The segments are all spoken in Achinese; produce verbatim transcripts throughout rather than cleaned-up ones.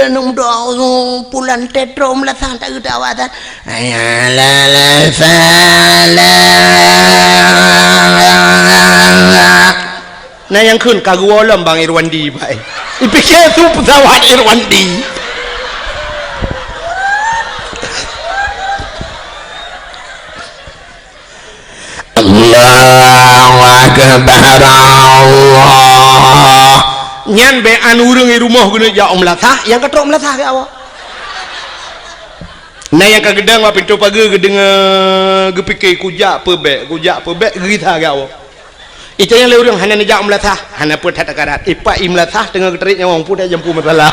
Aneuk muda, oh, pulan tetrok meulasah tak geudak awak tan. Hayya 'alas falah. Nah, nyang kheun ka geuwoe lom Bang Irwandi, bai. Ipike su pesawat Irwandi. Allahu Akbar, Allah. Nyan bèk an ureueng i rumoh geuneuk jak u meulasah, nyang ka trok meulasah geuwoe. Na nyang ka geudong bak pintoe pageue geudeungoe, geupike kujak peubèk, kujak peubèk, geugisa geuwoe. Ita nyang lé ureueng hana neujak u meulasah, hana peue that takarat. Ipak i meulasah teungoh geutrép nyawong, peue that jampu masalah.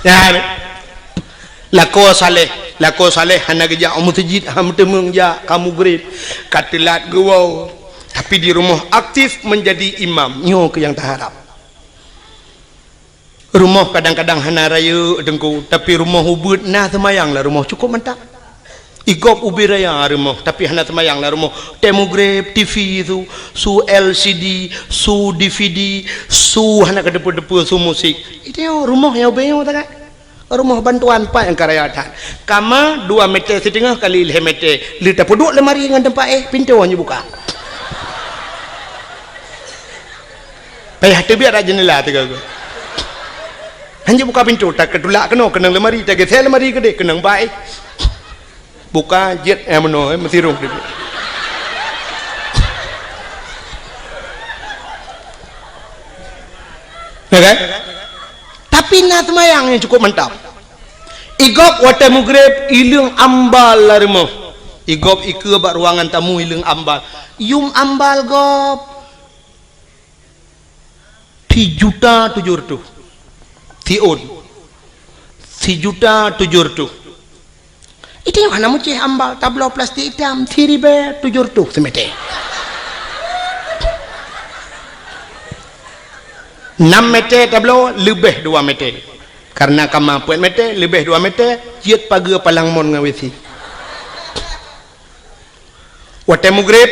Nyan. Lakoe saleh, lakoe saleh hana geujak u meuseujid, hana meuteumeung jak, ka mugreb, ka teulat geuwoe. Tapi di rumoh aktif menjadi imam, nyoe keuh nyang taharab. Rumoh kadang-kadang hana rayeuk teungku, tapi rumoh ubeuet na seumayang lam rumoh cukôp mantap. I gob ubé raya rumoh, tapi hana seumayang lam rumoh. Tée mugreb, T V su, su L C D, su D V D, su hana keudeupeue-deupeue, su musik. Itu rumoh nyang ubé nyoe tagai. Rumoh bantuan pat nyang ka raya that. Kama dua meter siteungoh kali lhée meter. Lheueh tapeuduek lemari ngon teumpat éh, pintoe hana buka. Payah teubiet rak jeundela teuga. Hana buka pintoe, takeutulak keunoe keunong lemari, tageusée lemari keudeh keunong bak éh. Buka jeuet nyang meunoe, eh, meusirong teubiet. Ya kan? Tapi na seumayang nyang cukup mantap. I gob watée mugreb, i leueng ambal lam rumoh. I gob ikeue bak ruangan tamu, i leueng ambal. Yum ambal gob. Sijuta tujoh reutôh. Siôn. Sijuta tujoh reutôh. Itu nyang hana meucéh ambal, tabloe plastik itam, siribée tujoh reutôh simeter. Enam meter tabloe, leubeh dua meter. Karena kama peuet meter, leubeh dua meter, jeuet pageue palang mon ngon W C. Watée mugreb,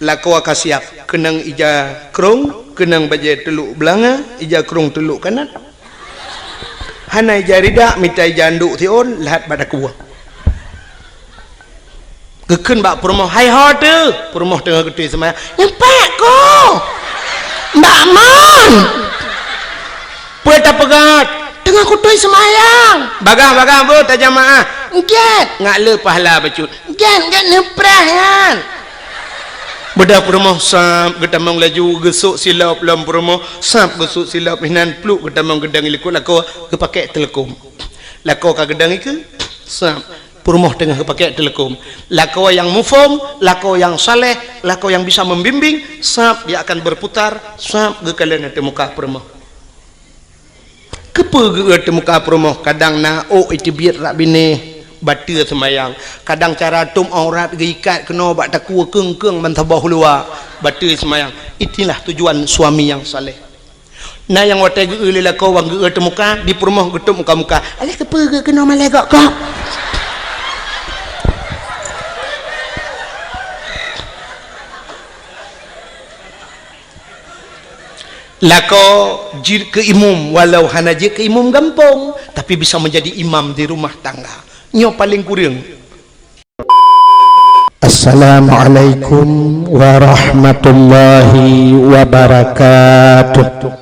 lakoe ka siab, keunong ija krong, keunong bajée teulok beulanga, ija krong teulok kanat. Hana ija ridak, mita ija andok siôn, lhat bak dakue. Geukheun bak peurumoh, "Hai ho teuh?" Peurumoh teungoh geutôi seumayang. "Nyoe pat ko, Mbak Mon." "Peue tapeugah?" "Teungoh kutôi seumayang." "Bagah-bagah beuh tajamaah." "Gét." "Ngat le pahala bacut." "Gét, gét neupreh nyan." Beudôh peurumoh sab geutamong laju, geusok silop lom peurumoh, sab geusok silop inan pluek geutamong geudong i likot lakoe, geupakée teuleukom. Lakoe ka geudong ikeue, sab peurumoh teungoh geupakée teuleukom. Lakoe nyang muphom, lakoe nyang saleh, lakoe nyang bisa membimbing, sab dia akan berputar, sab geukalon ateueh muka peurumoh. Keupeue geu-eu teumuka peurumoh, kadang na ôk iteubiet rak binéh, bateue seumayang, kadang cara tôm aurat geuikat keunoe bak takue keung-keung ban saboh luwa, bateue seumayang. Itulah tujuan suami nyang saleh. Na nyang watée geu-eu lé lakoe wan geu-eu teumuka, di peurumoh geutôb muka-muka. "Alah keupeue geu-eu keunoe malée gok-gok?" Lakoe jeuet keu imum, walau hana jeuet keu imum gampông, tapi bisa menjadi imam di rumah tangga. Nyoe paleng kureueng. Assalamualaikum warahmatullahi wabarakatuh.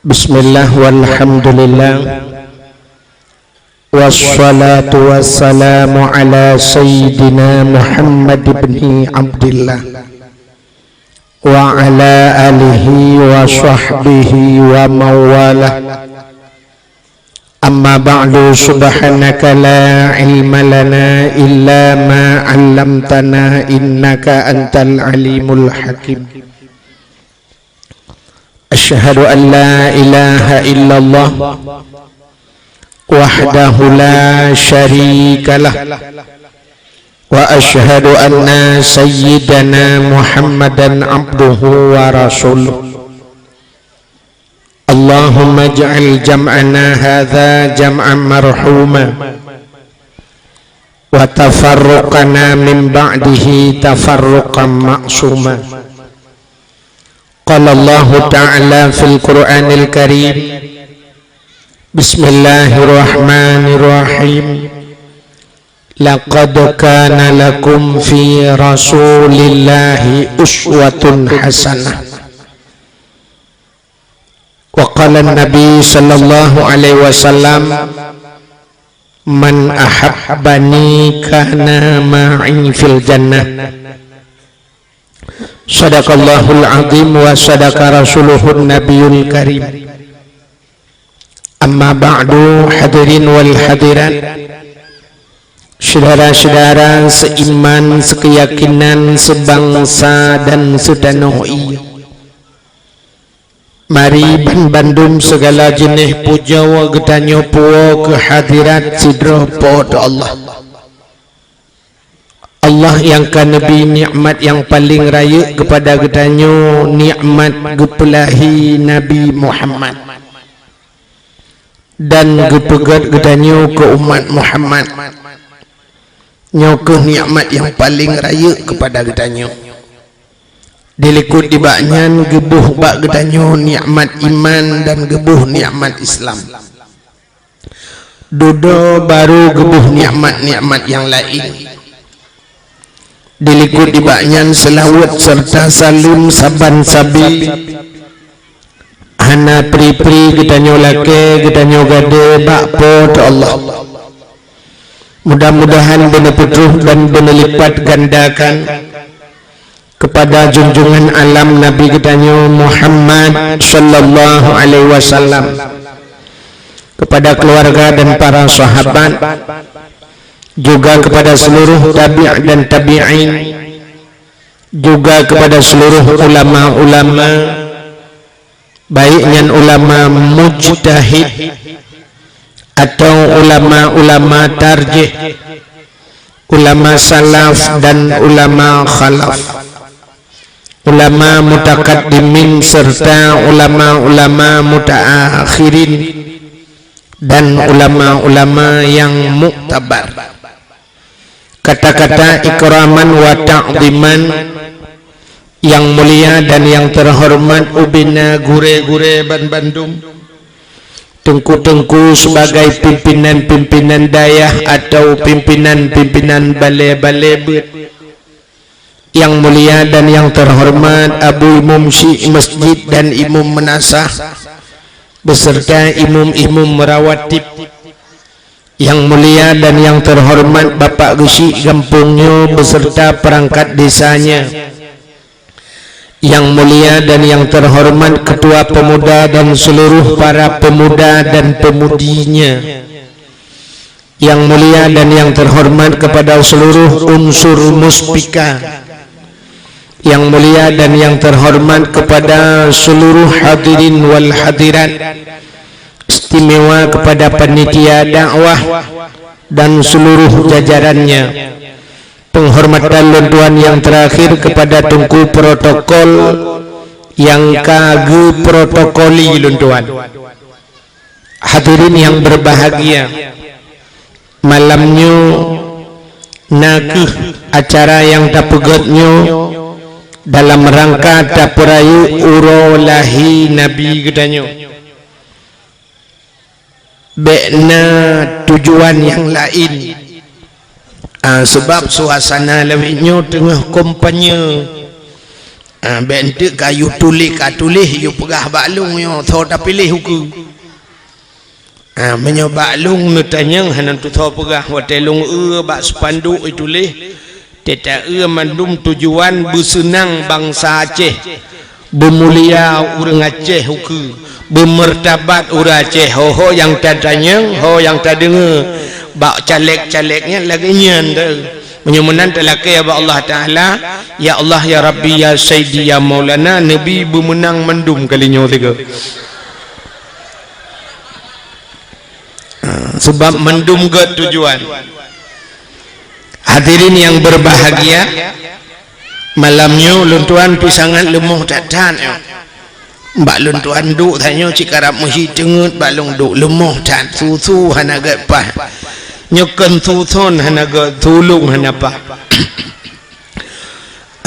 Bismillah walhamdulillah. Wassalatu wassalamu ala sayyidina Muhammad ibni Abdillah wa ala alihi wa sahbihi wa mawalah. Amma ba'du, subhanaka la ilma lana illa ma 'allamtana innaka antal alimul hakim. Asyhadu an la ilaha illallah wahdahu la syarikalah, wa asyhadu anna sayyidana Muhammadan abduhu wa rasuluh. Allahumma ij'al jam'ana hadza jam'an marhuma, وتفرقنا من بعده تفرقا معصوما. قال الله تعالى في القرآن الكريم: بسم الله الرحمن الرحيم. لقد كان لكم في رسول الله أسوة حسنة. وقال النبي صلى الله عليه وسلم: من أحبني كان معي في الجنة. صدق الله العظيم وصدق رسوله النبي الكريم. أما بعد، حاضرين والحاضرات, syedara-syedara seiman, seukeuyakinan, seubangsa dan seutanoh ie. Mari banbandum seugala jeuneh pujoe geutanyoe puwoe keu hadirat sidroe Po teu Allah. Allah nyang ka neubri nikmat nyang paleng rayeuk keupada geutanyoe, nikmat geupeulahi Nabi Muhammad, dan geupeugét geutanyoe keu umat Muhammad. Nyoe kheueh nikmat nyang paleng rayeuk keupada geutanyoe. Dilikot nibak nyan geuboh bak geutanyoe nikmat iman dan geuboh nikmat Islam. Dudoe barô geuboh nikmat-nikmat nyang laén. Dilikot nibak nyan seulaweuet seureuta saleuem saban sabe hana pri-pri geutanyoe lakée, geutanyoe gadée bak Po teu Allah. Mudah-mudahan beuneupeutruh dan beuneulipat gandakan keupada junjungan alam Nabi geutanyoe Muhammad sallallahu alaihi wasallam, keupada keuluwarga dan para sahabat, juga keupada seuluruh tabi' dan tabi'in, juga keupada seuluruh ulama-ulama, baik nyan ulama mujtahid atau ulama-ulama tarjih, ulama salaf dan ulama khalaf, ulama mutakaddimin serta ulama-ulama mutaakhirin, dan ulama-ulama nyang muktabar. Kata-kata ikraman wa ta'dhiman, nyang mulia dan nyang teuhoreumat ubena gurée-gurée banbandum, teungku-teungku sebagai pimpinan-pimpinan dayah atau pimpinan-pimpinan balée-balée beuet. Nyang mulia dan nyang teuhoreumat Abu Imum Syik Masjid dan Imum Meunasah, beserta imum-imum rawatib. Nyang mulia dan nyang teuhoreumat Bapak Geuchik gampông nyoe beserta peurangkat desanya. Nyang mulia dan nyang teuhoreumat Ketua Pemuda dan seuluruh para pemuda dan pemudinya. Nyang mulia dan nyang teuhoreumat keupada seuluruh unsur Muspika. Nyang mulia dan nyang teuhoreumat keupada seuluruh hadirin wal hadirat, istimewa keupada panitia dakwah dan seuluruh jajarannya. Penghormatan lôn tuan nyang terakhir keupada teungku protokol nyang ka geuprotokoli lôn tuan. Hadirin nyang berbahagia, malam nyoe na kheueh acara nyang tapeugét nyoe dalam rangka tapeurayeuk uroe lahé Nabi geutanyoe. Bék na tujuan nyang laén. Ah, seubab suasana lawét nyoe teungoh kampanye. Ah, bék enteuk ka yue tuléh, ka tuléh, yue peugah bak lôn nyoe, tho tapiléh ukeue. Ah, meunyoe bak lôn neutanyong hana tutho peugah, watée lôn eu bak spanduk ituléh, teuta eu mandum tujuan beuseunang bansa Aceh. Beumulia ureuëng Aceh ukeue, beumeurtabat ureuëng Aceh, ho-ho nyang tatanyong, ho nyang tadeungoe bak caleg-caleg nyan lagée nyan teuh. Meunyoe meunan talakée bak Allah Taala, "Ya Allah, ya Rabbi, ya Sayyidi, ya Maulana," neubi beumeunang mandum kali nyoe sigoe. Seubab mandum gét tujuan. Hadirin nyang berbahagia, malam nyoe lôn tuan pih sangat leumoh that-that nyoe. Bak lôn tuan duek tanyoe cit karab meuhi teungeut bak lôn duek leumoh that, su-su hana gét paih. Nyoe kon su thon hana geu, tulông hana paih.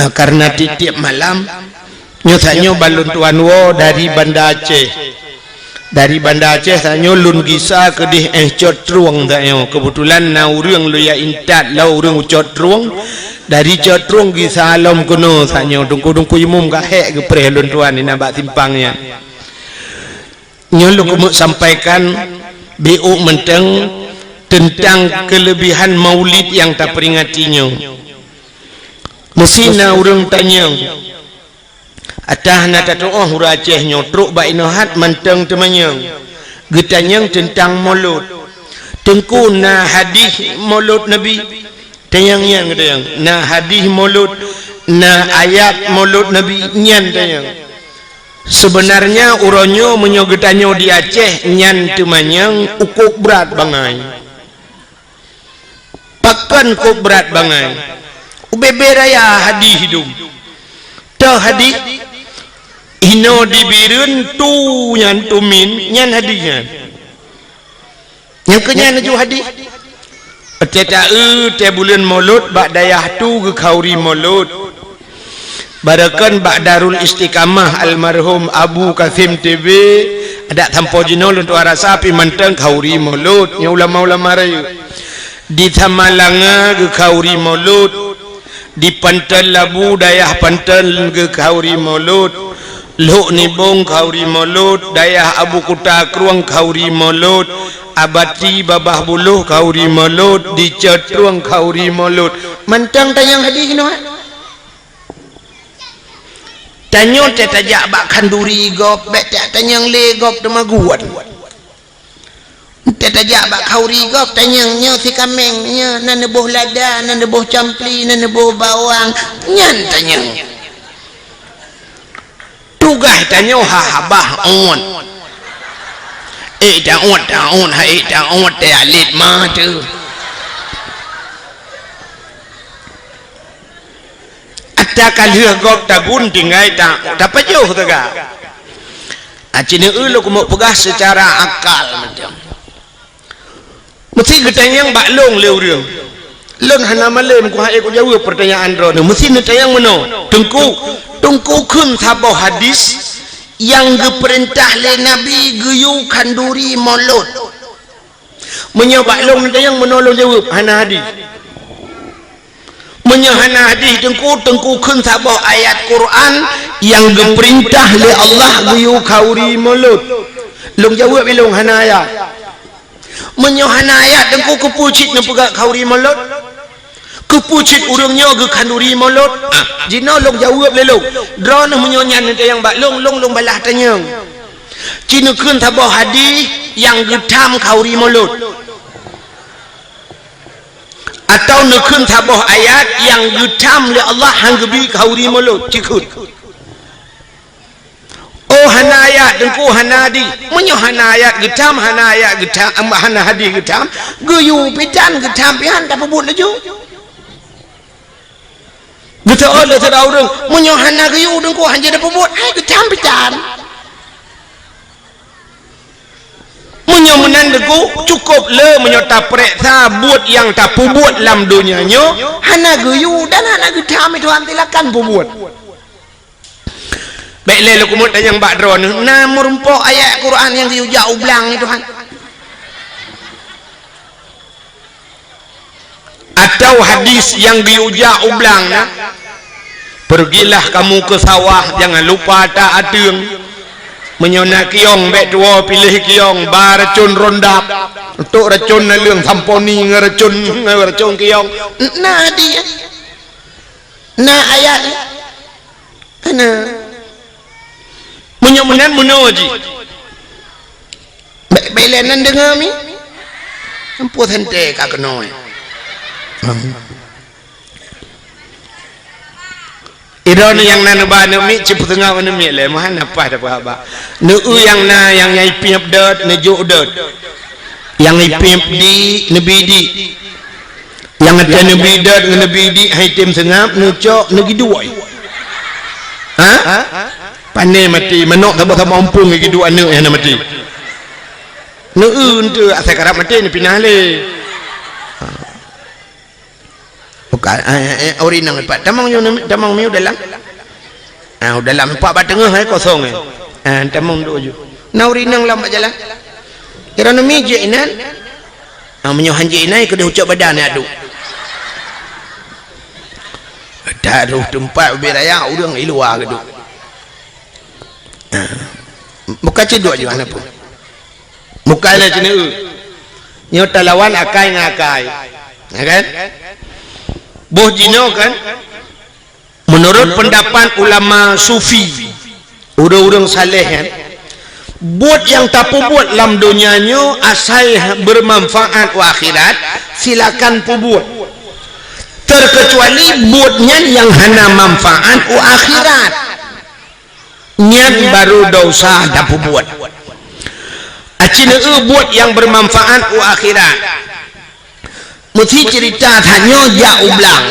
Eh, karena tiep-tiep malam, nyoe tanyoe ban lôn tuan woe dari Banda Aceh. Dari Banda Aceh tanyoe lôn gisa keudeh éh Cot Trueng tanyoe. Keubeutulan na ureuëng lôn jak intat lom ureuëng u Cot Trueng. Dari Cot Trueng gisa lom keunoe tanyoe. Teungku-teungku imum ka hék geupreh lôn tuan inan bak simpang nyan. Nyoe lôn keumeuk sampaikan beu mantong teuntang keuleubihan Maulid nyang taperingati nyoe. Meusé na ureuëng tanyong, atawa na tatuoh ureuëng Aceh nyoe trok bak inoe hat mantong teumanyong, geutanyong teuntang Molot. Teungku, na hadih Molot Nabi? Tanyong nyan geutanyong, na hadih Molot, na ayat Molot Nabi nyan tanyong. Seubeunarnya uroe nyoe meunyoe geutanyoe di Aceh nyan teumanyong ukôb brat bangai. Pakon kôb brat bangai? Ubé-bé raya hadih dum. Toh hadih, inoe di Bireuen tu nyan tumin nyan hadih nyan. Nyang keu nyan laju hadih. Tée taeu tée buleuen Molot bak dayah tu geukhauri Molot. Barokon bak Darul Istiqamah almarhum Abu Kasim T B, adak sampoe jinoe lôn tuan rasa pih mantong khauri Molot nyoe ulama-ulama rayeuk. Di Samalanga geukhauri Molot. Di Panton Labu dayah Panton geukhauri Molot, Lhok Nibong khauri Molot, dayah Abu Kuta Krueng khauri Molot, Abati Babah Buloh khauri Molot, di Cot Trueng khauri Molot. Mantong tanyong hadih nyoe. Tanyoe tée tajak bak khanduri gob, bék tanyong lé gob teuma guwan. Tée tajak bak khauri gob tanyong nyoe si kaméng, nyoe na neuboh lada, na neuboh campli, na neuboh bawang, nyan tanyong. Tugaih tanyoe ha habah ôt. Ék ta ôt, ta ôt, ha ék ta ôt tée alet ma teuh. Ata ka lheueh gob tagun tinggai ta, tapajoh teuga. Aci neueu lôn keumeuk peugah seucara akal mantong. Meusé geutanyong bak lôn lé ureuëng. Lôn hana malém kuhai kujaweueb peurtanyaan droeneuh. Meusé neutanyong meunoe, Teungku, Teungku kheun saboh hadis nyang geupeurintah lé Nabi geuyue khanduri Molot. Meunyoe bak lôn neutanyong meunoe lôn jaweueb, hana hadis. Meunyoe hana hadih Teungku, Teungku kheun saboh ayat Quran nyang geupeurintah lé Allah geuyue khauri Molot. Lôn jaweueb ilôn hana ayat. Meunyoe hana ayat Teungku keupeue cit neupeugah khauri Molot? Keupeue cit ureuëng nyoe geukhanduri Molot? Ah, jinoe lôn jaweueb lé lôn. Droeneuh meunyoe nyan neutanyong bak lôn, lôn, lôn balaih tanyong. Ci neukheun saboh hadih nyang geutham khauri Molot. Atawa neukheun saboh ayat nyang geutham lé Allah han geubi khauri Molot, ci kheun. Oh, hana ayat Teungku, hana hadih. Meunyoe hana ayat geutham, hana ayat geutham, hana hadih geutham, geuyue pih tan geutham pih han tapeubuet laju. Geuteuôt lé sidroe ureuëng, meunyoe hana geuyue Teungku han jeuet tapeubuet, hai geutham pih tan. Meunyoe meunan Teungku, cukôp le meunyoe tapareksa buet nyang tapeubuet lam donya nyoe, hana geuyue dan hana geutham, Tuhan silakan peubuet. Bék lé lôn keumeuk tanyong bak droeneuh, na meurumpok ayat Quran nyang geuyue jak u blang nyoe, Tuhan? Atawa hadis nyang geuyue jak u blang na, "Pergilah kamu ke sawah, jangan lupa tak ateueng. Meunyoe na kiyong, bék tuwoe piléh kiyong, ba racon rondap, untuk racon naleueng samponi ngon racon, ngon racon kiyong." Na hadis, na ayat. Hana. Meunyoe meunan meunoe jih. Bék, bék lé nan deungoe mi. Ampoh seuntée ka keunoe. Idroeneuh nyang na neuba aneuk miet, cit peuteungoh aneuk miet lé, meuhan na paih tapeuhaba. Neueu nyang na nyang nyai piep dot, neujok dot. Nyang ipiep di, neubi di. Nyang ata neubi dot ngon neubi di hai tem seungab, neucok, neugiduek. Ha? Pané maté, manok saboh sama umpung giduek aneuk nyang na maté. Neueu enteuk asai karab maté neupinah lé. Ah, ah, eh, eh, ureueng inong pat. Tamong nyoe, tamong miyueb dalam. Ah, dalam pat bak teungoh, eh, kosong, eh. Ah, tamong duek ju. Na ureueng inong lam bak jalan. Kira numi jeuet inan. Ah, meunyoe han jeuet inan, keudeh ucok badan ya duek. Taroh teumpat ubit raya, ureueng i luwa geuduek. Ah. Buka cit duek ju, hana peue. Bukan na ceuneue. Nyoe talawan akai ngon akai. Ya kan? Boh jinoe kan? Menurut pendapat ulama sufi, ureueng-ureueng saleh kan, buet nyang tapeubuet lam donya nyoe asai bermanfaat u akhirat, silakan peubuet. Terkecuali buet nyan nyang hana manfaat u akhirat. Nyan baru desya tapeubuet. Aci neueu buet nyang bermanfaat u akhirat. Meusi cerita tanyoe jak u blang.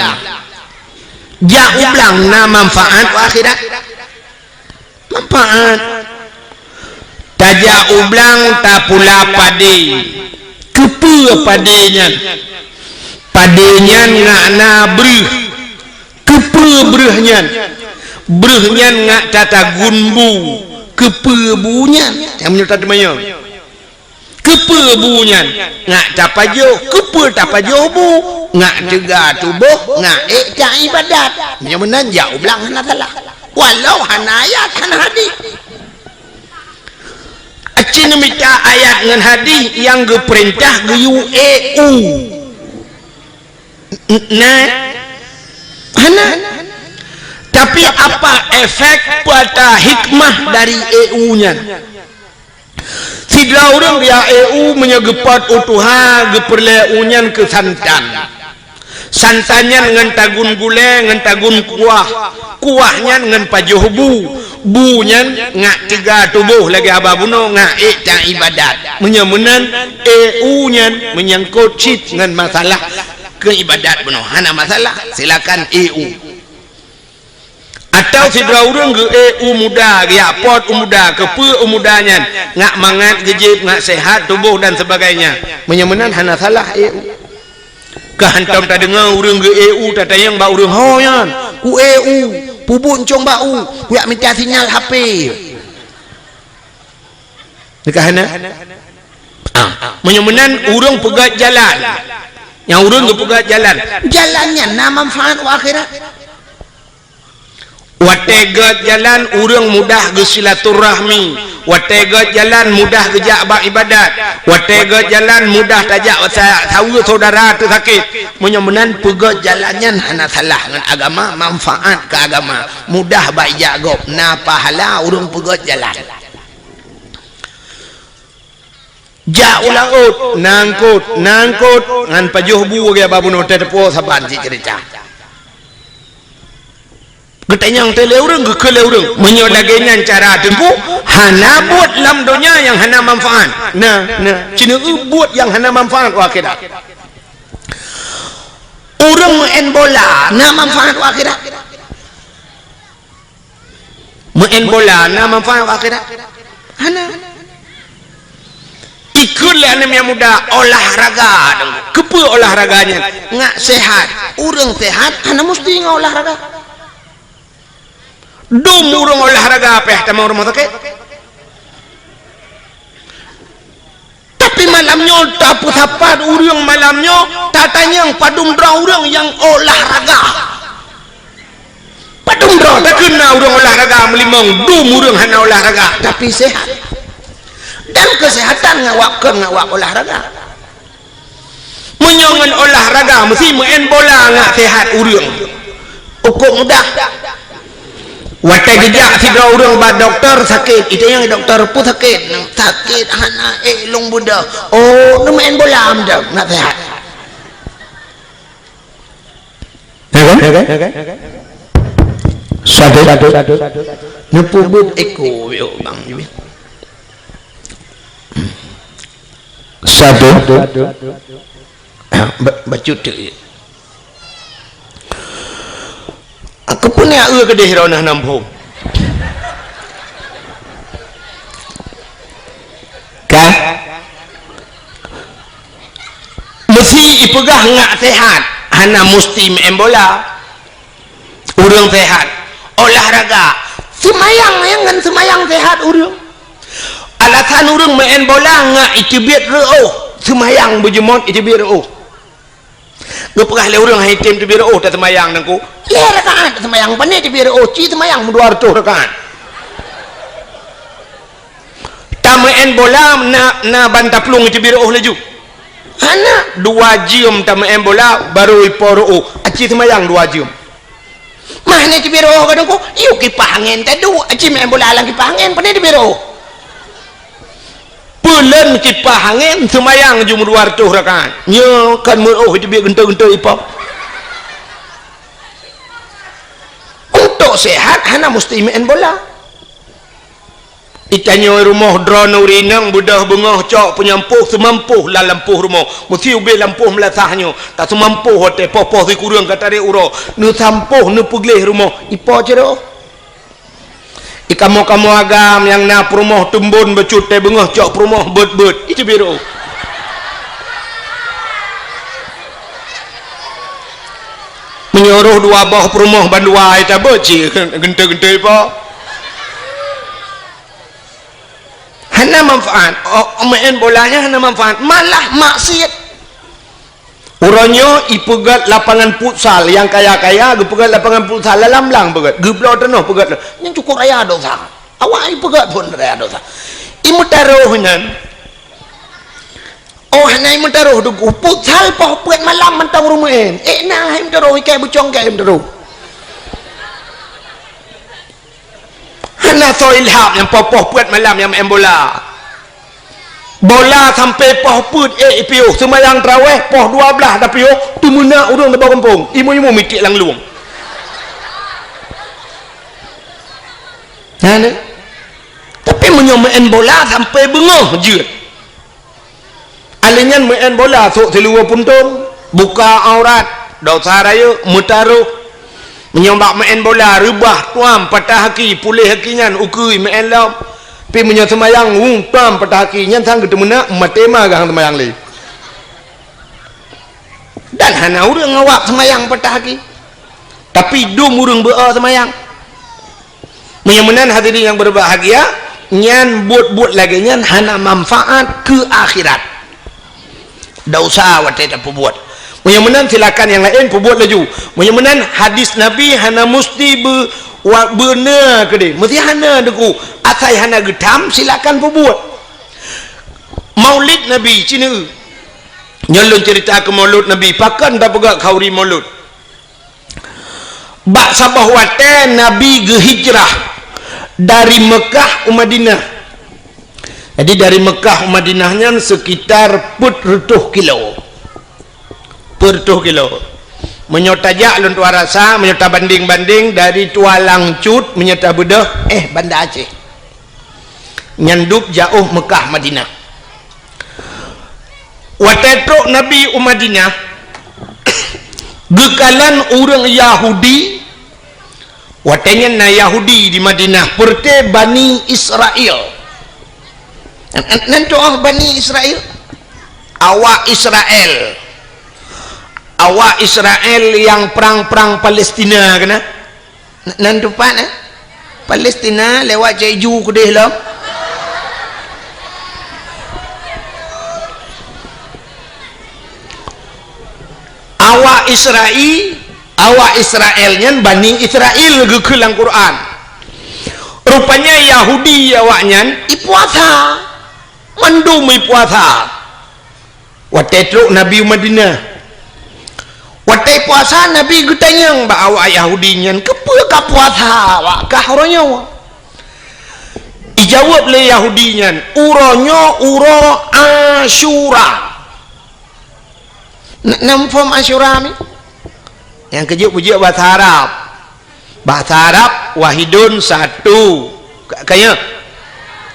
Jak u blang na manfaat u akhirat? Manfaat. Tajak u blang tapula padé. Keupeue padé nyan? Padé nyan ngak na breuh. Keupeue breuh nyan? Breuh nyan ngak tatagun bu. Keupeue bu nyan? Nyang meunyoe tateumanyong. Keupeue bu nyan? Ngak tapajoh. Keupeue tapajoh bu? Ngak teuga tuboh, ngak ék taibadat. Meunyoe meunan jak u blang hana salah. Walau hana ayat, hana hadih. Aci neumita ayat ngon hadih nyang geupeurintah geuyue ék u. N-, na? Hana. Tapi apa efek, peue ata hikmah dari ék u nyan? Sidroe ureueng geujak ék u meunyoe geupot u tuha, geupeureulée u nyan keu santan. Santan nyan ngon tagun gulée, ngon tagun kuah. Kuah nyan ngon pajoh bu. Bu nyan ngak teuga tuboh lagée haba bunoe, ngak ék taibadat. Meunyoe meunan, ék u nyan meunyangkot cit ngon masalah keu ibadat bunoe. Hana masalah, silakan ék u. Atawa sidroe ureueng geuék u muda, geujak pot u muda, keupeue u muda nyan, ngak mangat geujieb, ngak sehat tuboh dan sebagainya. Meunyoe meunan hana salah ék u. Ka hantom tadeungoe ureueng geuék u, tatanyong bak ureueng, "Ho nyan, kuék u, peubuet ncong bak u, kujak mita sinyal H P." Nyan ka hana? Ah, meunyoe meunan ureueng peugét jalan. Nyang ureueng geupeugét jalan. Jalan nyan na manfaat u akhirat. Watée gét jalan, ureueng mudah geusilaturahmi. Watée gét jalan, mudah geujak bak ibadat. Watée gét jalan, mudah tajak sa-, saweue syedara teusakét. Meunyoe meunan, peugét jalan nyan hana salah ngon agama, manfaat keu agama. Mudah bak ijak gob, na pahala ureueng peugét jalan. Jak u laôt, na eungkôt, na eungkôt, ngon pajoh bu lagée haba bunoe, teuteupue saban cit ceurita. Geutanyong teuh lé ureueng, geukheun lé ureueng, meunyoe lagée nyan cara Teungku, hana buet lam donya nyang hana manfaat. Na, na, ceuneuk buet nyang hana manfaat u akhirat. Ureueng meu'en bola na manfaat u akhirat? Meu'en bola na manfaat u akhirat? Hana. Ikheun lé aneuk nyang muda olahraga. Keupeue olahraga nyan? Ngak sehat. Ureueng sehat hana musti ngon olahraga. Dum ureueng olahraga pih tamong rumoh sakét. Tapi malam nyoe tapeusapat ureueng malam nyoe, tatanyong padum droe ureueng nyang olahraga. Padum droe takheun na ureueng olahraga meulimong, dum ureueng hana olahraga, tapi sehat. Dan kesehatan ngawak kon ngawak olahraga. Meunyoe ngon olahraga meusti meu'en bola ngak sehat ureueng. Ukok mudah. Watée geujak sidroe ureueng bak dokto sakét, itanyong dokto peue sakét, sakét hana ék lôn beudôh. Oh, neumeu'en bola meunan ngak sehat. Ya kan? Satu. Neupeubuet eko yo bang. Satu. Ba-, bacut tu. Aku pun ya eu kedeh rona nampu. Ka? Meusti ipeugah ngak sehat. Hana musti meu'en bola. Ureuëng sehat, olahraga, seumayang nyang ngon seumayang sehat ureuëng. Alasan ureuëng meu'en bola ngat iteubiet reuôh, seumayang beujeuet iteubiet reuôh. Geupeugah lé ureuëng hai tem teubiet reuôh taseumayang nangku. Lhée rakaat taseumayang, pane teubiet reuôh, ci seumayang meudua reutôh rakaat. Tameu'en bola na, na ban taplueng iteubiet reuôh laju. Hana, dua jeuem tameu'en bola baru ipo reuôh, aci seumayang dua jeuem. Mah hana teubiet reuôh ka dengko, yue kipah angén taduek, aci meu'en bola lam kipah angén, pane teubiet reuôh. Peulon kipah angén seumayang jeuem dua reutôh rakaat. Nyoe kan meu'en reuôh iteubiet geuntôi-geuntôi ipo. Untuk sehat hana musti meu'en bola. Itanyoe rumoh droeneuh ureuëng inong beudôh beungoh cok peunyampoh seumampoh lam lampôh rumoh. Meusti ubé lampôh meulasah nyoe, taseumampoh watée poh-poh sikureueng ka tarek uroe, neusampoh neupeugleh rumoh, ipo cit reuôh. Ikamoe-kamoe agam nyang na peurumoh teumbon bacut tée beungoh cok peurumoh beuet-beuet, iteubiet reuôh. Meunyoe reuôh dua boh peurumoh bandua ita beuet cit geuntôi-geuntôi ipo. Hana manfaat. Oh, meu'en bola nyan hana manfaat, malah maksiet. Uroe nyoe ipeugét lapangan futsal, nyang kaya-kaya geupeugét lapangan futsal lam blang peugét, geubloe tanoh peugét. Nyan cukôp raya dosa. Awak ipeugét phon raya dosa. Imeutarôh nyan. Oh, hana imeutarôh deungon futsal poh peuet malam mantong ureuëng meu'en. Eh, na hai meutarôh, ikai bucong kai meutarôh. Hana soe ilham nyang poh-poh peuet malam nyang main bola. Bola sampai poh peuet ék ipiôh, seumayang tarawéh poh dua blaih tapiôh, teumeunak ureuëng saboh gampông, imeum-imeum mitiek lam lueng. Nah, nah. Tapi meunyoe main bola sampai beungoh jeuet. Alèh nyan meu'en bola sôk siluweue puntông, buka aurat, dosa rayeuk, meutarôh. Meunyoe bak meu'en bola reubah tuam patah aki, puléh aki nyan ukeue meu'en lom. Pi meunyoe seumayang weueng tuam patah aki, nyan sang geuteumeunak maté ma geuh seumayang lé. Dan hana ureuëng awak seumayang patah aki. Tapi dum ureuëng beu-o seumayang. Meunyoe meunan hadirin nyang berbahagia, nyan buet-buet lagée nyan hana manfaat keu akhirat. Dosa watée tapeubuet. Meunyoe meunan silakan nyang laén peubuet laju. Meunyoe meunan hadis Nabi hana musti be-, wa-, beuna keudeh. Meusti hana deungon asai hana geutam silakan peubuet. Maulid Nabi cina. Nyoe lôn cerita keu maulud Nabi, pakon tapeugah khauri maulud. Bak saboh watée Nabi geuhijrah dari Meukah u Madinah. Jadi dari Meukah u Madinah nyan sekitar peuet reutôh kilo. Peuet reutôh kilo. Meunyoe tajak lôn tuan rasa, meunyoe tabandeng-bandeng dari Tualang Cut, meunyoe tabeudôh, eh, Banda Aceh. Nyan dub jaoh Meukah Madinah. Watée trok Nabi u Madinah, geukalon ureuëng Yahudi, watée nyan na Yahudi di Madinah, peureuté Bani Israel. Nan tuoh Bani Israel? Awak Israel. Awak Israel nyang prang-prang Palestina keunan? N-, nan teumpat, eh? Palestina lewat Cek Ju keudeh lom. Awak Israel, awak Israel nyan Bani Israel geukheun lam Quran. Rupanya Yahudi awak nyan ipuasa. Mandum ipuasa. Watée trok Nabi u Madinah. Watée puasa, Nabi geutanyong bak awak Yahudi nyan, "Keupeue ka puasa awak kah uroe nyoe?" Ijaweueb lé Yahudi nyan, "Uroe nyoe uroe Asyura." N-, na muphom Asyura mi? Nyang keujeuet beujeuet basa Arab. Bahasa Arab, wahidun, satu. Ka, ka nyoe?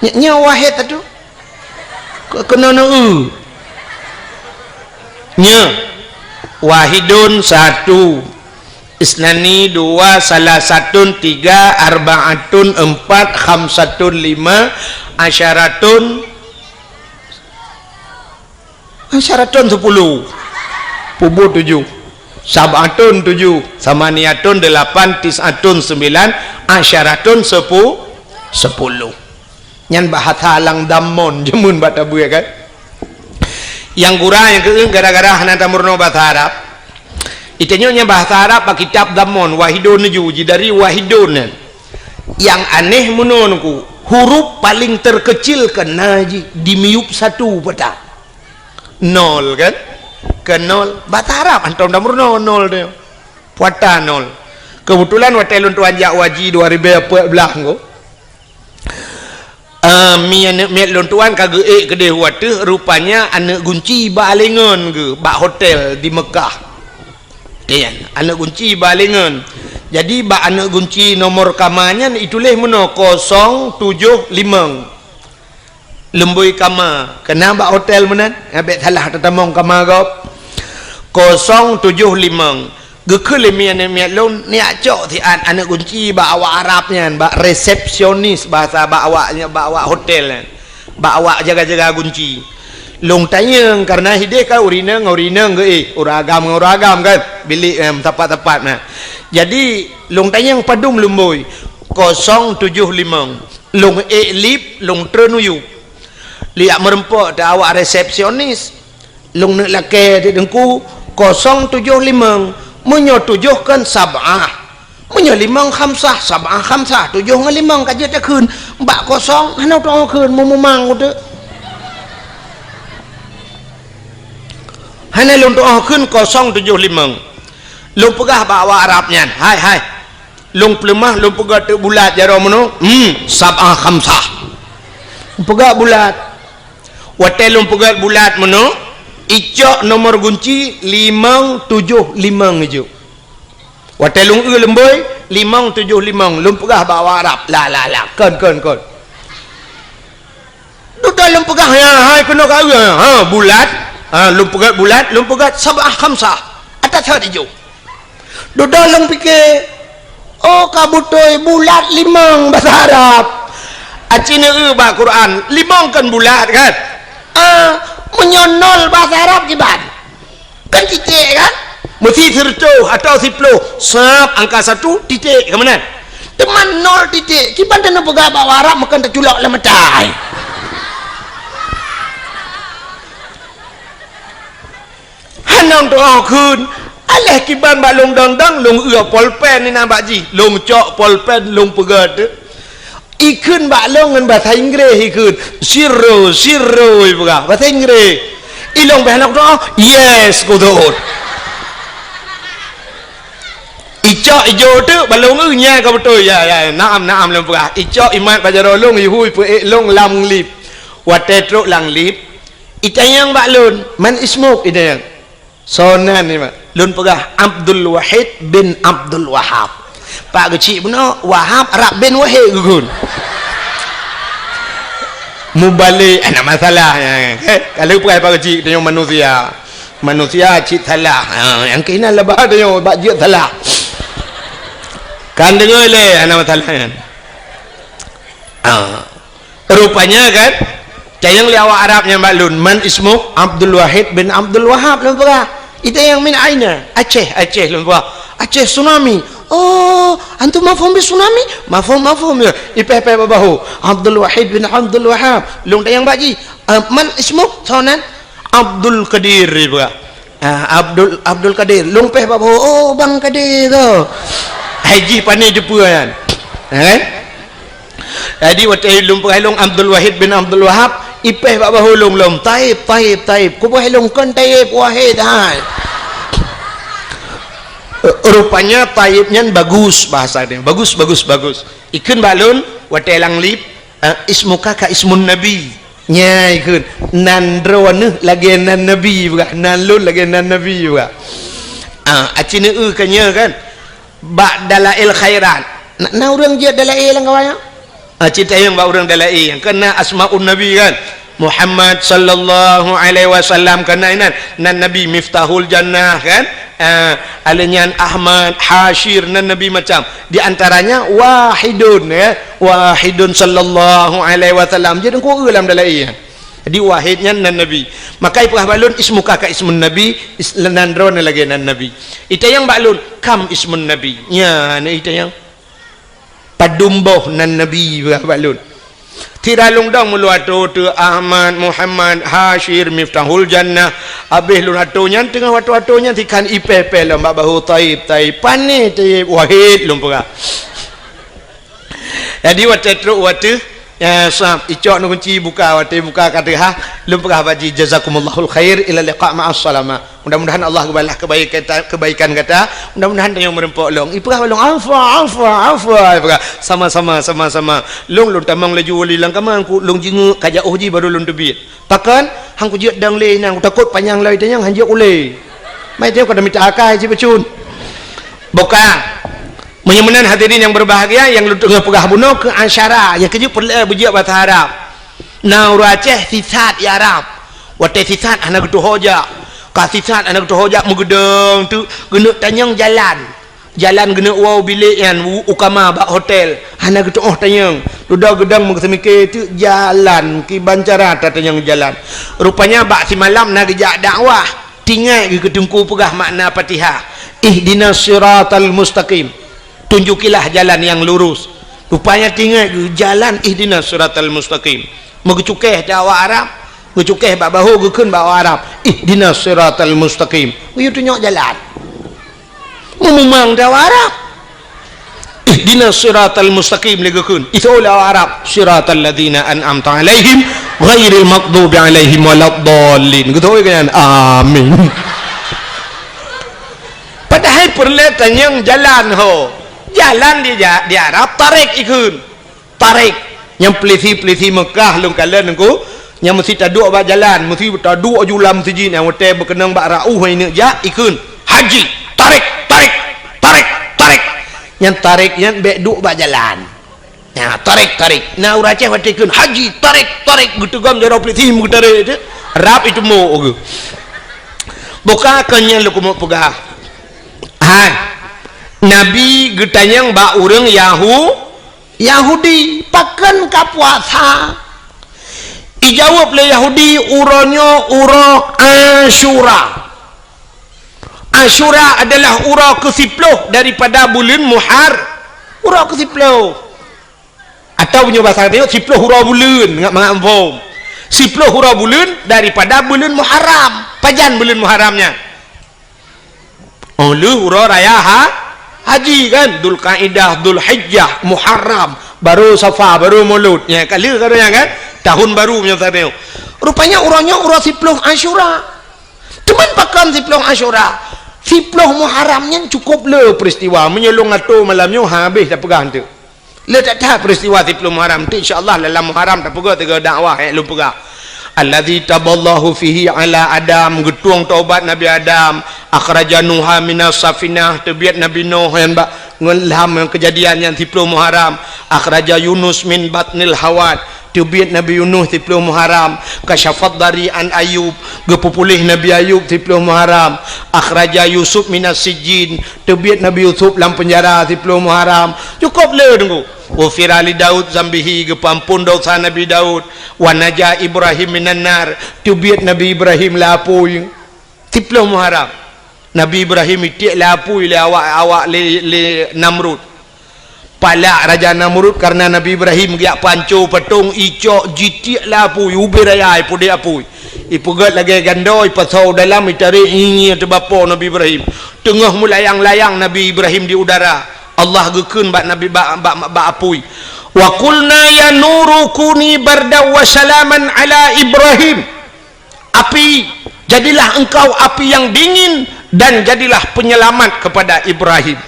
Ny-, nyoe wahid satu. Ke-, keunoe neu-eu. Nyoe. Wahidun, satu. Isnani, dua. Salasatun, tiga. Arbaatun, empat. Khamsatun, lima. Asyaratun, Asyaratun, sepuluh. Peubuet tujoh. Sab'atun tujuh, samaniyatun delapan, tis'atun sembilan, asyaratun sepu-, sepuluh. Nyan bahasa lam dhammon jameun bak tabeue kan. Nyang gura nyang keu gara-gara hana tameurunoe bahasa Arab. Itanyoe nyan bahasa Arab bak kitab dhammon, wahidun tujuh, ji dari wahidun nyan. Nyang aneh meunoe nungku, huruf paling terkecil keu na ji di miyup satu peutah. Nol kan? Keu nol. Bahasa Arab hantom tameurunoe nol tu. Puata nol. Keubeutulan watée lôn tuan jak haji dua ribu empat belas nyoe. Ah, mi aneuk miet lôn tuan ka geuék keudeh u ateueh, rupanya aneuk gunci bak alengon geuh bak hotel di Mekah. Nyan, aneuk gunci bak alengon. Jadi bak aneuk gunci nomor kama nyan ituléh meunoe kosong tujoh limong. Lumbôi kama, keu na bak hotel meunan, bék salah tatamong kama gob. Kosong tujoh limong. Geukheun lé mi aneuk miet lôn, neujak cok siat aneuk gunci bak awak Arab nyan, bak resepsionis bahasa bak awak, bak awak hotel nyan. Bak awak jaga-jaga gunci. Lôn tanyong, kareuna hideh kan ureueng inong ngon ureueng inong geuéh, ureueng agam ngon ureueng agam kan, bilék, em, teumpat-teumpat na. Jadi, lôn tanyong padum lumbôi, kosong tujoh limong. Lôn ék lip, lôn treun u yup. Lijak meureumpok teuh awak resepsionis. Lôn neuk lakée teuk teungku, kosong tujoh limong. Meunyoe tujoh kan sab'ah. Meunyoe limong khamsah, sab'ah khamsah, tujoh ngon limong ka jeuet takheun. Bak kosong hana tu'oh kheun, meumumang uteuk. Hana lôn tu'oh kheun kosong tujoh limong. Lôn peugah bak awak Arab nyan, "Hai, hai. Lôn peuleumah, lôn peugét teuk bulat jaroe meunoe." "Hmm, sab'ah khamsah." Lôn peugét bulat. Watée lôn peugét bulat meunoe, icok nomor gunci limong tujoh limong ijok. Watée lôn eu lumbôi, limong tujoh limong, lôn peugah bak awak Arab, "La, la, la, kon, kon, kon." Dudoe lôn peugah, "Ya, hai keunoe ka eu, ha, bulat." Ha, lôn peugét bulat, lôn peugét sab'ah khamsah. Ata that ijok. Dudoe lôn pike, "Oh, ka beutôi bulat limong bahasa Arab." Aci neu eu bak Quran, limong kan bulat kan? Ah, meunyoe nol bahasa Arab kiban? Kan titik kan? Meusti sireutôh atau siploh, sab angka satu titik, ka meunan? Teuma nol titik, kiban taneuk peugah bak Arab meukan taculok lam mata ai. Hana tu'oh kheun, aléh kiban bak lôn dong-dong, lôn eu polpen inan bak jih, lôn cok polpen, lôn peugét teuk. Ikheun bak lôn ngon bahasa Inggréh ikheun, "Zero, zero," ipeugah, bahasa Inggréh. Ilôn beh lôn tu'oh, "Yes," kuteuôt. Icok ijok teuk bak lôn eu nyan ka beutôi, "Ya, ya, naam, naam," lôn peugah. Icok imat bak jaroe lôn, ihu ipeuék lôn lam lift. Watée trok lam lift, itanyong bak lôn, "Man ismuk?" itanyong. "Soe nan nyoe?" Lôn peugah, "Abdul Wahid bin Abdul Wahab." Pak geuchik bunoe, Wahab rab bin Wahid geukheun. Mubalek, hana masalah nyan. Eh, ka lheueh peugah Pak geuchik, tanyoe manusia. Manusia cit salah. Ha, nyang keunan laba tanyoe bak jeuet salah. Kan deungoe lé, hana masalah nyan. Ha. Rupanya kan, tanyong lé awak Arab nyan bak lôn, "Man ismuk?" "Abdul Wahid bin Abdul Wahab," lôn peugah. Itanyong, "Min aina?" "Aceh, Aceh," lôn peugah. "Aceh tsunami." "Oh, antum mafhum bi tsunami?" "Mafhum, mafhum," ya. Ipéh-péh bak bahu. "Abdul Wahid bin Abdul Wahab." Lôn tanyong bak jih, "Ah, man ismuk?" "Soe nan?" "Abdul Qadir," ipeugah. Ah, Abdul, Abdul Qadir. Lôn péh bak bahu, "Oh, Bang Qadir tu." Hai jih pane jeupeue nyan. Ha, kan? Jadi, watée lôn peugah lôn Abdul Wahid bin Abdul Wahab, ipéh bak bahu lôn lom, "Taib, Taib, Taib." Kupeugah lôn, "Kon Taib, Wahid hai." Rupanya Taib nyan bagus bahasa dia. Bagus, bagus, bagus. Ikheun bak lôn, watée lam lift, eh, "Ismuka ka ismun Nabi." Nyan ikheun, "Nan droeneuh lagée nan Nabi," ipeugah, "nan lôn lagée nan Nabi," ipeugah. Ah, aci neu-eu ka nyoe kan. Bak Dalail Khairat. Na, na ureuëng jeuet Dalail lam kawan nyoe? Ah, cit tanyong bak ureuëng Dalail nyang keunan Asmaun Nabi kan. Muhammad sallallahu alaihi wasallam keunan inan, nan Nabi Miftahul Jannah kan. Ah, alèh nyan Ahmad, Hasyir, nan Nabi macam. Di antaranya Wahidun, ya. Wahidun sallallahu alaihi wasallam. Jadi, ku eu lam Dalail. Jadi, Wahid nyan nan Nabi. Maka ipeugah bak lôn, "Ismuka ka ismun Nabi," is-, nan droeneuh lagèe nan Nabi. Itanyong bak lôn, "Kam ismun Nabi?" Nyan itanyong. Padum boh nan Nabi, ipeugah bak lôn. Sira lôn dong meulôn atô teuh Ahmad, Muhammad, Hasyir, Miftahul Jannah. Abéh lôn atô nyan, teungoh atô-atô nyan, sikhan ipèh-pèh lom bak bahô, "Taib, Taib, pané Taib, Wahid," lôn peugah. Jadi, watèe trôk u ateueh, ya, sab, icok neukunci buka, watèe buka ka teuhah, lôn peugah bak jih, "Jazakumullahul khair, ila liqa ma'as salamah." Mudah-mudahan Allah geubalah kebaikan, kebaikan gata. Mudah-mudahan tanyoe meureumpok lom. Ipeugah bak lôn, "Afwa, afwa, afwa." Ipeugah, "Sama-sama, sama-sama." Lôn, lôn tamong laju u lam kama, ku lôn jingeuk ka jiôh jih baru lôn teubiet. Pakon? Han kujeuet dong lé nyan, kutakot panyang lom itanyong han jeuet ulèe. Mai teuh ka mita akai cit bacut. Buka. Meunyoe meunan hadirin yang berbahagia, nyang lôn teungoh peugah bunoe keu asyara, nyang keujeuet peureulèe beujeuet basa Arab. Na ureueng Aceh sisat i Arab. Watèe sisat hana geutuho jak. Ka sisat hana geutuho jak, meugeudong teuk, geuneuk tanyong jalan. Jalan geuneuk woe u bilék nyan, u, u kama bak hotel. Hana geutu'oh tanyong. Dudoe geudong meugeuseumiké teuk jalan, kiban cara tatanyong jalan. Rupanya bak simalam na geujak dakwah. Teuingat geuh keu teungku peugah makna Fatihah. "Ihdinas siratal mustaqim." Tunjukilah jalan yang lurus. Rupanya teuingat geuh jalan ihdinas siratal mustaqim. Meugeucukéh teuh awak Arab, geucukéh bak bahô geukheun bak awak Arab, "Ihdinas siratal mustaqim." Geuyue tunyok jalan. Meumumang teuh awak Arab. "Ihdinas siratal mustaqim," lé geukheun. Iseuôt lé awak Arab, "Siratal ladzina an'amta 'alaihim, ghairil maghdubi 'alaihim waladdallin." Geutôi keu nyan, amin. Padahai peureulèe tanyong jalan ho. Jalan di ja-, di Arab, tarik ikheun. Tarik. Nyang peulisi-peulisi Meukah lôn kalon nyan ku, nyang meusti taduek bak jalan, meusti taduek ju lam meuseujid, nyang watèe beukeunong bak rauh nyan neuk jak, ikheun, "Haji, tarik, tarik, tarik, tarik." Nyang tarik nyan bèk duek bak jalan. Nyan, tarik, tarik. Na ureueng Aceh watèe kheun, "Haji, tarik, tarik." Geuteugom jaroe peulisi meugeutarek teuk. Rab itumbok geuh. Buka keu nyan lôn keumeung peugah. Hai. Nabi geutanyong bak ureueng Yahu-, Yahudi, "Pakon ka puasa?" Ijaweueb lé Yahudi, "Uroe nyoe uroe Asyura." Asyura adalah uroe keusiploh daripada buleuen Muhar-, uroe keusiploh. Atawa meunyoe basa geutanyoe, siploh uroe buleuen, ngat mangat muphom. Siploh uroe buleuen daripada buleuen Muharram. Pajan buleuen Muharram nyan? Oh, lheueh uroe raya ha-, haji kan, Dzulkaidah, Dzulhijjah, Muharram, baru Safar, baru Maulud. Nyan ka lheueh ka nyan kan, tahun baru meunyoe basa geutanyoe. Rupanya uroe nyoe uroe siploh Asyura. Teuma pakon siploh Asyura? Siploh Muharram nyan cukup le peristiwa. Meunyoe lôn atô malam nyoe, habéh tapeugah teuk. Le that-that peristiwa siploh Muharram teuk, insya Allah dalam Muharram tapeugah tiga dakwah, eh, lôn peugah. "Alladzi taballahu fihi ala Adam," geutueng taubat Nabi Adam, "akhraja Nuha minas safinah," teubiet Nabi Nuh nyan bak ngon lam Kejadian nyan siploh Muharram, "akhraja Yunus min batnil hawat," teubiet Nabi Yunus siploh Muharram, "kasyafad dari an Ayub," geupeupuléh Nabi Ayub siploh Muharram, "akhraja Yusuf minas sijjin," teubiet Nabi Yusuf lam peunjara siploh Muharram. Cukup le teungku. "Ghufira li Daud zambihi," geupeuampon desya Nabi Daud. "Wa naja Ibrahim minan nar," teubiet Nabi Ibrahim lam apui. Siploh Muharram. Nabi Ibrahim itiek lam apui lé awak, awak lé, lé Namrud. Palak Raja Namrud kareuna Nabi Ibrahim geujak panco patong, icok jitiek lam apui, ubé raya ipudek apui. Ipeugét lagée gandô, ipasoe u dalam, itarek ngieng-ngieng ateueh bapo Nabi Ibrahim. Teungoh meulayang-layang Nabi Ibrahim di udara, Allah geukheun bak Nabi, bak, bak, bak apui, "Wa qulna ya nuru kuni bardan wa salaman ala Ibrahim." Api, jadilah engkau api yang dingin dan jadilah penyelamat kepada Ibrahim.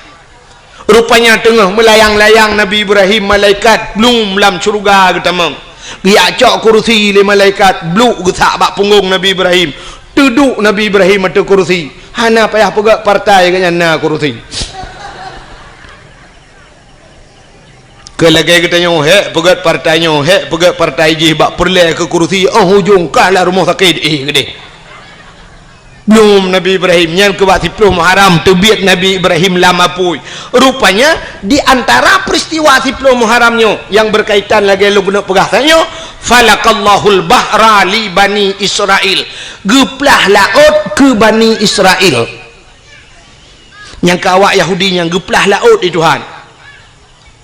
Rupanya teungoh meulayang-layang Nabi Ibrahim, malaikat blum lam syeuruga geutamong. Geujak cok kursi lé malaikat, bluk geusak bak punggong Nabi Ibrahim. Teuduek Nabi Ibrahim ateueh kursi. Hana payah peugét partai, gobnyan na kursi. Keu lagée geutanyoe, hék peugét partai nyoe, hék peugét partai jih, bak peureulée keu kursi, óh ujong kah lam rumoh sakét, éh, geudeh. Blum Nabi Ibrahim, nyan keu bak siploh Muharram teubiet Nabi Ibrahim lam apui. Rupanya, di antara peristiwa siploh Muharram nyoe nyang berkaitan lagée lôn keuneuk peugah tanyoe, Falaqallahul bahra li Bani Israil. Geuplah laôt keu Bani Israil. Nyang keu awak Yahudi nyan geuplah laôt di Tuhan.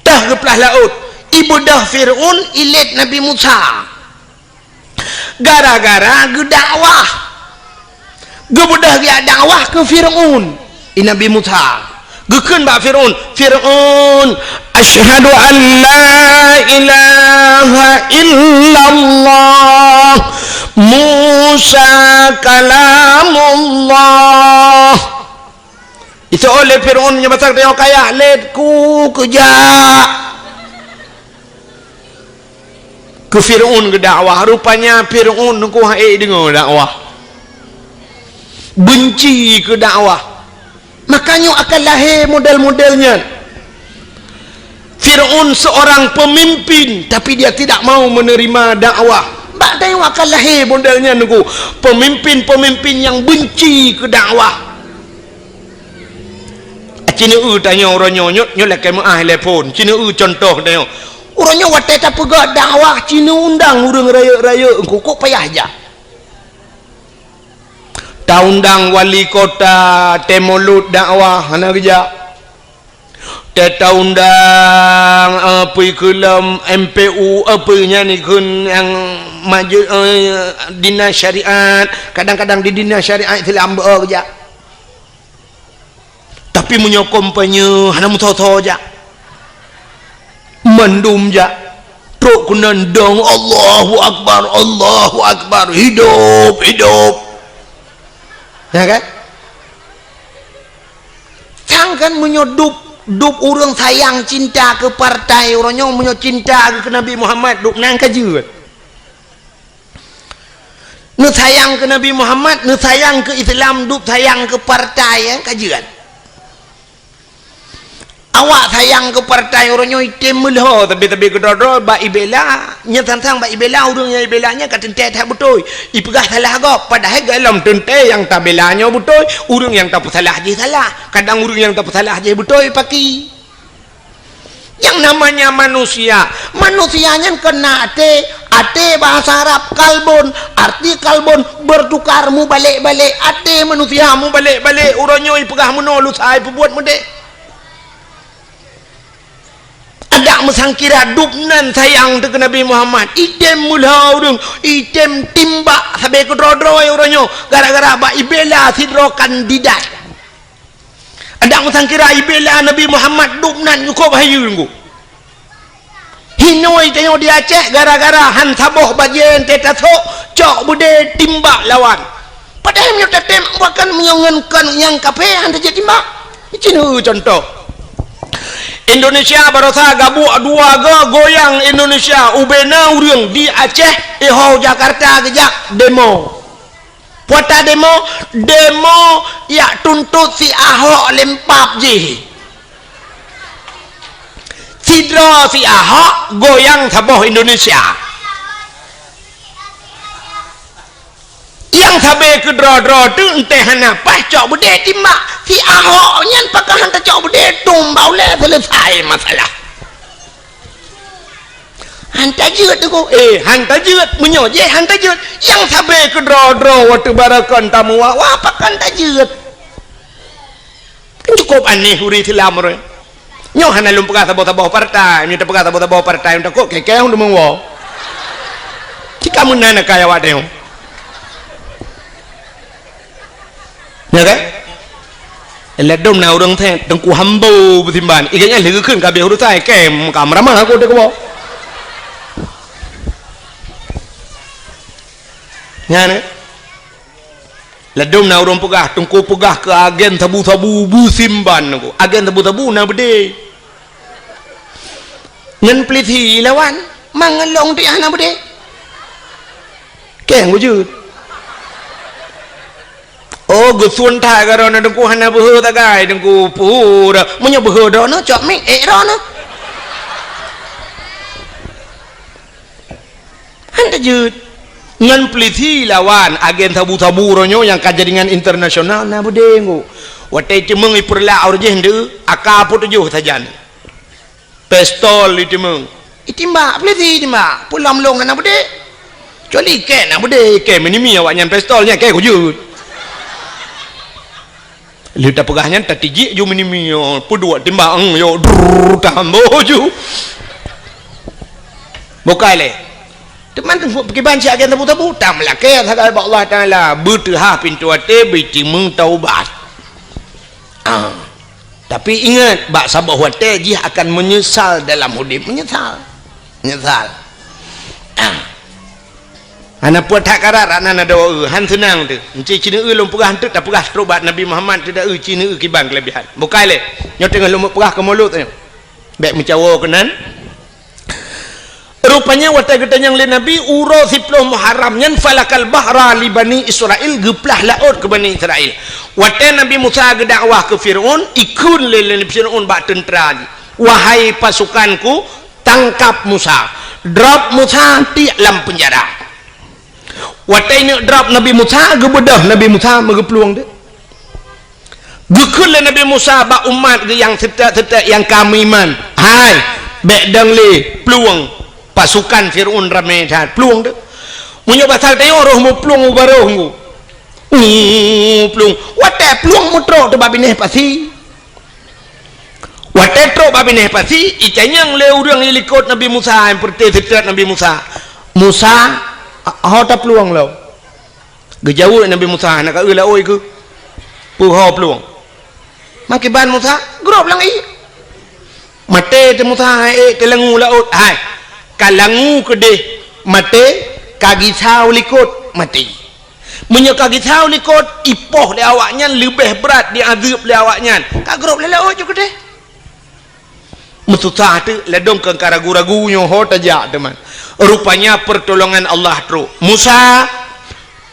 Teuh geuplah laôt, ibeudôh Fir'aun ilét Nabi Musa. Gara-gara geudakwah. Geubeudôh geujak dakwah keu Fir'aun, i Nabi Musa. Geukheun bak Fir'aun, "Fir'aun, asyhadu an la ilaha illallah, Musa kalamullah." Iseuôt lé Fir'aun nyoe basa teuh kaya lét ku keujak. Keu Fir'aun geudakwah, rupanya Fir'aun nungku hana ék deungoe dakwah. Beunci keu dakwah. Makanya akan lahé model-model nyan. Fir'aun seorang pemimpin, tapi dia tidak mau menerima dakwah. Bak tanyoe akan lahé model nyan nungku. Pemimpin-pemimpin yang benci keu dakwah. Ci neueu tanyoe uroe nyoe, nyoe, nyoe lakée meuáh lé phon. Ci neueu cuntoh tanyoe. Uroe nyoe watée tapeugah dakwah, ci neuundang ureuëng rayeuk-rayeuk, engko kok payah jak. Taundang wali kota, tée mulod dakwah, hana geujak. Tée taundang, eh, peue keu lom M P U, eh, peue nyan ikheun nyang maju, eh, dinas syariat, kadang-kadang di dinas syariat Islam beu geujak. Tapi meunyoe kampanye hana meusoe-soe jak. Mandum jak. Trok keunan dong, "Allahu Akbar, Allahu Akbar, hidup, hidup." Ya kan? Sang kan meunyoe dub, dub ureuëng sayang cinta keu partai uroe nyoe, meunyoe cinta keu Nabi Muhammad, dub nan ka jeuet. Neusayang keu Nabi Muhammad, neusayang keu Islam, dub sayang keu partai, eh, ka jeuet. Awak sayang keu partai uroe nyoe item meulhô, tapi-tapi keudroe-droe bak ibela, nyan sang-sang bak ibela ureuëng nyang ibela nyan ka teuntée that beutôi. Ipeugah salah gob, padahai golom teuntée nyang tabela nyoe beutôi, ureuëng nyang tapeusalah jih salah. Kadang ureuëng nyang tapeusalah jih beutôi paki. Yang namanya manusia, manusia nyan keunan até, até bahasa Arab kalbun, arti kalbun bertukar, mubalek-balek, até manusia mubalek-balek, uroe nyoe ipeugah meunoe lusa ipeubuet meudeh. Adak meusangkira dub nan sayang teuh keu Nabi Muhammad, item meulhô ureuëng, item timbak sabe keudroe-droe uroe nyoe, gara-gara bak ibela sidroe kandidat. Adak meusangkira ibela Nabi Muhammad dub nan nyukôb hayeue nunggu. Hinoe tanyoe di Aceh gara-gara han saboh bajée teuh tasok, cok beudé timbak lawan. Padahai meunyoe tatem bahkan meunyoe ngon kon nyang kafé han tajeuet timbak. Cit neu contoh. Indonesia barosa gabuek dua go goyang Indonesia, ubena ureuëng di Aceh, iho Jakarta geujak demo. Peue ta demo, demo jak tuntot si Ahok lempap jih. Sidroe si Ahok goyang saboh Indonesia. Nyang sabe keudroe-droe teuh entée hana paih cok beudé timbak. Si Ahok nyan pakon han tacok beudé, tom bak ulée seuleusai masalah. Han tajeuet teuh ko, eh, han tajeuet. Meunyoe jih han tajeuet, nyang sabe keudroe-droe watée barakon tamu wa-wa pakon tajeuet. Kan cukup aneh ureuëng Islam roh. Nyoe hana lôn peugah saboh-saboh partai, nyoe tapeugah saboh-saboh partai, takot kekeh hong deungon woe. Cika meunan akai awak teuh. Ya kan? Ladom na ureuëng thét, Teungku Hambo beusimban. Ikan nyan lheueh geukheun ka habéh urusan, kem ka meuramah aku teuh keuboh. Nyan, eh? Ladom na ureuëng peugah, Teungku peugah keu agen sabu-sabu beusimban aku. Agen sabu-sabu na beudé. Ngon peulisi lawan, mangelong di hana beudé. Keng wujud. Oh, geusun that ka droeneuh Teungku hana beuhe tagai, Teungku pura. Meunyoe beuhe droeneuh, cok mic, ék droeneuh. Han tajeuet. Ngon peulisi lawan agen sabu-sabu uroe nyoe nyang ka jaringan internasional na beudé ngku. Watée teumeung ipeurlak ureuëng jih ndeu, aka peutujoh sajan. Pistol iteumeung. Itimbak, peulisi timbak. Peue lom lôn hana beudé. Kecuali kèe na beudé, kèe meunimi awaknyan pistol nyan, kèe kujeuet. Lheueh tapeugah nyan, tatijik ju meunimi, yo, peuduek timbak, eng, yo, drrrr, tahambo ju. Bukai lé. Teuma teungku, pakriban siat gèt tabu-tabu, tameulakèe sagai bak Allah Taala, beuteuhah pintoe até, beutimeung taubat. Ah. Tapi ingat, bak saboh watèe jih akan meunyeusal dalam udép, meunyeusal. Meunyeusal. Ah. Hana peue that karat, hana na doa, han seunang teuh. Enci cineue lôn peugah eunteuk tapeugah trok bak Nabi Muhammad teuh da, eu cineue kiban keulebihan. Bukai lé. Nyoe teungoh lôn peugah keu mulod nyoe. Bèk meucawo keunan. Rupanya watèe geutanyong lé Nabi uroe siploh Muharram nyan, falakal bahra li Bani Israil, geuplah laôt keu Bani Israil. Watèe Nabi Musa geudakwah keu Fir'aun, ikheun lé, lé Fir'aun bak teuntra jih, "Wahai pasukanku, tangkap Musa, drop Musa tiek lam peunjara." Watèe ineuk drop Nabi Musa, geubeudôh Nabi Musa meugeuplueng teuh. Geukheun lé Nabi Musa bak umat geuh nyang seutôt-seutôt nyang ka meuiman, "Hai, bèk dong lé, plueng, pasukan Fir'aun ramé that, plueng teuh." Meunyoe basa tanyoe roh meuplueng u barôh nggu. Uh, plueng. Watèe plueng meutrok teuh bak binéh pasi. Watèe trok bak binéh pasi, itanyong lé ureueng ilikot Nabi Musa, nyang peureté seutôt Nabi Musa, "Musa, ho taplueng lom?" Geujaweueb Nabi Musa, "Hana ka eu laôt keuh, peue ho plueng?" Makiban Musa, grôp lam ié. Maté teuh Musa, hai ék teulangu laôt, hai. Ka langu keudéh maté, ka gisa u likot maté. Meunyoe ka gisa u likot, ipoh lé awaknyan leubeh brat diazeueb lé awaknyan. Ka grôp lé laôt ju keudéh. Meususah teuk, ladôm ka ragu-ragu nyoe ho tajak teuma. Rupanya pertolongan Allah trok. "Musa,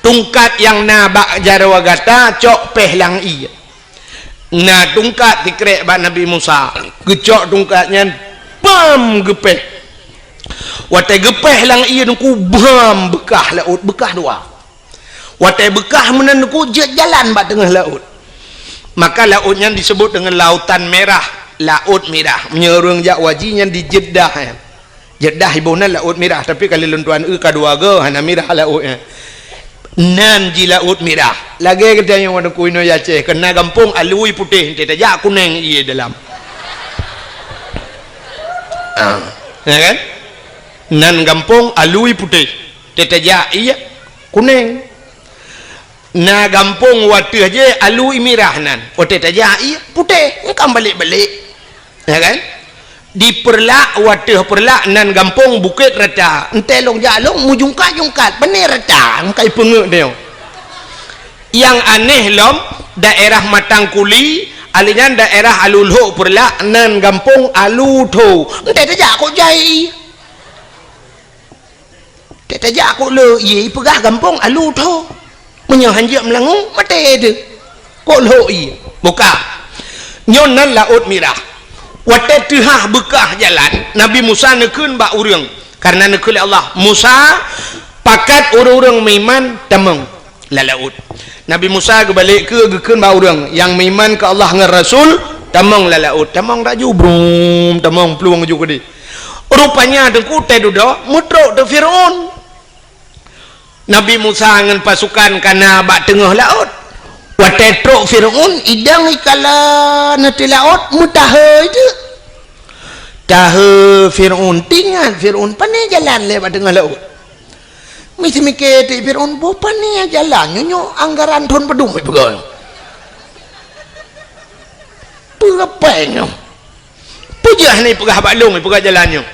tungkat nyang na bak jaroe gata cok péh lam ié." Na tungkat sikrek bak Nabi Musa. Geucok tungkat nyan, bam, geupéh. Watèe geupéh lam ié teungku, bam, beukah laôt, beukah dua. Watèe beukah meunan teungku, jeuet jalan bak teungoh laôt. Maka laôt nyan disebut deungon Lautan Merah, Laôt Mirah. Meunyoe ureueng jak haji nyan di Jeddah, eh. Jeddah iboh nan Laôt Mirah, tapi ka lheueh lôn tuan eu ka dua goe, hana mirah laôt nyan. Nan jih Laôt Mirah. Lagèe geutanyoe teungku inoe Aceh, keu na gampông alui putéh, teuh tajak kunéng ié dalam. Ah, ya kan? Nan gampông alui putéh, teuh tajak ié kunéng. Na gampông watèe jih alui mirah nan, watèe tajak ié putéh, kan balek-balek. Ya kan? Di Peureulak, watèe Peureulak nan gampông Bukét Rata. Entèe lôn jak lôn meujungkat-jungkat, pané rata, kai peungeut nyoe. Nyang aneh lom, daerah Matang Kuli, alèh nyan daerah Alu Lhok Peureulak nan gampông Alu Tho. Entèe tajak kok jai. Teuh tajak kok le, ié peugah gampông Alu Tho. Meunyoe hanjeuet meulangue, maté teuh. Kok lhok ié. Buka. Nyoe nan Laôt Mirah. Watèe teuhah beukah jalan, Nabi Musa neukheun bak ureueng. Karena neukheun lé Allah, "Musa, pakat ureueng-ureueng meuiman tamong lam laôt." Nabi Musa geubalek keu geukheun bak ureueng nyang meuiman keu Allah ngon Rasul, "Tamong lam laôt." Tamong laju, brum, tamong plueng ju keudéh. Rupanya teungku teuh dudoe meutrok teuh Fir'aun. Nabi Musa ngon pasukan ka na bak teungoh laôt. Watèe trok Fir'aun, idong ikalon ateueh laôt, meutahe teuh. Tahe Fir'aun, teuingat Fir'aun, pané jalan lé bak teungoh laôt. Miseumiké teuh Fir'aun, boh pané jalan nyoe, nyoe anggaran thon padum ipeugah. Peue rapai nyoe? Peue jeuet hana ipeugah bak lôn, ipeugah jalan nyoe?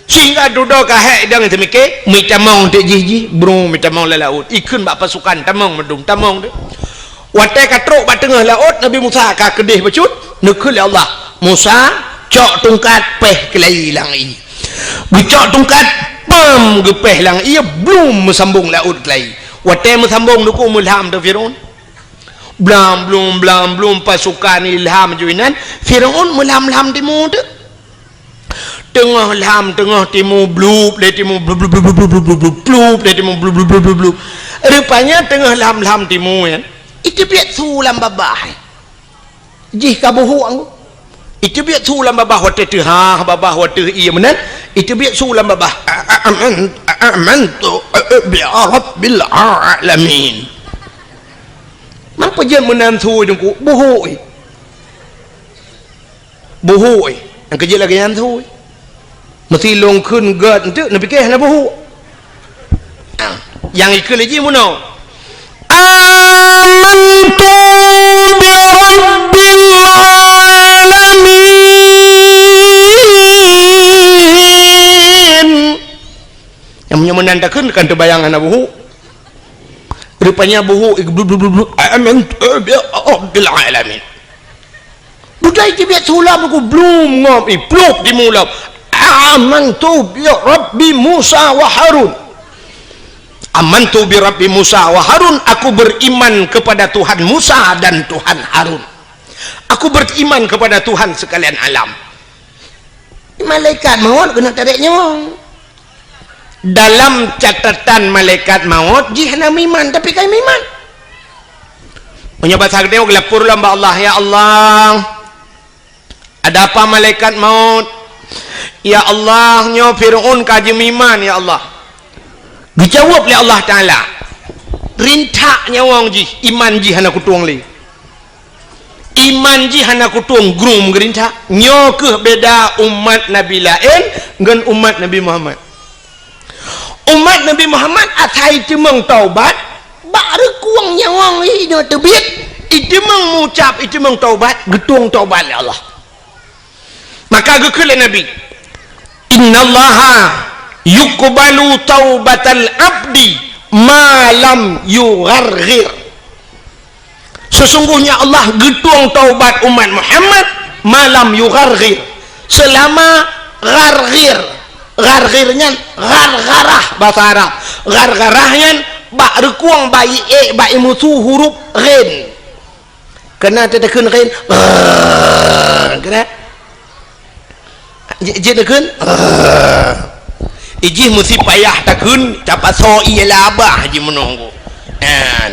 Sehingga dudoe ka hék idong teumiké, meutamong teuk jih-jih, brum, meutamong lam laôt. Ikheun bak pasukan, tamong meudum, tamong teuh. Watèe ka trok bak teungoh laôt, Nabi Musa ka keudéh bacut, neukheun lé Allah, "Musa, cok tungkat péh keulayi lam ié." Geucok tungkat, pam, geupéh lam ié, blum, meusambong laôt keulayi. Watèe meusambong teungku, meulham teuh Fir'aun. Blam blum, blam blum, pasukan ilham ju inan, Fir'aun meulham-lham timu teuh. Teungoh lham, teungoh timu, blup lé timu, blup, blup, blup, blup, blup, blup, blup, blup lé timu, blup, blup, blup, blup, blup. Rupanya teungoh lham-lham timu nyan, iteubiet su lam babah. Jih ka buhuk anggô. Iteubiet su lam babah watèe teuhah, babah watèe ié meunan, Iteubiet su lam babah. A-, a-, aman-, a-, amantu bi rabbil alamin. Mampu jeuet meunan su teungku, buhuk. Buhuk. Nyang keujeuet lagèe nyan su. Meusti lôn kheun gèt enteuk, neupiké hana buhuk. Ah, nyang ikheun lé jih meunoe. Amantu bi rabbil alamin. Nyang meunyoe meunan takheun kan teubayang hana buhuk. Rupanya buhuk, blub, blub, blub, blub. Amantu bi rabbil alamin. Budai teubiet su lam ku blum ngom, i plup di mulam. Amantu bi rabbi Musa wa Harun. Amantu bi rabbi Musa wa Harun, aku beriman kepada Tuhan Musa dan Tuhan Harun. Aku beriman kepada Tuhan sekalian alam. Malaikat maut keuneuk tarek nyawong. Dalam catatan malaikat maut, jih hana meuiman, tapi ka meuiman. Meunyoe basa geutanyoe geulapor lom bak Allah, "Ya Allah, ada apa malaikat maut? Ya Allah, nyoe Fir'aun ka jimeuiman, ya Allah." Geujaweueb lé Allah Taala, "Rintak nyawong jih, iman jih hana kutueng lé." Iman jih hana kutueng, grung geurintak. Nyoe kheueh beda umat Nabi laén ngon umat Nabi Muhammad. Umat Nabi Muhammad asai teumeung taubat, bak reukueng nyawong inoe teubiet, iteumeung mucab, iteumeung taubat, geutueng taubat lé Allah. Maka geukheun lé Nabi, "Innallaha yuqbalu taubatal abdi ma lam yugharghir." Sesungguhnya Allah geutueng taubat umat Muhammad ma lam yugharghir, selama gharghir. Gharghir nyan ghargharah basa Arab. Ghargharah nyan bak reukueng bak iék bak imusu huruf ghin. Keunan teuteukheun kheun. Keunan. Jeuet, jeuet teukheun. Ijih meusti payah takheun, tapasoe ie lam babah jih meunoe. Nyan.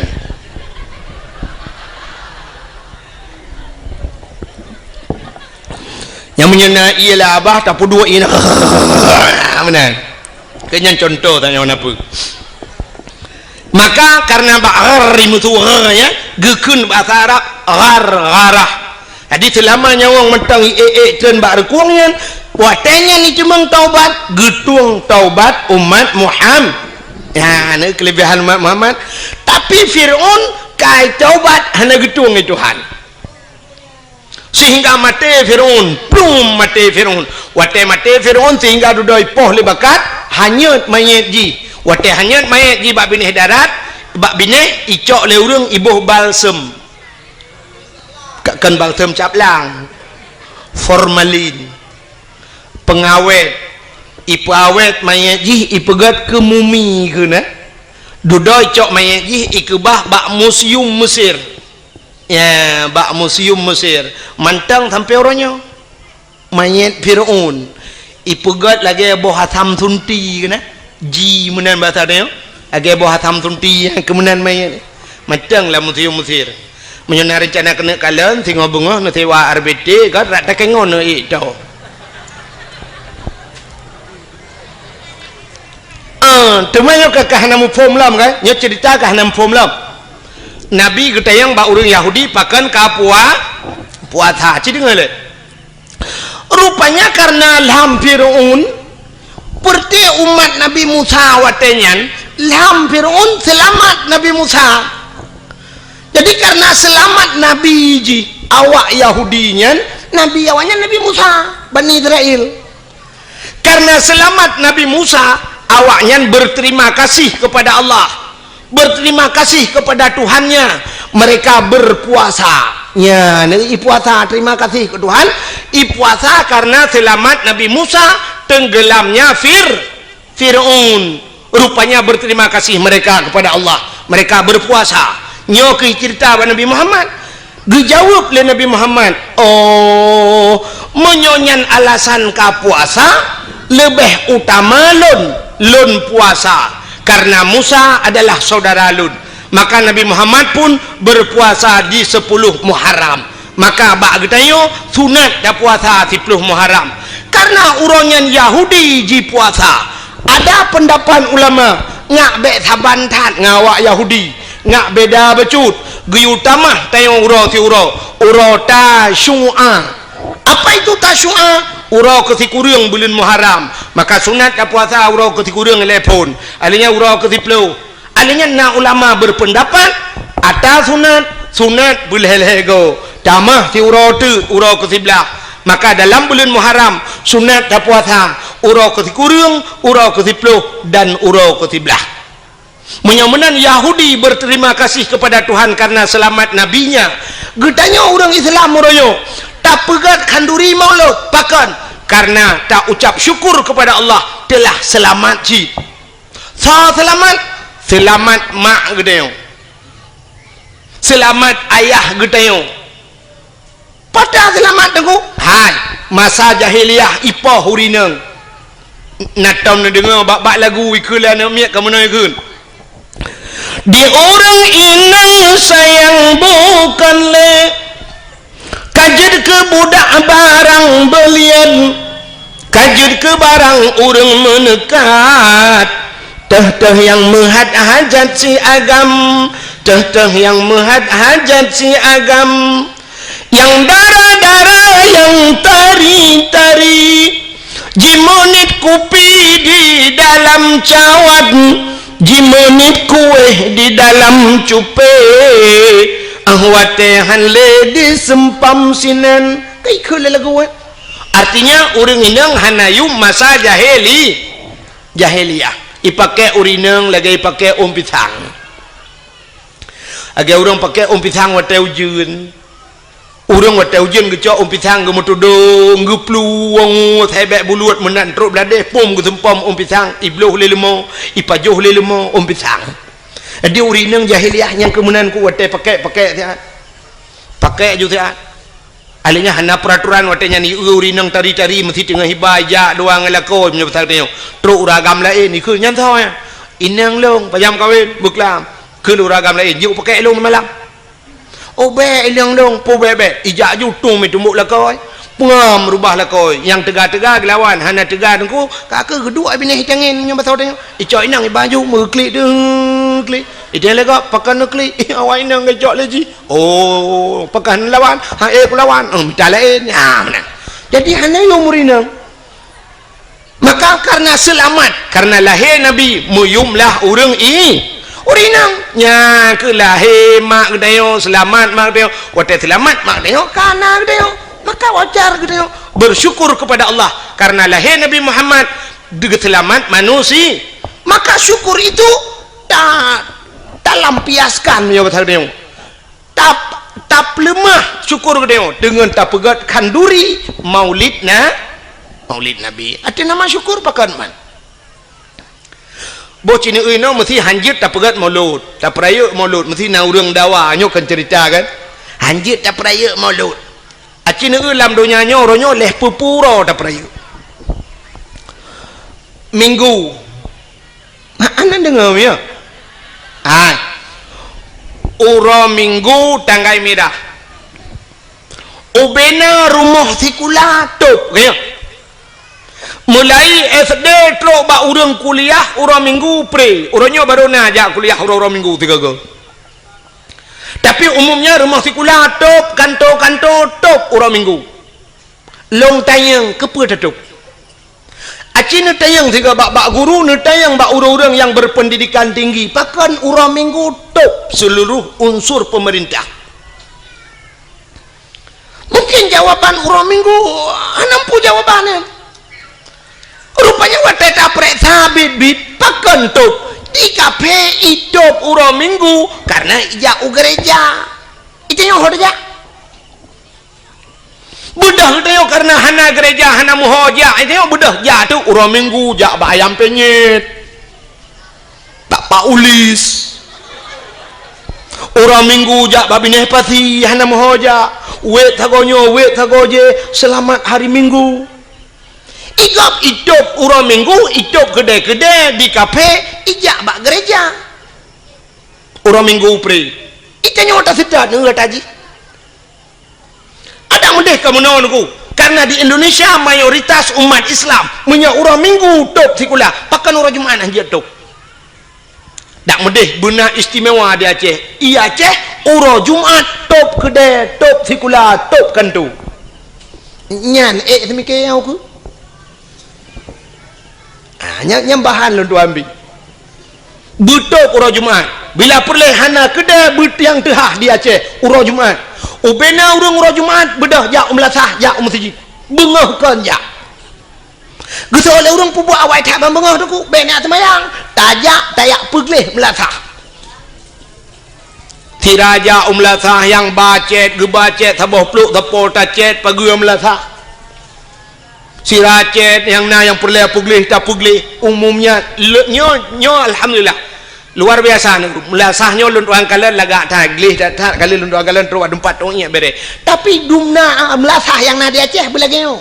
Nyang meunyoe na ie lam babah, tapeuduek ie na. Meunan. Keu nyan contoh tanyoe na peue. Maka karena bak ghar imusu ghar, ya, geukheun bahasa Arab ghar, gharah. Jadi selama nyawong mantong iék-ék treun bak reukueng nyan, watée nyan iteumeung taubat, geutueng taubat umat Muhammad. Ya, ni kelebihan umat Muhammad. Tapi Fir'aun kai taubat hana geutueng lé Tuhan. Sehingga maté Fir'aun, plum maté Fir'aun. Watée maté Fir'aun sehingga dudoe ipoh lé bakat, hanyot manyét jih. Watée hanyot manyét jih bak binéh darat, bak binéh icok lé ureuëng iboh balsem. Ka-, kon balsem caplang, formalin, pengawét, ipeuawét manyét jih ipeugét keu mumi keunan. Dudoe icok manyét jih ikeubah bak museum Mesir. Ya, bak museum Mesir. Mantong sampoe uroe nyoe. Manyét Fir'aun. Ipeugét lagée boh asam sunti keunan. Ji meunan basa nyoe. Lagée boh asam sunti nyang keu meunan manyét. Mantong lam museum Mesir. Meunyoe na reuncana keuneuk kalon, singoh beungoh neusewa R B T, kan rak takée ngon neuék tho. Ah, teuma nyoe ka, ka hana muphom lom, kan? Nyoe ceurita ka hana muphom lom. Nabi geutanyong bak ureuëng Yahudi pakon ka pua-, puasa. Ci deungoe lé. Rupanya karena lham Fir'aun, peureuté umat Nabi Musa watée nyan, lham Fir'aun seulamat Nabi Musa. Jadi karena seulamat Nabi jih, awak Yahudi nyan, Nabi awaknyan Nabi Musa, Bani Israel. Karena seulamat Nabi Musa, awaknyan berterima kasih kepada Allah. Berterima kasih kepada Tuhannya, mereka berpuasa. Nya, neuék ipuasa, terima kasih keu Tuhan. Ipuasa karena seulamat Nabi Musa, tenggelamnya Fir-, Fir'aun. Rupanya berterima kasih mereka kepada Allah. Mereka berpuasa. Nyoe keuh ceurita bak Nabi Muhammad. Geujaweueb lé Nabi Muhammad, "Oh, meunyoe nyan alasan ka puasa, leubeh utama lôn, lôn puasa, karena Musa adalah saudara lôn." Maka Nabi Muhammad pun berpuasa di sepuluh Muharram. Maka bak geutanyoe sunat tapuasa siploh Muharram. Karena uroe nyan Yahudi jipuasa. Ada pendapat ulama, ngak bék saban that ngon awak Yahudi, ngak beda bacut, geuyue tamah tanyoe uroe siuroe, uroe Tasyu'a. Apa itu Tasyu'a? Uroe keusikureueng buleuen Muharram. Maka sunat tapuasa uroe keusikureueng lhèe phon. Alèh nyan uroe keusiploh. Alèh nyan na ulama berpendapat, ata sunat, sunat beulhèe-lhèe goe. Tamah siuroe teuk uroe keusiblah. Maka dalam buleuen Muharram, sunat tapuasa uroe keusikureueng, uroe keusiploh, dan uroe keusiblah. Meunyoe meunan Yahudi berterima kasih kepada Tuhan karena selamat nabinya, geutanyoe ureuëng Islam uroe nyoe tapeugét khanduri Maulud, pakon? Karena taucap syukur kepada Allah telah selamat cit. Soe seulamat? Seulamat mak geutanyoe. Seulamat ayah geutanyoe. Pat seulamat teungku? Hai, masa jahiliyah ipoh ureuëng inong. Na tom neudeungoe bak-bak lagu ikheun lé aneuk miet ka meunoe kheun. Di ureuëng inong sayang bukon lé, ka jeuet keu budak barang beulian, ka jeuet keu barang ureuëng meuneukat. Teuh-teuh nyang meuhat hajat si agam, teuh-teuh nyang meuhat hajat si agam. Nyang dara-dara, nyang tari-tari, jimeuniet kupi di dalam cawat, jimeuniet kuéh di dalam cupé, ah watée han lé diseumpam sinan. Ka ikheun lé lagu, eh? Artinya, ureuëng inong hana yum masa jahili-, jahiliyah. Ipaké ureuëng inong lagée ipaké ôn pisang. Lagée ureuëng paké ôn pisang watée ujeuen. Ureuëng watée ujeuen geucok ôn pisang geumeutudong, geuplueng, saibék bulut meunan trok bladeh, pom geuseumpom ôn pisang, ibloh lé leumo, ipajoh lé leumo ôn pisang. Jadi ureuëng inong jahiliyah nyang keu meunan ku watée paké-paké siat. Paké ju siat. Alèh nyan hana peuraturan watée nyan, ureuëng inong tari-tari meusi teungoh iba ijak dua ngon lakoe meunyoe pasal tanyoe. Trok ureuëng agam laén ikheun nyan soe nyan. Inong lôn, pajam kawén, beuklam. Kheun ureuëng agam laén, jeuet paké lôn malam. Oh bék inong lôn, peue bék-bék. Ijak ju tueng meutumbok lakoe. Peungam rubah lakoe. Nyang teuga-teuga geulawan, hana teuga teungku, ka keu geuduek binéh tangen nyoe basa tanyoe. Icok inong iba ju meuklik deuh klik. Ideh lé gob pakon neuklik. Awak inong geucok lé jih. Oh, pakon lawan. Ha, eh, kulawan. Oh, mita laén. Ah, meunan. Jadi hana yum ureuëng inong. Maka karena seulamat, karena lahé Nabi, meuyumlah ureuëng i-, ureuëng inong. Nyan keuh lahé mak geutanyoe, seulamat mak geutanyoe. Watée seulamat mak geutanyoe, ka na geutanyoe. Maka wajar geutanyoe bersyukur kepada Allah karena lahé Nabi Muhammad, geuseulamat manusia. Maka syukur itu ta-, talampiaskan, ya, kata geutanyoe. Tap-, tapeuleumah syukur geutanyoe deungon tapeugét khanduri Maulid na-, Maulid Nabi. Até nama syukur pakon man. Boh cineui nyoe meusi hanjeuet tapeugét Maulud, tapeurayeuk Maulud, meusi na ureuëng dawa, nyoe kan cerita kan. Hanjeuet tapeurayeuk Maulud. Aci neue lam donya nyoe, uroe nyoe lhèe peuet ploh uroe tapeurayeuk. Minggu. Hana deungoe, ya? Hai. Uroe Minggu tanggai mirah. Ubena rumoh sikula tôb, ya. Mulai S D trok bak ureuëng kuliah uroe Minggu pre. Uroe nyoe barô na jak kuliah uroe-uroe Minggu sigoe-goe. Tapi umumnya rumoh sikula tôb, kanto-kanto tôb uroe Minggu. Lôn tanyong, keupeue tatôb? Aci neutanyong sigoe bak, bak guru, neutanyong bak ureuëng-ureuëng nyang berpendidikan tinggi, pakon uroe Minggu tôb seuluruh unsur peumeurintah? Mungkin jawaban uroe Minggu hana muphom jawaban nyan. Rupanya watée tapeuriksa biet-biet, pakon tôb? Di kaphé itôb uroe Minggu karena ijak u gereja. Itanyoe ho tajak. Beudôh geutanyoe karena hana gereja, hana meuho jak. Itanyoe beudôh jak tu uroe Minggu jak bak ayam penyet. Bak Pak Ulis. Uroe Minggu jak bak binéh pasi, hana meuho jak. Wét sagoe nyoe, wét sagoe jéh, seulamat hari Minggu. Igob itôb uroe Minggu, itôb keudè-keudè di kaphé, ijak bak gereja. Uroe Minggu pre. Itanyoe taseutôt ngon gata jih. Adak meudeh ka meunoe Teungku. Karena di Indonesia mayoritas umat Islam, meunyoe uroe Minggu tôb sikula, pakon uroe Jumat hana jeuet tôb. Dak meudeh beuna istimewa di Aceh. I Aceh, uroe Jumat tôb keudè, tôb sikula, tôb kantô. Nyan ék teumike nyang ukeue. Ah, nyan, nyan bahan lôn tuan bi. Beutôb uroe Jumat. Bila peureulèe hana keudè beutiang teuhah di Aceh uroe Jumat. Ubena ureuëng uroe Jumat beudôh jak u meulasah, jak u meuseujid. Beungoh kon jak. Geusoe lé ureuëng peubuet awai that ban beungoh teungku, bék neujak seumayang. Tajak, tajak peugleh meulasah. Sira jak u meulasah nyang ba cét, geuba cét saboh plôk sapo tacét pageue meulasah. Sira cét nyang na nyang peureulèe peugleh tapeugleh, umum nyan. Le-, nyoe, nyoe alhamdulillah. Luar biasa nyoe. Meulasah nyoe lôn tuan kalon lagak that, gleh that, that, ka lheueh lôn tuan kalon trok bak teumpat tông iék béré. Tapi dumna meulasah nyang na di Aceh beulagèe nyoe.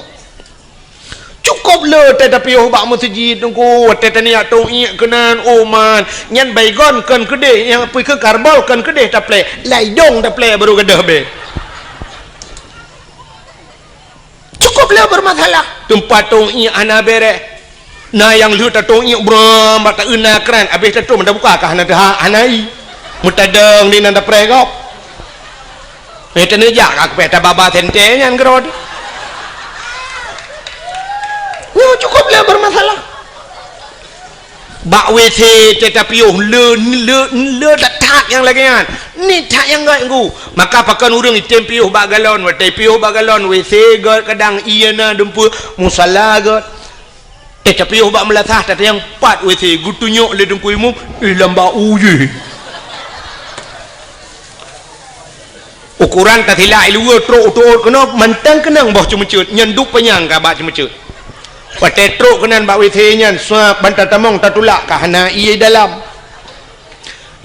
Cukôp le watèe tapiôh bak meuseujid teungku, watèe taniyak tông iék keunan, oh man, nyan baygon kon keudeh, nyang peue keu karbol kon keudeh taplek, lam idông taplek baru gadôh bèe. Cukôp le bermasalah. Teumpat tông iék hana béré. Na nyang lheueh tatông iék bram bak taeu na kran, abéh tatông meuta buka ka hana teuhah, hana i. Meutadong di nan tapreh gob. Eh, teuneujak ka kupéh tababa sentée nyan keudroe. Nyoe cukôp le bermasalah. Bak W C teuh tapiôh le, le, le that-that nyang lagèe nyan. Ni that nyang göt ngu. Maka pakon ureuëng item piôh bak galon, watèe piôh bak galon, W C göt kadang ié na dumpeue, musala göt. Teuh tapiôh bak meulasah, tatanyong pat W C, geutunyok lé teungku imum, eh, lam bak u jih. Ukoran tasilak i luwa trok u teuôt keunoe mantong keunong boh ceumeuceuet, nyan duek panyang ka bak ceumeuceuet. Watèe trok keunan bak W C nyan, suap ban tatamong tatulak ka hana ié dalam.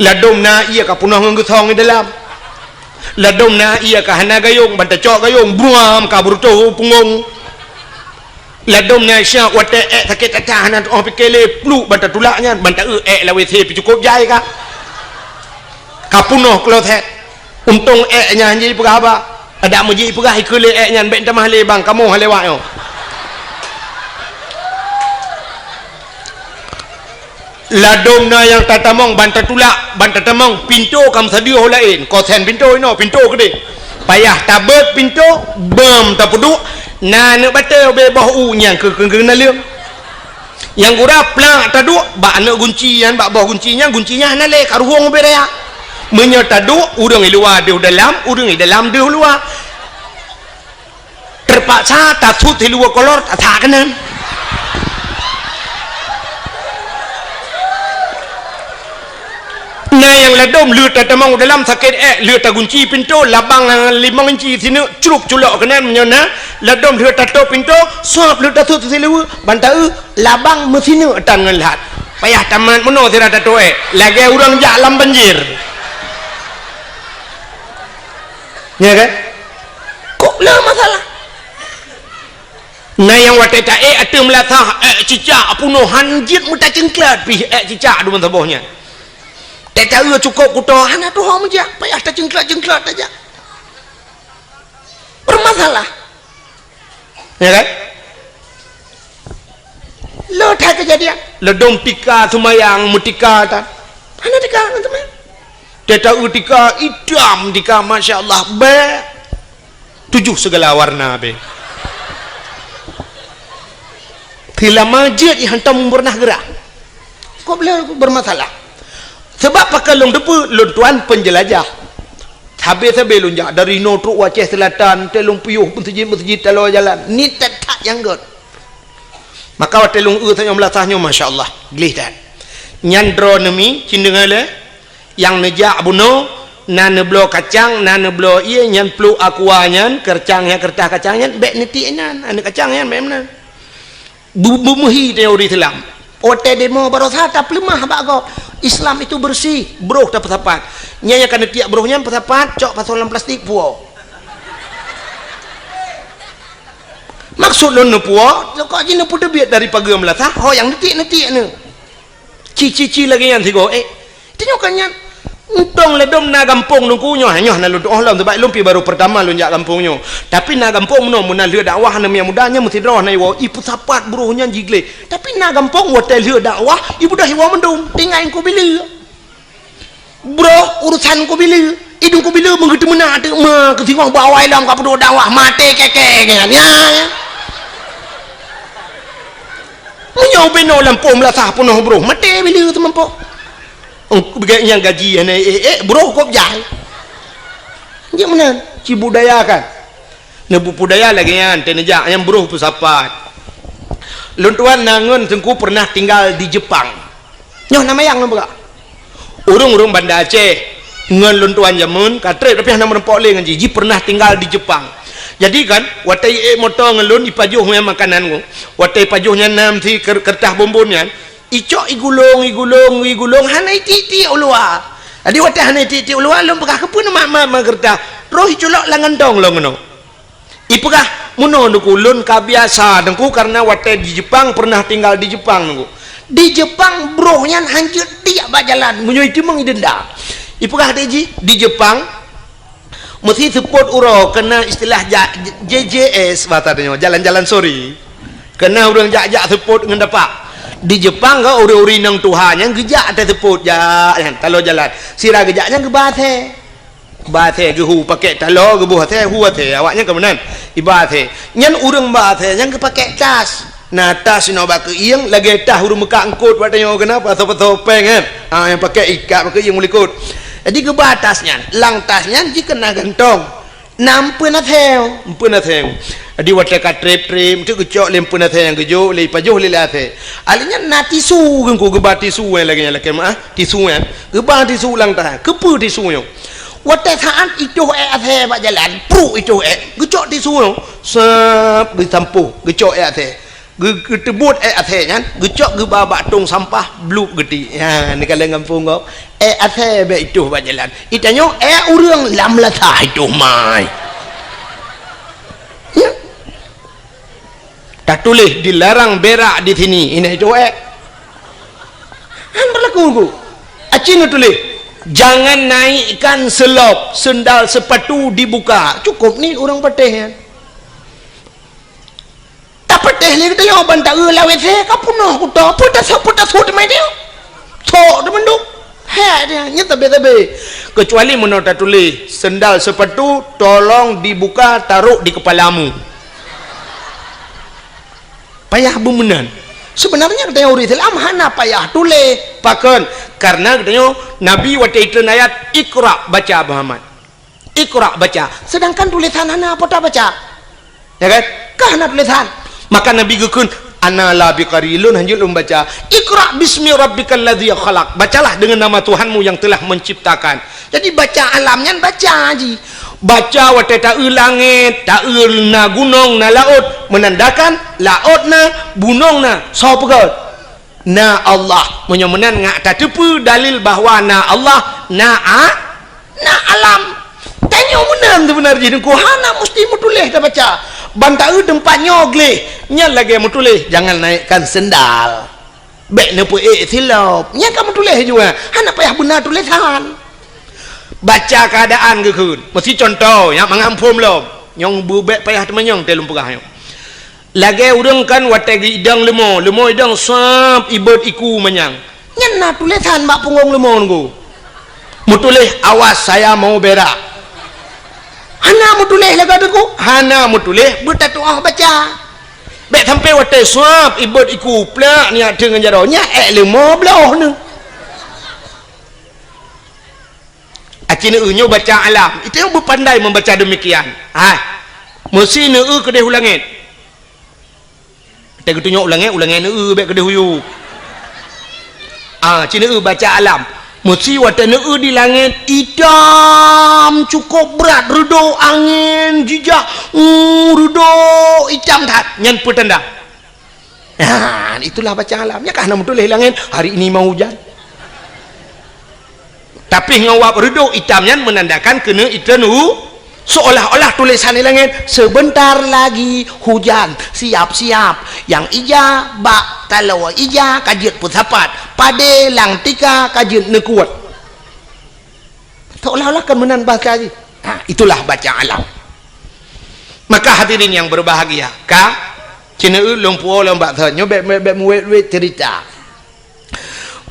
Ladôm na ié ka peunoh ngon geusong i dalam. Ladôm na ié ka hana gayông, ban tacok gayông, bruam ka beureutoh u punggông. Ladôm na syah watèe ék sakét that-that hana tu'oh pike lé, pluek ban tatulak nyan, ban taeu ék lam W C pih cukôp jai ka. Ka peunoh kloset. Untông ék nyan hana jipeugah haba. Adak meujih peugah ikeue lé ék nyan, bèk tamah lé bang, kamoe han lewat nyoe. Ladôm na nyang tatamong ban tatulak, ban tatamong, pintoe ka meusadeue ho laén, kosen pintoe inoe, pintoe keudeh. Payah tabeuet pintoe, beuem tapeuduek, na aneuk batèe ubé boh u nyang keu, keu, keu naleueng. Nyang gura plak taduek bak aneuk gunci nyan, bak boh gunci nyan, gunci nyan hana lé, ka ruhueng ubé raya. Meunyoe taduek, ureuëng i luwa deuh dalam, ureuëng i dalam deuh luwa. Teupaksa tasut siluweue kolor, tasak keunan. Na nyang ladôm lheueh tatamong u dalam sakét ék, lheueh tagunci pintoe, labang limong inci sineuk, crup culok keunan meunyoe na, ladôm lheueh tatôp pintoe, suap lheueh tasut siluweue, ban taeu, labang meusineuk tan ngon lhat. Payah tamat meunoe sira tatôp ék, lagèe ureuëng jak lam banjir. Nya kan? Kok le masalah? Na nyang watèe taék ateueh meulasah, ék cicak peunoh han jeuet meutacengklat pih ék cicak deungon saboh nyan. Teuka cukôp kuto hana tuho meujak, payah tacengklat-cengklat tajak. Bermasalah. Ya kan? Lo that kejadian. Ladôm tika seumayang meutika tan. Hana tika ngon seumayang. Teuka tika itam tika, masya Allah, bèk. Tujoh segala warna be. Silama jeuet i hantom beurnah geurah. Kok beliau bermasalah? Sebab pakon lôn teupeu lôn tuan penjelajah. Sabe-sabe lôn jak dari inoe trok u Aceh Selatan, teuh lôn piôh meuseujid-meuseujid taloe jalan. Ni that-that nyang göt. Maka watèe lôn eu tanyoe meulasah nyoe, masya Allah, gleh that. Nyan droeneuh mi, cit deungoe lé. Nyang neujak bunoe, na neubloe kacang, na neubloe ié, nyan pluek aqua nyan, keureutang nyan, keureutah kacang nyan, bèk neutiek inan, aneuk kacang nyan bèk meunan. Bu-, bu-, meuhi teuh ureuëng Islam. Watèe demo baroesa tapeuleumah bak gob. Islam itu bersih, broh tapeusapat. Nyan nyang ka neutiek broh nyan peusapat, cok pasoe lam plastik puwoe. Maksud lôn neupuwoe, kok jih neupeuteubiet dari pageue meulasah, ho nyang neutiek-neutiek nyoe. Ci-ci-ci lagèe nyan sigoe, eh. Tanyoe kan nyan. Untông ladôm na gampông Teungku nyoe, nyoe na lôn tuoh lom, sabab lôn pih barô peurtama lôn jak gampông nyoe. Tapi na gampông meunoe, meunan lheueh dakwah aneuk muda nyan meusidroe na iwoe, ipeusapat broh nyan jigleh. Tapi na gampông watèe lheueh dakwah, ibeudôh iwoe mandum, tinggai Teungku Bileu. Broh urosan Teungku Bileu, idong Teungku Bileu meugeuteumeunak teuk ma keusingoh bak awai lom ka peuduek dakwah, maté kèe-kèe nyan. Ya, ya. Meunyoe ubé noe lampôh meulasah peunoh broh, maté Bileu teumampoh. Ong, beugai nyang gaji hana ék-ék, broh kôb jai. Jeuet meunan, cibudayakan. Neubudaya lagèe nyan, teuneujak nyang broh peusapat. Lôn tuan na ngon Teungku pernah tinggal di Jepang. Nyoe na mayang lôn peugah. Ureueng-ureueng Banda Aceh ngon lôn tuan jameun ka trép, tapi hana meurumpok lé ngon jih. Jih pernah tinggal di Jepang. Jadi kan, watèe ék moto ngon lôn, ipajoh nyan makanan nyoe. Watèe ipajoh nyan na meusi ker-, keureutas bonbon nyan. Icok igulong, igulong, igulong, hana itiek-tiek u luwa. Jadi watèe hana itiek-tiek u luwa, lôn peugah, "Keupeue neumat-mat ma keureutas?" Troh iculok lam gantong lom keunoe. Ipeugah, "Meunoe Teungku, lôn ka biasa Teungku, karena watèe di Jepang, pernah tinggal di Jepang Teungku. Di Jepang, broh nyan hanjeuet tiek bak jalan, meunyoe iteumeung idenda." Ipeugah lé jih, di Jepang, meusi seupôt uroe keunan istilah ja-, J J S, bahasa tanyoe, jalan-jalan sore. Keunan ureueng jak-jak seupôt ngon tapak. Di Jepang ka ureueng-ureueng inong tuha nyan geujak até seupôt jak nyan, taloe jalan. Sira geujak nyan geuba asèe. Ba asèe geuhu pakèk taloe, geuboh asèe, hu asèe. Awak nyan ka meunan. Iba asèe. Nyan ureueng ba asèe nyan geupakèk tas. Na tas inoe bak keuieng, lagèe tas ureueng meukat eungkôt bak tanyoe keunan, pasoe-pasoe péng kan. Ha, nyang pakèk ikat bak keuieng u likôt. Jadi geuba tas nyan, lam tas nyan jikeunan gantong. Na empeuen asèe, empeuen asèe. Jadi watèe ka trép-trép, enteuk geucok lé empeuen asèe nyang geujok, lé ipajoh lé, lé asèe. Alèh nyan na tisu Teungku, geuba tisu nyang lagèe nyan lakèe meu'ah, tisu nyan. Geuba tisu lam tas, keupeue tisu nyoe? Watèe saat itoh èk asèe bak jalan, pruk itoh èk, geucok tisu nyoe, sab, geusampôh, geucok èk asèe. Geu-, geuteubot èk asèe nyan, geucok geuba bak tông sampah, blup geuti. Ya, neukalon gampông gob. Èk asèe bèk itoh bak jalan. Itanyoe èk ureueng lam lasah itoh mai. Ya. Tatuléh dilarang berak di sini. Inoe itoh èk. Kan berlaku, Bu. Aci neutuléh, "Jangan naikkan selop, sendal sepatu dibuka." Cukup ni ureueng patéh nyan. Tapatéh lé geutanyoe ban taeu lam W C ka peunoh kuto. Peue tasôk, peue tasôk teuma dia. Sok teumandum. Hèk dia, nyan tabé-tabé. Kecuali meunoe tatuléh, "Sendal sepatu tolong dibuka, taruh di kepalamu." Payah beumeunan. Sebenarnya geutanyoe ureueng Islam hana payah tuléh. Pakon? Karena geutanyoe Nabi watèe itreun ayat, "Iqra," baca, Muhammad. "Iqra," baca. Sedangkan tulésan hana, peue tabaca? Ya kan? Ka hana tulésan. Maka Nabi geukheun, "Ana la biqari, lôn hanjeuet lôn baca." "Iqra bismi rabbikal ladzi khalaq." Bacalah dengan nama Tuhanmu yang telah menciptakan. Jadi baca alam nyan baca jih. Baca watèe taeu langèt, taeu na gunong, na laôt, menandakan laôt na, gunong na, soe peugöt? Na Allah. Meunyoe meunan ngat tateupeue dalil bahwa na Allah, na a-, na alam. Tanyoe meunan seubeuna jih Teungku, hana musti meutuléh tabaca. Ban taeu teumpat nyoe gleh, nyan lagèe meutuléh, "Jangan naikkan sendal." Bèk neupeuék silop. Nyan ka meutuléh jua, hana payah beuna tulésan. Baca keuadaan geukheun. Meusi cuntoh, nyan mangat muphom lom. Nyang beu bèk payah teumanyong teuh lôn peugah nyoe. Lagèe ureueng kan watèe geuidong leumo, leumo idong sab ibot iku manyang. Nyan na tulésan bak punggong leumo Teungku. Meutuléh, "Awas, saya mau berak." Hana meutuléh lagèe Teungku? Hana meutuléh, beutatu'oh baca. Bèk sampai watèe sab ibot iku plak nyan teuh ngon jaroe, nyan èk leumo bloh nyoe. Aci neueu nyoe baca alam. Itu yang beupandai membaca demikian. Hai. Meusi neueu keudeh u langèt. Watèe geutunyok u langèt, u langèt neueu bèk keudeh u yup. Ah, ci neueu baca alam. Meusi watèe neueu di langèt, itam cukôp brat, reudôk angén jijak, uh, reudôk itam that. Nyan peue tanda? Nah, itulah baca alam. Nyan ka hana meutuléh langèt, "Hari ini mau hujan." Tapi ngon wab reudôk itam nyan menandakan keuneuk itreun u-, seolah-olah tulésan di langèt, "Sebentar lagi hujan, siap-siap." Nyang ija bak taloe ija ka jeuet peusapat, padé lam tika ka jeuet neukuet. Seolah-olah kan meunan bahasa jih. Ha, itulah bacaan alam. Maka hadirin yang berbahagia, ka, cina eu lôn puwoe lôn bak thon, nyoe bèk, bèk, bèk muwét-wét cerita.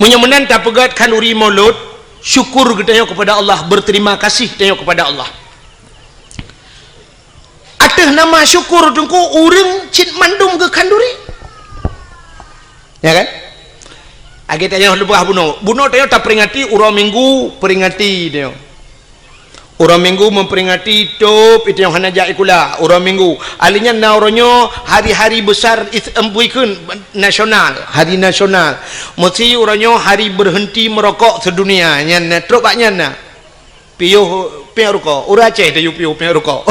Meunyoe meunan tapeugöt khanduri Maulud, syukur geutanyoe kepada Allah, berterima kasih geutanyoe kepada Allah. Ateueh nama syukur teungku ureueng cit mandum geukhanduri. Ya kan? Lagèe tanyoe leubeh bunoe. Bunoe tanyoe taperingati uroe Minggu, peringati tanyoe. Uroe Minggu memperingati tôb tanyoe hana jak sikula, uroe Minggu. Ahli nyan na uroe nyoe hari-hari besar is-, em, buikheun nasional, hari nasional. Meusi uroe nyoe hari berhenti merokok sedunia. Nyan na, trok bak nyan na. Piôh, piôh rukok. Ureueng Aceh tayue piôh, piôh rukok.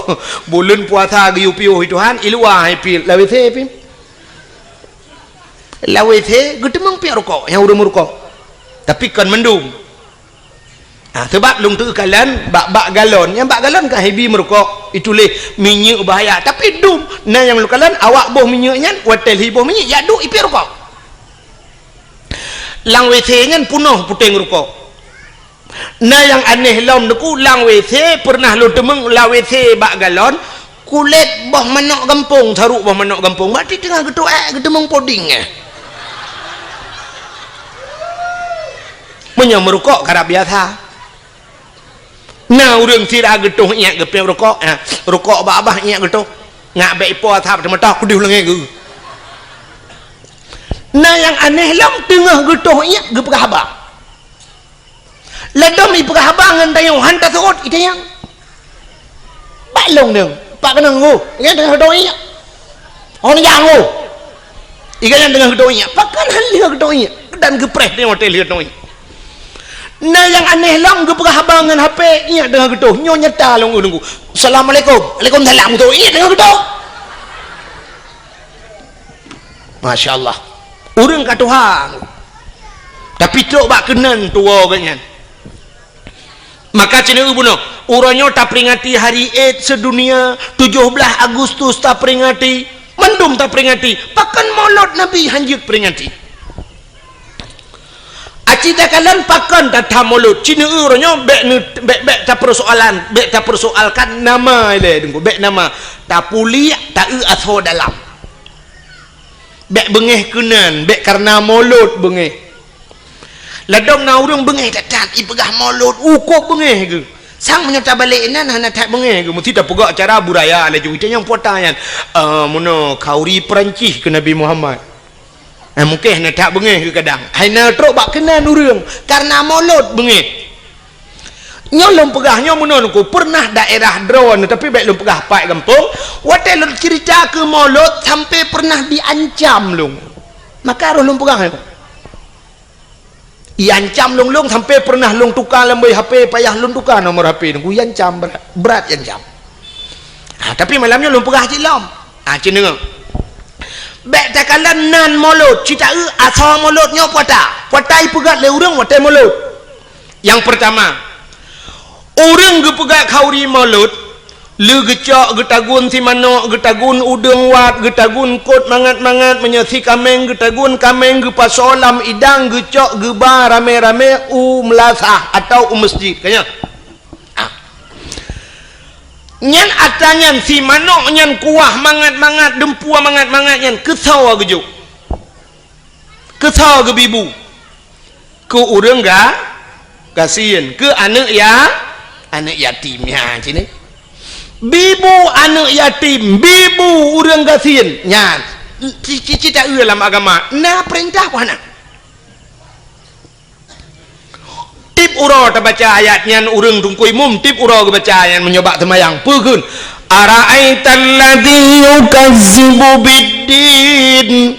Buleuen puasa geuyue piôh, hai Tuhan, i luwa hai pih, lam WC pih. Lam WC geuteumeung piôh rukok, nyang ureueng meurukok. Tapi kon mandum. Ah, sebab lôn teukalon bak, bak galon. Nyang bak galon kan hibi meurukok, ituléh minyeuk bahaya. Tapi dum, na nyang lôn kalon awak boh minyeuk nyan, watèe lhi boh minyeuk, jak duek i piôh rukok. Lam WC nyan peunoh puténg rukok. Na nyang aneh lom teungku, lam WC pernah lôn teumeung lam WC bak galon, kulét boh manok gampông, saruk boh manok gampông, berarti teungoh geutuek, geuteumeung puding, eh. Meunyoe meurukok karab biasa. Na ureueng sira geutoh iék geupiep rukok, eh, rukok babah iék geutoh. Ngak bèk ipo asap teumeutah kudeuh leungèe geuh. Na nyang aneh lom teungoh geutoh iék geupeugah haba. Ladôm ipeugah haba ngon tanyoe han taseuôt itanyong. Bak lôn nyoe, pak keunong ngôh, nyan teungoh geutoh iék. Hon nyang ngôh. Iga nyan teungoh geutoh iék. Pakon han lheueh geutoh iék. Dan geupreh teungoh watèe lheueh geutoh iék. Na nyang aneh lom geupeugah haba ngon HP iék teungoh geutoh. Nyoe nyata lôn ngon teungku. Assalamualaikum. Waalaikumsalam geutoh. Iék teungoh geutoh. Masya Allah. Ureueng ka tuha. Tapi trok bak keunan tuwoe geuh nyan. Maka cina eu bunoe, uroe nyoe taperingati hari Id sedunia, tujoh blaih Agustus taperingati, mandum taperingati. Pakon Maulud Nabi han jeuet peringati? Aci takalon pakon that-that Maulud, cina eu uroe nyoe bèk ne-, bèk, bèk tapeusoalan, bèk tapeusoalkan nama ilèe teungku, bèk nama. Tapuliek, ta eu asoe dalam. Bèk beungèh keunan, bèk kareuna Maulud beungèh. Ladôm na ureueng beungèh that-that, ipeugah Maulud, u kôb beungèh geuh. Sang meunyoe tabalek inan hana that beungèh geuh, meusti tapeugah cara budaya laju. Itanyong puasa nyan, "Eh, meunoe khanduri Peurancih keu Nabi Muhammad." Eh, mungken hana that beungèh geuh kadang. Hai na trok bak keunan ureueng, kareuna Maulud beungèh. Nyoe lôn peugah nyoe meunoe teungku, pernah daerah droeneuh, tapi bèk lôn peugah pat gampông, watèe lôn cerita keu Maulud sampai pernah diancam lôn. Maka roh lôn peugah nyoe. Iancam lôn, lôn sampai pernah lôn tuka lam boh HP, payah lôn tuka nomor HP teungku, iancam brat, brat iancam. Ha, tapi malam nyoe lôn peugah cit lom. Ha, cit deungö. Bèk takalon nan Maulud, cit ta eu asoe Maulud nyoe puasa. Puasa ipeugöt lé ureueng watèe Maulud. Nyang peurtama, ureueng geupeugöt khanduri Maulud, lé geucok, geutagun si manok, geutagun udeueng wat, geutagun kôt mangat-mangat, meunyoe si kaméng, geutagun kaméng, geupasoe lam idang, geucok, geuba ramé-ramé u meulasah atawa u meuseujid. Ka nyan? Ah. Nyan atra nyan si manok nyan kuah mangat-mangat, deumpue mangat-mangat nyan keusoe geujok. Keusoe geubi bu? Keu ureueng ga-, gasien, keu aneuk ya-, aneuk yatim. Nyan cit nyoe. Bi bu aneuk yatim, bi bu ureueng gasien. Nyan, ci-, ci-, cit ta eu lam agama, na peurintah peue hana? Tiep uroe tabaca ayat nyan, ureueng teungku imum, tiep uroe geubaca ayat nyan meunyoe bak seumayang. Peue kheun? "Ara'aital ladzi yukazzibu biddin,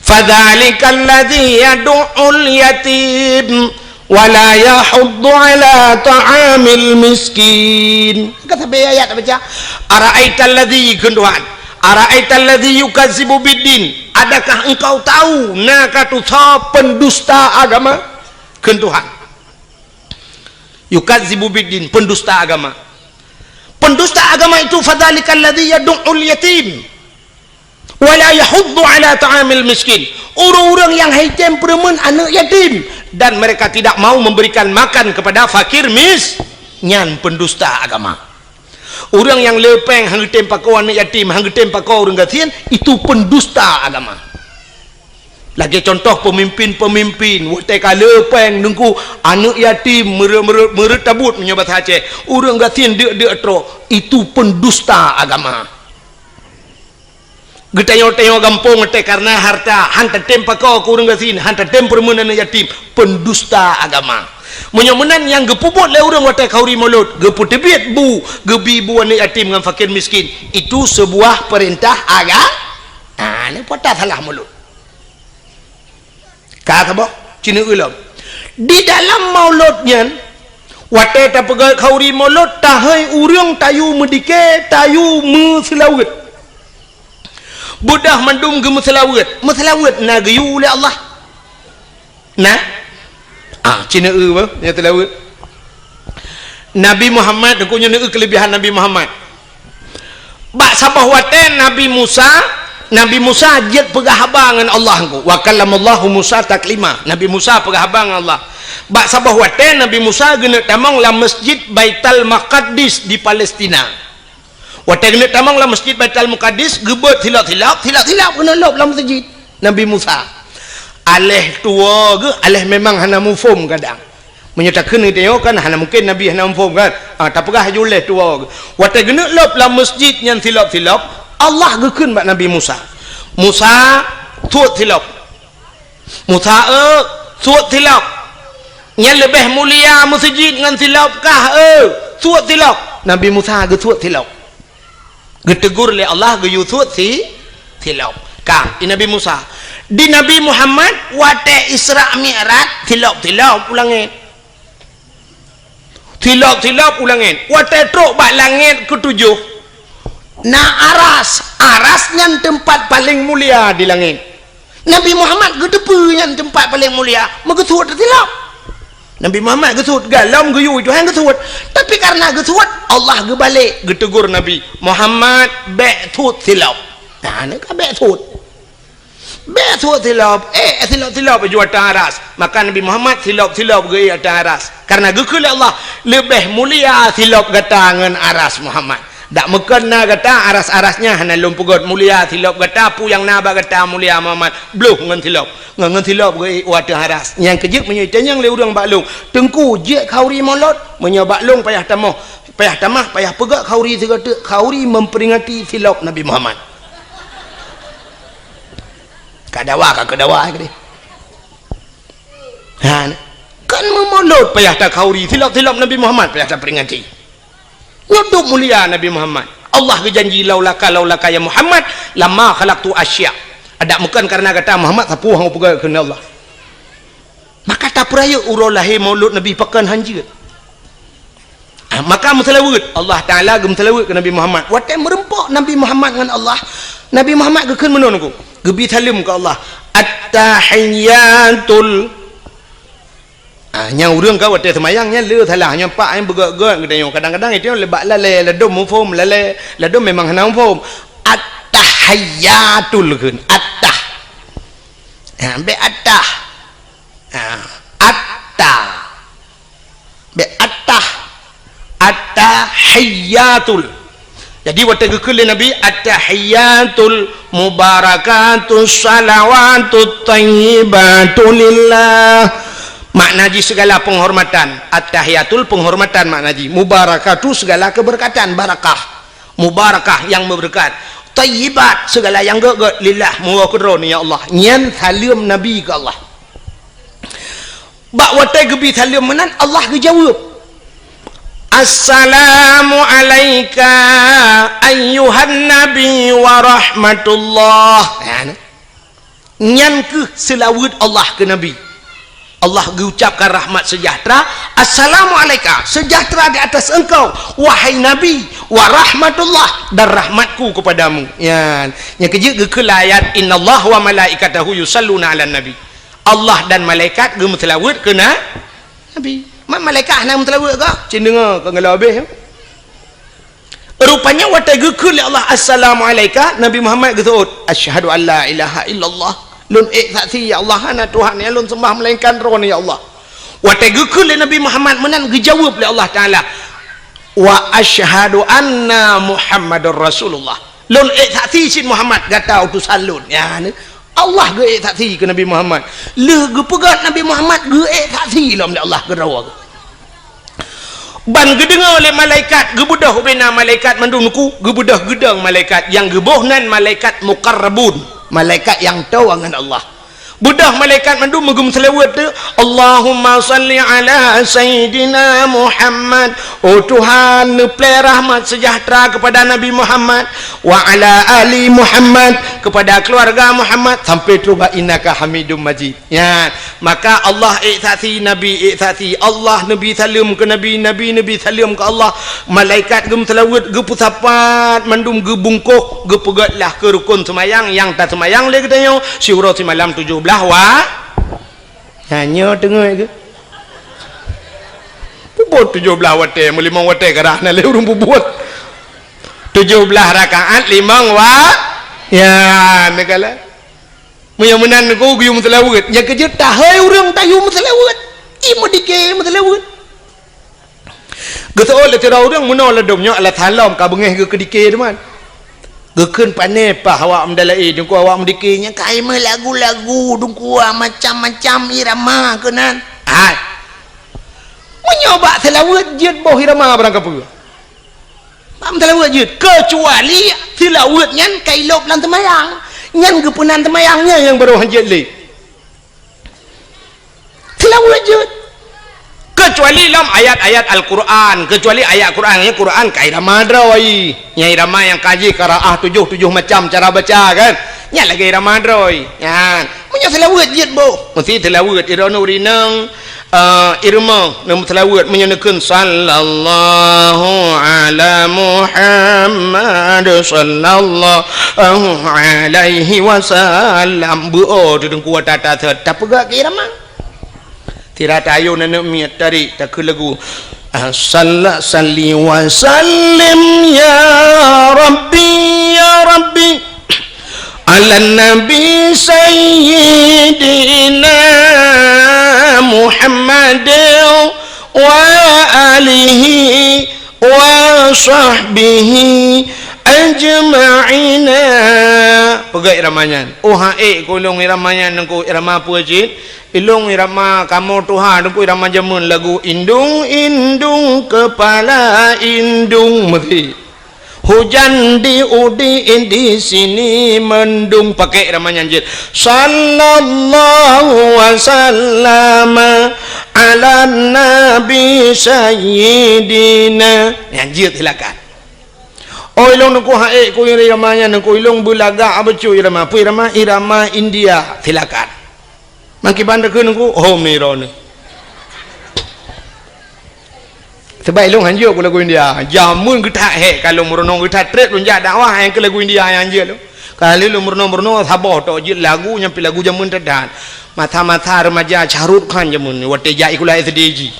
fadzalikal ladzi yadu'ul yatim, wa la yahuddu ala ta'amil miskin." Ka sabe ayat tabaca. "Ara'aital ladzi," kheun Tuhan. "Ara'aital ladzi yukazzibu biddin." Adakah engkau tahu na ka tusoe pendusta agama? Kheun Tuhan. Yukazzibu biddin, pendusta agama. Pendusta agama itu, fadzalikal ladzi yadu'ul yatim, wa la yahuddu ala ta'amil miskin. Ureueng-ureueng nyang haitem peureumeun aneuk yatim, dan mereka tidak mau memberikan makan kepada fakir mis-, Nyan pendusta agama. Ureuëng nyang le péng han geutem pakoe aneuëk yatim, han geutem pakoe ureuëng gasien, itu pendusta agama. Lagée contoh pemimpin-pemimpin, watée ka le péng teungku, aneuëk yatim meureuet-meureuet, meureuet tabut meunyoe basa Aceh, ureuëng gasien deuk-deuk trok, itu pendusta agama. Geutanyoe-tanyoe gampông teuh kareuna harta, han tatem pakoe keu ureuëng gasien, han tatem peureumeun aneuëk yatim, pendusta agama. Meunyoe meunan nyang geupeubuet lé ureuëng watée khauri mulod, geupeuteubiet bu, geubi bu aneuëk yatim ngon fakir miskin, itu seubuah peurintah aga-, ah, nyan peue salah mulod. Ka saboh, ci neueu lom. Di dalam mulod nyan, watée tapeugét khauri mulod, tahôi ureuëng tayue meudike, tayue meuseulaweuet. Beudôh mandum geumeuseulaweuet. Meuseulaweuet na geuyue lé Allah. Na? Ah, ci neueu bah, nyang seulaweuet. Nabi Muhammad, teungku nyoe neueu keuleubihan Nabi Muhammad. Bak saboh watée Nabi Musa, Nabi Musa jeuet peugah haba ngon Allah teungku. Wa kallamallahu Musa taklima. Nabi Musa peugah haba ngon Allah. Bak saboh watée Nabi Musa geuneuk tamong lam Masjid Baitul Maqdis di Palestina. Watée geuneuk tamong lam Masjid Baitul Maqdis, geubeuet silop-silop, silop-silop geuneuk lop lam masjid. Nabi Musa. Aléh tuwoe geuh, aléh memang hana muphom kadang. Meunyoe takheun geutanyoe kan hana mungken Nabi hana muphom kan? Ah, tapeugah laju lé tuwoe geuh. Watée geuneuk lop lam masjid nyan silop-silop, Allah geukheun bak Nabi Musa, "Musa, suet silop." "Musa, eu, suet silop. Nyan leubeh mulia meuseujid ngon silop kah, eu, suet silop." Nabi Musa geusuet silop. Geutegur lé Allah geuyue suet si, silop. Ka, di Nabi Musa. Di Nabi Muhammad, watée Isra Mi'raj, silop-silop u langét. Silop-silop u langét. Watée trok bak langét keutujôh, na aras. Aras nyan teumpat paleng mulia di langét. Nabi Muhammad geuteupeue nyan teumpat paleng mulia, meugeusuet silop. Nabi Muhammad geusuet, galom geuyue Tuhan geusuet. Tapi kareuna geusuet, Allah geubalek geutegur Nabi, "Muhammad, bék suet silop." Nah, nyan ka bék suet. Bék suet silop, eh, silop-silop ju ateueh aras. Maka Nabi Muhammad silop-silop geuék ateueh aras. Kareuna geukheun lé Allah, "Leubeh mulia silop gata ngon aras Muhammad." Dak meukon na gata aras-aras nyan hana lôn peugét mulia silop gata, peue nyang na bak gata mulia Muhammad, bloh ngon silop. Ngon, ngon silop geuék u ateueh aras. Nyang keujeuet meunyoe itanyong lé ureuëng bak lôn, "Teungku, jeuet khauri mulod?" Meunyoe bak lôn payah tamoh, payah tamah, payah peugét khauri sigoe teuk, khauri memperingati silop Nabi Muhammad. Ka dawa, ka keu dawa, eh, keudeh. Ha, kan meumulod payah takhauri, silop-silop Nabi Muhammad payah taperingati. Nyoe dum mulia Nabi Muhammad. Allah geujanji, "Laulaka, laulaka ya Muhammad, lama khalaqtu asya." Adak meukon kareuna gata Muhammad, sapeue hana peugah keunan Allah. Maka tapeurayeuk uroe lahé maulud Nabi pakon hanjeuet. Ah, maka meuseulaweuet, Allah Taala geumeuseulaweuet keu Nabi Muhammad. Watée meureumpok Nabi Muhammad ngon Allah, Nabi Muhammad geukheun meunoe nyoe, geubi saleuem keu Allah. At-tahiyyatul Ah, nyang ureuëng ka watée seumayang nyan le salah, nyang pak nyang beugét-gét geutanyoe. Kadang-kadang itu lebak lalée, ladom muphom lalée, ladom memang hana muphom. At-tahiyyatul kheun, at-tah. Ha, bék at-tah. Ha, at-tah. Bék at-tah. At-tahiyyatul. Jadi, watée geukheun lé Nabi, "At-tahiyyatul mubarakatus shalawatut thayyibatu lillah." Makna jih segala penghormatan. At-tahiyyatul penghormatan makna jih. Mubarakatu segala keberkatan, barakah. Mubarakah yang memberkat. Thayyibat segala yang gét-gét, lillah, meuwoe keudroe, ya Allah. Nyan saleuem Nabi keu Allah. Bak watée geubi saleuem meunan, Allah geujaweueb, "Assalamu alaika ayyuhan nabi wa rahmatullah." Nyan, nyan kheueh seulaweuet Allah keu Nabi. Allah geucapkan rahmat seujahteura, "Assalamu alaika, seujahteura di atas engkau, wahai Nabi, wa rahmatullah, dan rahmatku kepadamu." Nyan, nyang keujeuet geukheun lam ayat, "Innallaha wa malaikatahu yusalluna 'alan nabi." Allah dan malaikat geumeuseulaweuet keu na-, Nabi. Ma-, malaikat hana meuseulaweuet kah? Cit deungoe ka geulabeh. Rupanya watée geukheun lé Allah, "Assalamu alaika," Nabi Muhammad geuseuôt, "Asyhadu an la ilaha illallah." Lôn ék saksi, ya Allah, hana Tuhan nyang lôn seumbah melainkan Droeneuh, ya Allah. Watée geukheun lé Nabi Muhammad meunan, geujaweueb lé Allah Taala, "Wa asyhadu anna Muhammadar Rasulullah." Lôn ék saksi cit Muhammad gata utosan lôn. Ya, ni. Allah geuék saksi keu Nabi Muhammad. Lheueh geupeugét Nabi Muhammad geuék saksi lom lé Allah keudroe geuh. Ban geudeungoe lé malaikat, geubeudôh ubena malaikat mandum nuku, geubeudôh geudong malaikat, nyang geuboh nan malaikat muqarrabun, malaikat nyang toe ngon Allah. Beudôh malaikat mandum meugeumeuseulaweuet tu, "Allahumma shalli ala Sayyidina Muhammad." Oh Tuhan, neuplée rahmat seujahteura keupada Nabi Muhammad, "wa ala ali Muhammad," keupada keuluwarga Muhammad, sampai trok bak "innaka Hamidum Majid." Nyan, maka Allah ék saksi, Nabi ék saksi, Allah neubi saleuem keu Nabi, Nabi neubi saleuem keu Allah, malaikat geumeuseulaweuet, geupeusapat mandum, geubungkôh, geupeugét lah keu rukon seumayang nyang taseumayang lé geutanyoe siuroe simalam tujoh blaih wa-, nyan nyoe teungoh geuh. Peubuet tujoh blaih watée, meulimong watée karah na lé ureuëng peubuet. Tujoh blaih rakaat limong wa-, ya, neugala. Meunyoe meunan Teungku geuyue meuseulaweuet, nyang keujeuet tahôi ureuëng tayue meuseulaweuet. Ie meudike meuseulaweuet. Geuseuôt lé sidroe ureuëng meunoe ladôm nyoe alasan lom ka beungéh geuh keudike teuma. Geukheun pané paih awak meudalaé, Teungku awak meudike nyang ka meulagu-lagu, Teungku macam-macam irama keunan. Hai. Meunyoe bak seulaweuet jeuet boh irama barang kapeue. Bak meuseulaweuet jeuet, keucuali seulaweuet nyan ka ilôb lam teumayang. Nyan geupeunan teumayang nyan nyang barô hanjeuet lé. Seulaweuet jeuet. Keucuali lam ayat-ayat Al-Quran, keucuali ayat Quran, nyang Quran ka irama droe. Nyang irama nyang ka jih qiraah tujoh, tujoh macam cara baca kan. Nyan lagée irama droe. Nyan. Meunyoe seulaweuet jeuet boh, meusti seulaweuet droeneuh rineng. Eh, irama, neumeuseulaweuet meunyoe neukheun, "Sallallahu ala Muhammad, sallallahu alaihi wasallam." Beu-o teudeueng kuat tata-tata, tapeugah keu irama. Tira tayue aneuk miet tari takheun lagu, ah, salla-, salli wa sallim ya Rabbi, ya Rabbi. Ala Nabi Sayyidina Muhammad wa alihi wa sahbihi ajma'ina. Peugah irama nyan. Oh, ha, ék keu lôn irama nyan Teungku, irama peue cit? Ilôn irama kamoe tuha Teungku, irama jameun lagu indung-indung kepala indung meuti. Hujan di udi di sini mendung, pakai irama nyan jeuet. Sallallahu wasallam ala nabi sayyidina. Nyan jeuet silakan. Oh, ilôn Teungku ha ék keu irama nyan Teungku, ilôn beulagak bacut irama. Peue irama? Irama India. Silakan. Makiban takheun Teungku, oh, miro ni. Sebab ilôn hanjeuet keu lagu India. Jameun geutak hék ka lôn meurunoe geutak trép lôn jak dakwah nyang keu lagu India nyang hanjeuet lôn. Ka lheueh lôn meurunoe-meurunoe saboh tok jeuet lagu nyang pih lagu jameun teuh that. Masa-masa remaja Shah Rukh Khan jameun watée jak sikula S D jih.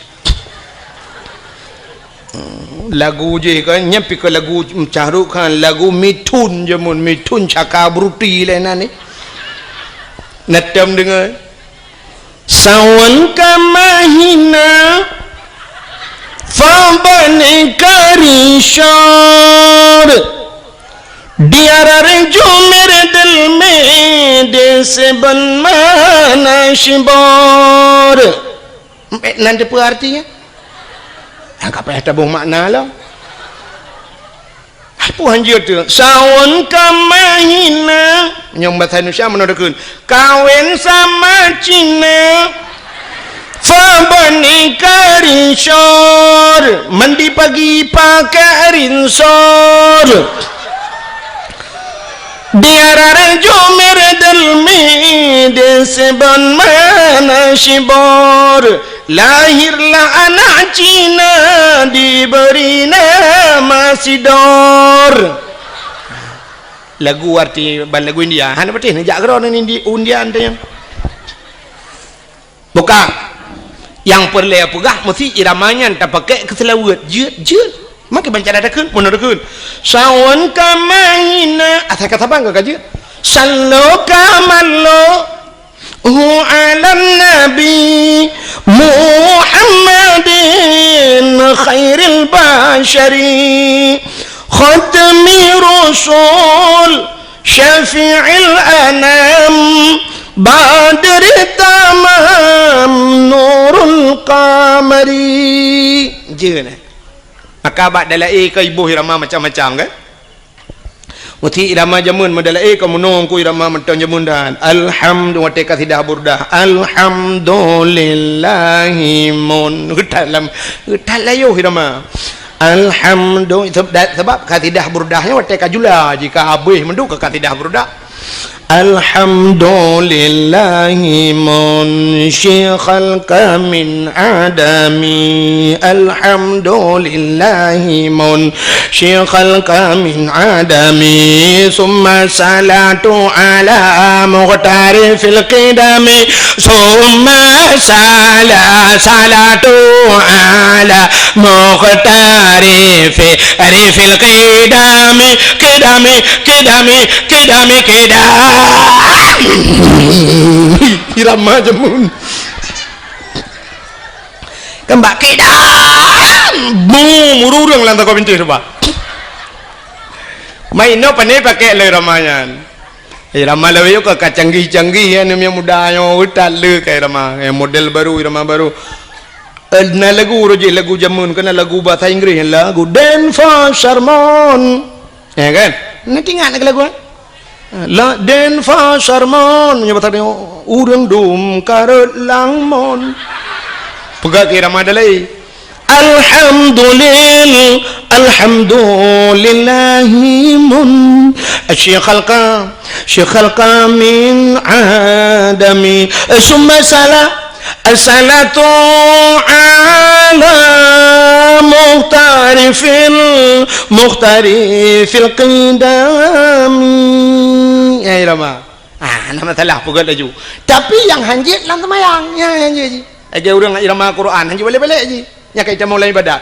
Lagu jih kan, nyan pih keu lagu Shah Rukh Khan, lagu Mithun jameun, Mithun Chakraborty lé nan ni. Neutém deungoe. Sawan ka mahina, fa bani ka ri syar. Diarar jumer delme de seben mana shibor. Mpék nan teupeue artinya? Nyang ka payah taboh makna lom. Peue hanjeuet tu? Sawan ka mahina. Nyang bahasa Indonesia meunoe takheun. Kawén sama Cina. Fa bani ka ri syar. Mandi pagi pakai rinsor. Diarar jumer delme de seben mana shibor. Lahirlah anak Cina diberi nama Sidor. Lagu arti ban lagu India. Hana patéh neujak keudroe ngon Indi-, India teuh nyan. Bukan. Nyang peureulée peugah meusti irama nyan tapakék keu seulaweuet. Jeuet, jeuet. Makai ban cara takheun, meunoe takheun. Sawan ka mahina. Asai ka saban ka jeuet. Sallo ka mallo. Hu alan nabi. Muhammadin khairil basyari, khatmi rusul, syafi'il anam, badri tamam, nurul qamari. Jeue nah. Maka bak dalai ka iboh irama macam-macam, kan? Meusti irama jameun meudalai ka meunoe ku irama mantong jameun dan. Alhamdu-, watée kasidah burdah. Alhamdulillahi mun. Geutat lam, geutat layoh irama. Alhamdu-, sebab, sebab kasidah burdah nyoe watée ka jula, jika habéh mandum ka kasidah burdah. Alhamdulillahi munshi khalqa min adami. Alhamdulillahi munshi khalqa min adami. Summa salatu ala muqtari fil qidami. Summa sala-, salatu ala muqtari fi Arifil qidami, qidami, qidami, qidami, qidam. Irama jameun. Keumbak qidam. Bum, ureueng lam takot bintéh teubak. Mai inoe pane pakai lé irama nyan. Irama lawét ka, ka canggih-canggih, ya, aneuk muda nyoe, utat le ka irama. Eh, model baru, irama baru. Eh, na lagu roh jih, lagu jameun, keunan lagu bahasa Inggris, lagu Dance for Sermon. Ya kan? Na ingat lagu, eh? La Dance for Sermon. Meunyoe bahasa dia, ureueng dum karot lam mon. Peugah keu irama dalai. Alhamdulil-, alhamdulillahi mun-, syi khalqa, syi khalqa min adami. Summa sala-, As-salatu ala muhtari fil, muhtari fil qidami. Ya, irama. Ah, na masalah peugah laju. Tapi nyang hanjeuet lam seumayang, ya, hanjeuet jih. Lagèe ureueng irama Quran, hanjeuet balek-balek jih. Nyang ka itamong lam ibadat.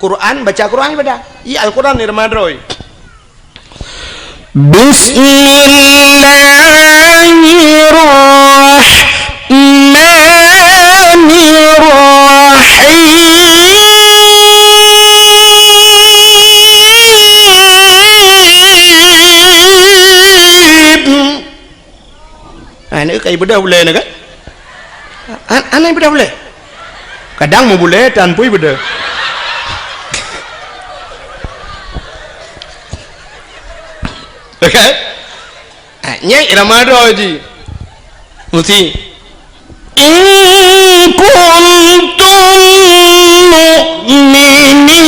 Quran, baca Quran ibadat. Iya, Al-Quran irama droe. Bismillahirrahmanirrahim. Ah, ni kai beudôh bulèe ni kan? An-, aneh beudôh bulèe. Kadang meubulèe tan pui beudôh. Okey? Ah, nyan irama droe jih. Mesti. In kuntum mu'minin.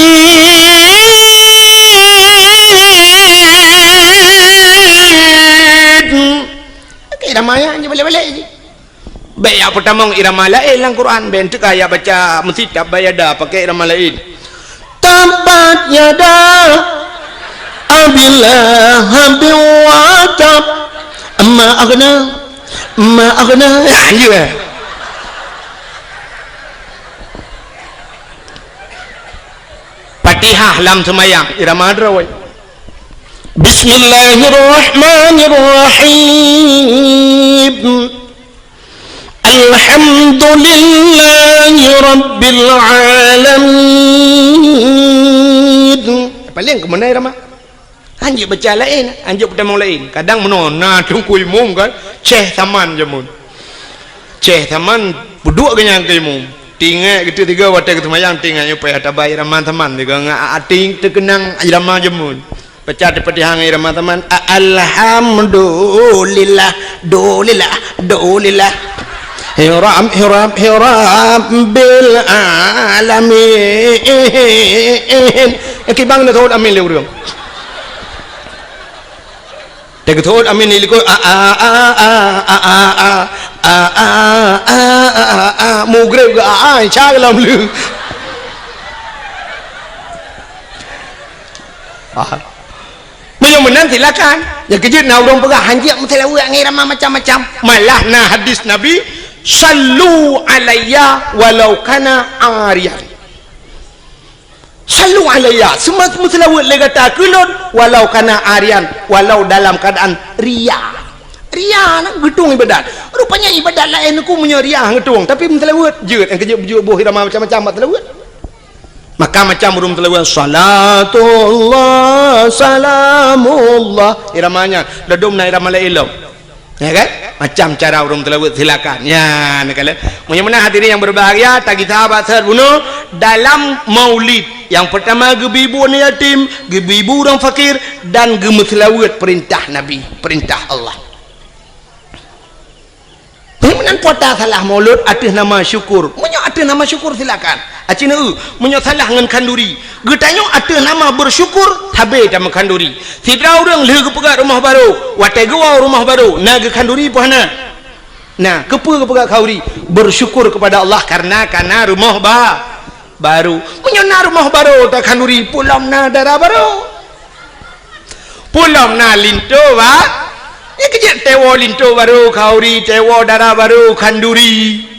Okey, irama nyan jih balek-balek jih. Bèk jak peutamong irama laén lam Quran, bèk teuka jak baca meusitab bak yada pakai irama laén. Tabbat yada Abi Lahabin wa tab. Ma aghna, ma aghna. Ya, iya. Fatihah lam seumayang, irama droe. Bismillahirrahmanirrahim. Alhamdulillahi rabbil alamin. Paléng keumeunai ramah. Hanjeuet baca laén, hanjeuet peutamong laén. Kadang meunoe na teungku imum kan, ceh saman jameun. Ceh saman peuduek geuh nyan keu imum. Tinggai geuteuk tiga watèe geuseumayang tinggai nyoe payah tabai irama saman tiga ngon até teukeunang irama jameun. Peucah teupeutihang irama teuma, a-, alhamdulillah, dulillah, dulillah. Hirab, hirab, hirab bil alamin. Eh, kibang na thot amin lé ureueng. Teugeutôt amin di likot, a, a, mugreb geu, a, a, insya Allah lom lé. Ah. Meunyoe meunan silakan. Nyang keujeuet na ureueng peugah hanjeuet meuseulaweuet ngon irama macam-macam. Malah na hadis Nabi, "Sallu alayya walau kana ariyan." Sallu alayya, seuma-, meuseulaweuet lé gata keu lôn, walau kana ariyan, walau dalam keuadaan riya. Ria na geutueng ibadat. Rupanya ibadat laén ku meunyoe ria geutueng, tapi meuseulaweuet jeuet, nyang keujeuet beujeuet boh irama macam-macam bak seulaweuet. Maka macam ureuëng meuseulaweuet, "Salatullah, salamullah." Irama nyan, ladom na irama laén lom. Ya kan? Macam cara ureuëng meuseulaweuet, silakan. Ya, nak kala. Meunyoe meunan hadirin yang berbahagia, tagita bak seuhat bunoe dalam maulid. Yang pertama, geubri bu aneuk yatim, geubri bu ureuëng fakir, dan geumeuseulaweuet perintah Nabi, perintah Allah. Meunan puasa salah maulud ateueh nama syukur. Meunyoe ateueh nama syukur, silakan. Aci neu, meunyoe salah ngon khanduri. Geutanyoe ateueh nama bersyukur, sabe tameu khanduri. Sidroe ureuëng lheueh geupeugah rumoh barô, watée geuwoe rumoh barô, na geukhanduri peue hana? Nah, keupeue geupeugah khanduri? Bersyukur kepada Allah karena kana rumoh ba-, barô. Meunyoe na rumoh barô takhanduri, peue lom na dara barô. Peue lom na linto ba-, ya keujeuet teuwoe linto barô khanduri, teuwoe dara barô khanduri.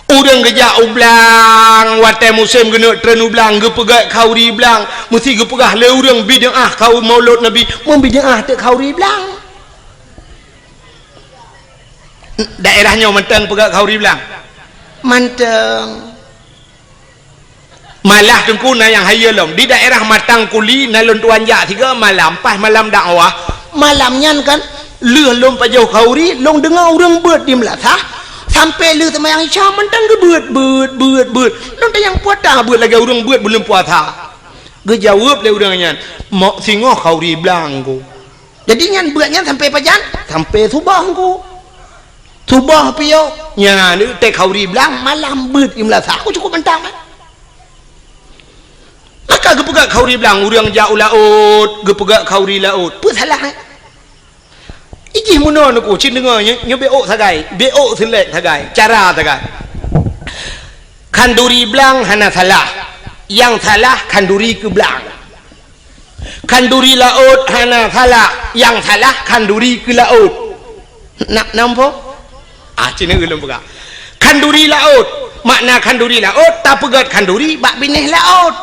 Ureuëng geujak u blang, watée musém geuneuk treun u blang, geupeugah khanduri blang, meusti geupeugah lé ureuëng bid'ah khanduri maulud Nabi, meubid'ah teuk khanduri blang. Daerah nyoe mantong peugah khanduri blang? Mantong. Malah teungku na nyang hayeue lom. Di daerah Matang Kuli na lôn tuan jak sigoe malam, pas malam dakwah. Malam nyan kan, lheueh lôn pajoh khanduri, lôn deungoe ureuëng beuet di meulasah, sampai lheueh seumayang Isya mantong geubeuet, beuet, beuet, beuet. Lôn tanyong peue ata beuet lagée ureuëng beuet buleuen puasa. Geujaweueb lé ureuëng nyan, "Mok singoh khanduri blang ku." Jadi nyan beuet nyan sampai pajan? Sampai suboh ku. Suboh piôh. Nyan, teuh khanduri blang, malam beuet i meulasah. Aku cukup mantong, eh. Maka geupeugah khanduri blang, ureuëng jak u laôt, geupeugah khanduri laôt. Peue salah, eh? Ijih meunoe neuku, cit deungoe nyoe, nyoe bék ôk sagai, bék ôk seulek sagai, cara sagai. Khanduri blang hana salah. Nyang salah khanduri keu blang. Khanduri laôt hana salah, nyang salah khanduri keu laôt. Nak nampak? Ah, cina ulôn peugah. Khanduri laôt, makna khanduri laôt, tapeugét khanduri bak binéh laôt.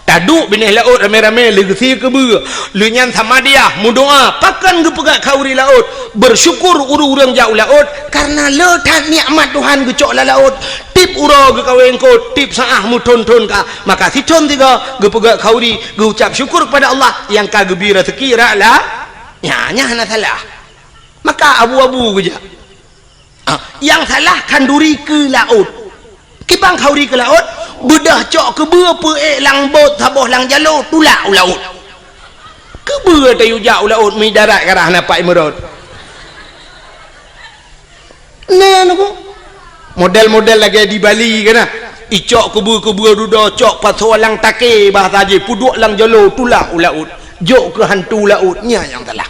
Taduek binéh laôt ramé-ramé lé geusie keubeue. Lheueh nyan samadiyah meudoá, pakon geupeugét khanduri laôt? Bersyukur ureuëng-ureuëng jak u laôt, kareuna le that nikmat Tuhan geucok lam laôt. Tieb uroe geukawen eungkôt, tieb saát meuthon-thon ka. Maka sithon sigoe geupeugét khanduri, geuucap syukur kepada Allah nyang ka geubri raseuki rot la-, nyan, nyan hana salah. Maka abu-abu geujak. Ah, nyang salah khanduri keu laôt. Kiban khanduri keu laôt, beudôh cok keubeue peuék lam bot saboh lam jaloe tulak u laôt. Keubeue tayue jak u laôt meudarat ka rhah na pat imeurot. Nah, nunggu. Model-model lagée di Bali kan, nah. Icok keubeue-keubeue dudoe, cok pasoe lam takée bahasa jih, peuduek lam jaloe tulak u laôt. Jok keu hantu laôt, nyan nyang salah.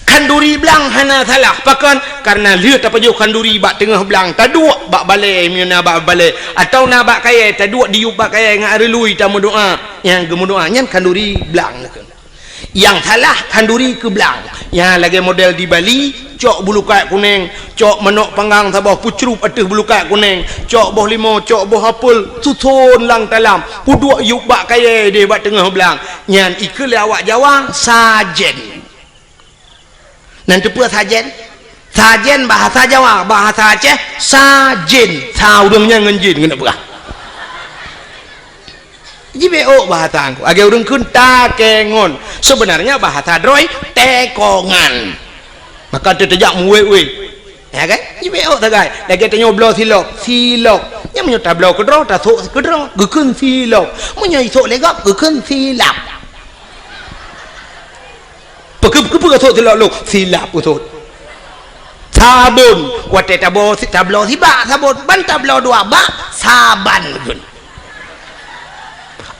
Khanduri blang hana salah. Pakon? Kareuna lheueh tapajoh khanduri bak teungoh blang, taduek bak balée, meunyoe na bak balée, atawa na bak kayée, taduek diyueb bak kayée ngon areului tameudoá. Nyang geumeudoá nyan khanduri blang. Nyang salah khanduri keu blang. Nyang lagée model di Bali, cok bulukat kuneng, cok manok panggang saboh peucrueb ateueh bulukat kuneng, cok boh limo, cok boh apel, suson lam talam, peuduek yueb bak kayée deh bak teungoh blang. Nyan ikheun lé awak Jawa, sajen. Nan teupeue sajen? Sajen bahasa Jawa, bahasa Aceh, sajen. Sa ureuëng nyan ngon jin, keuneuk peugah. Jibeuôk bahasa angku. Lagée ureuëng kheun takengon. Sebenarnya bahasa droe, tekongan. Maka teuh tajak muwét-wét. Ya kan? Jibeuôk sagai. Lagée tanyoe bloe silop, silop. Nyan meunyoe tabloe keudroe, tasok keudroe. Geukheun silop. Meunyoe isok lé gob, geukheun silap. Peukeupeue, peukeupeue ka sot silop lôn? Silap ka sot. Sabon. Watée tabo-, tabloe sibak sabon, ban tabloe dua bak, saban geukheun.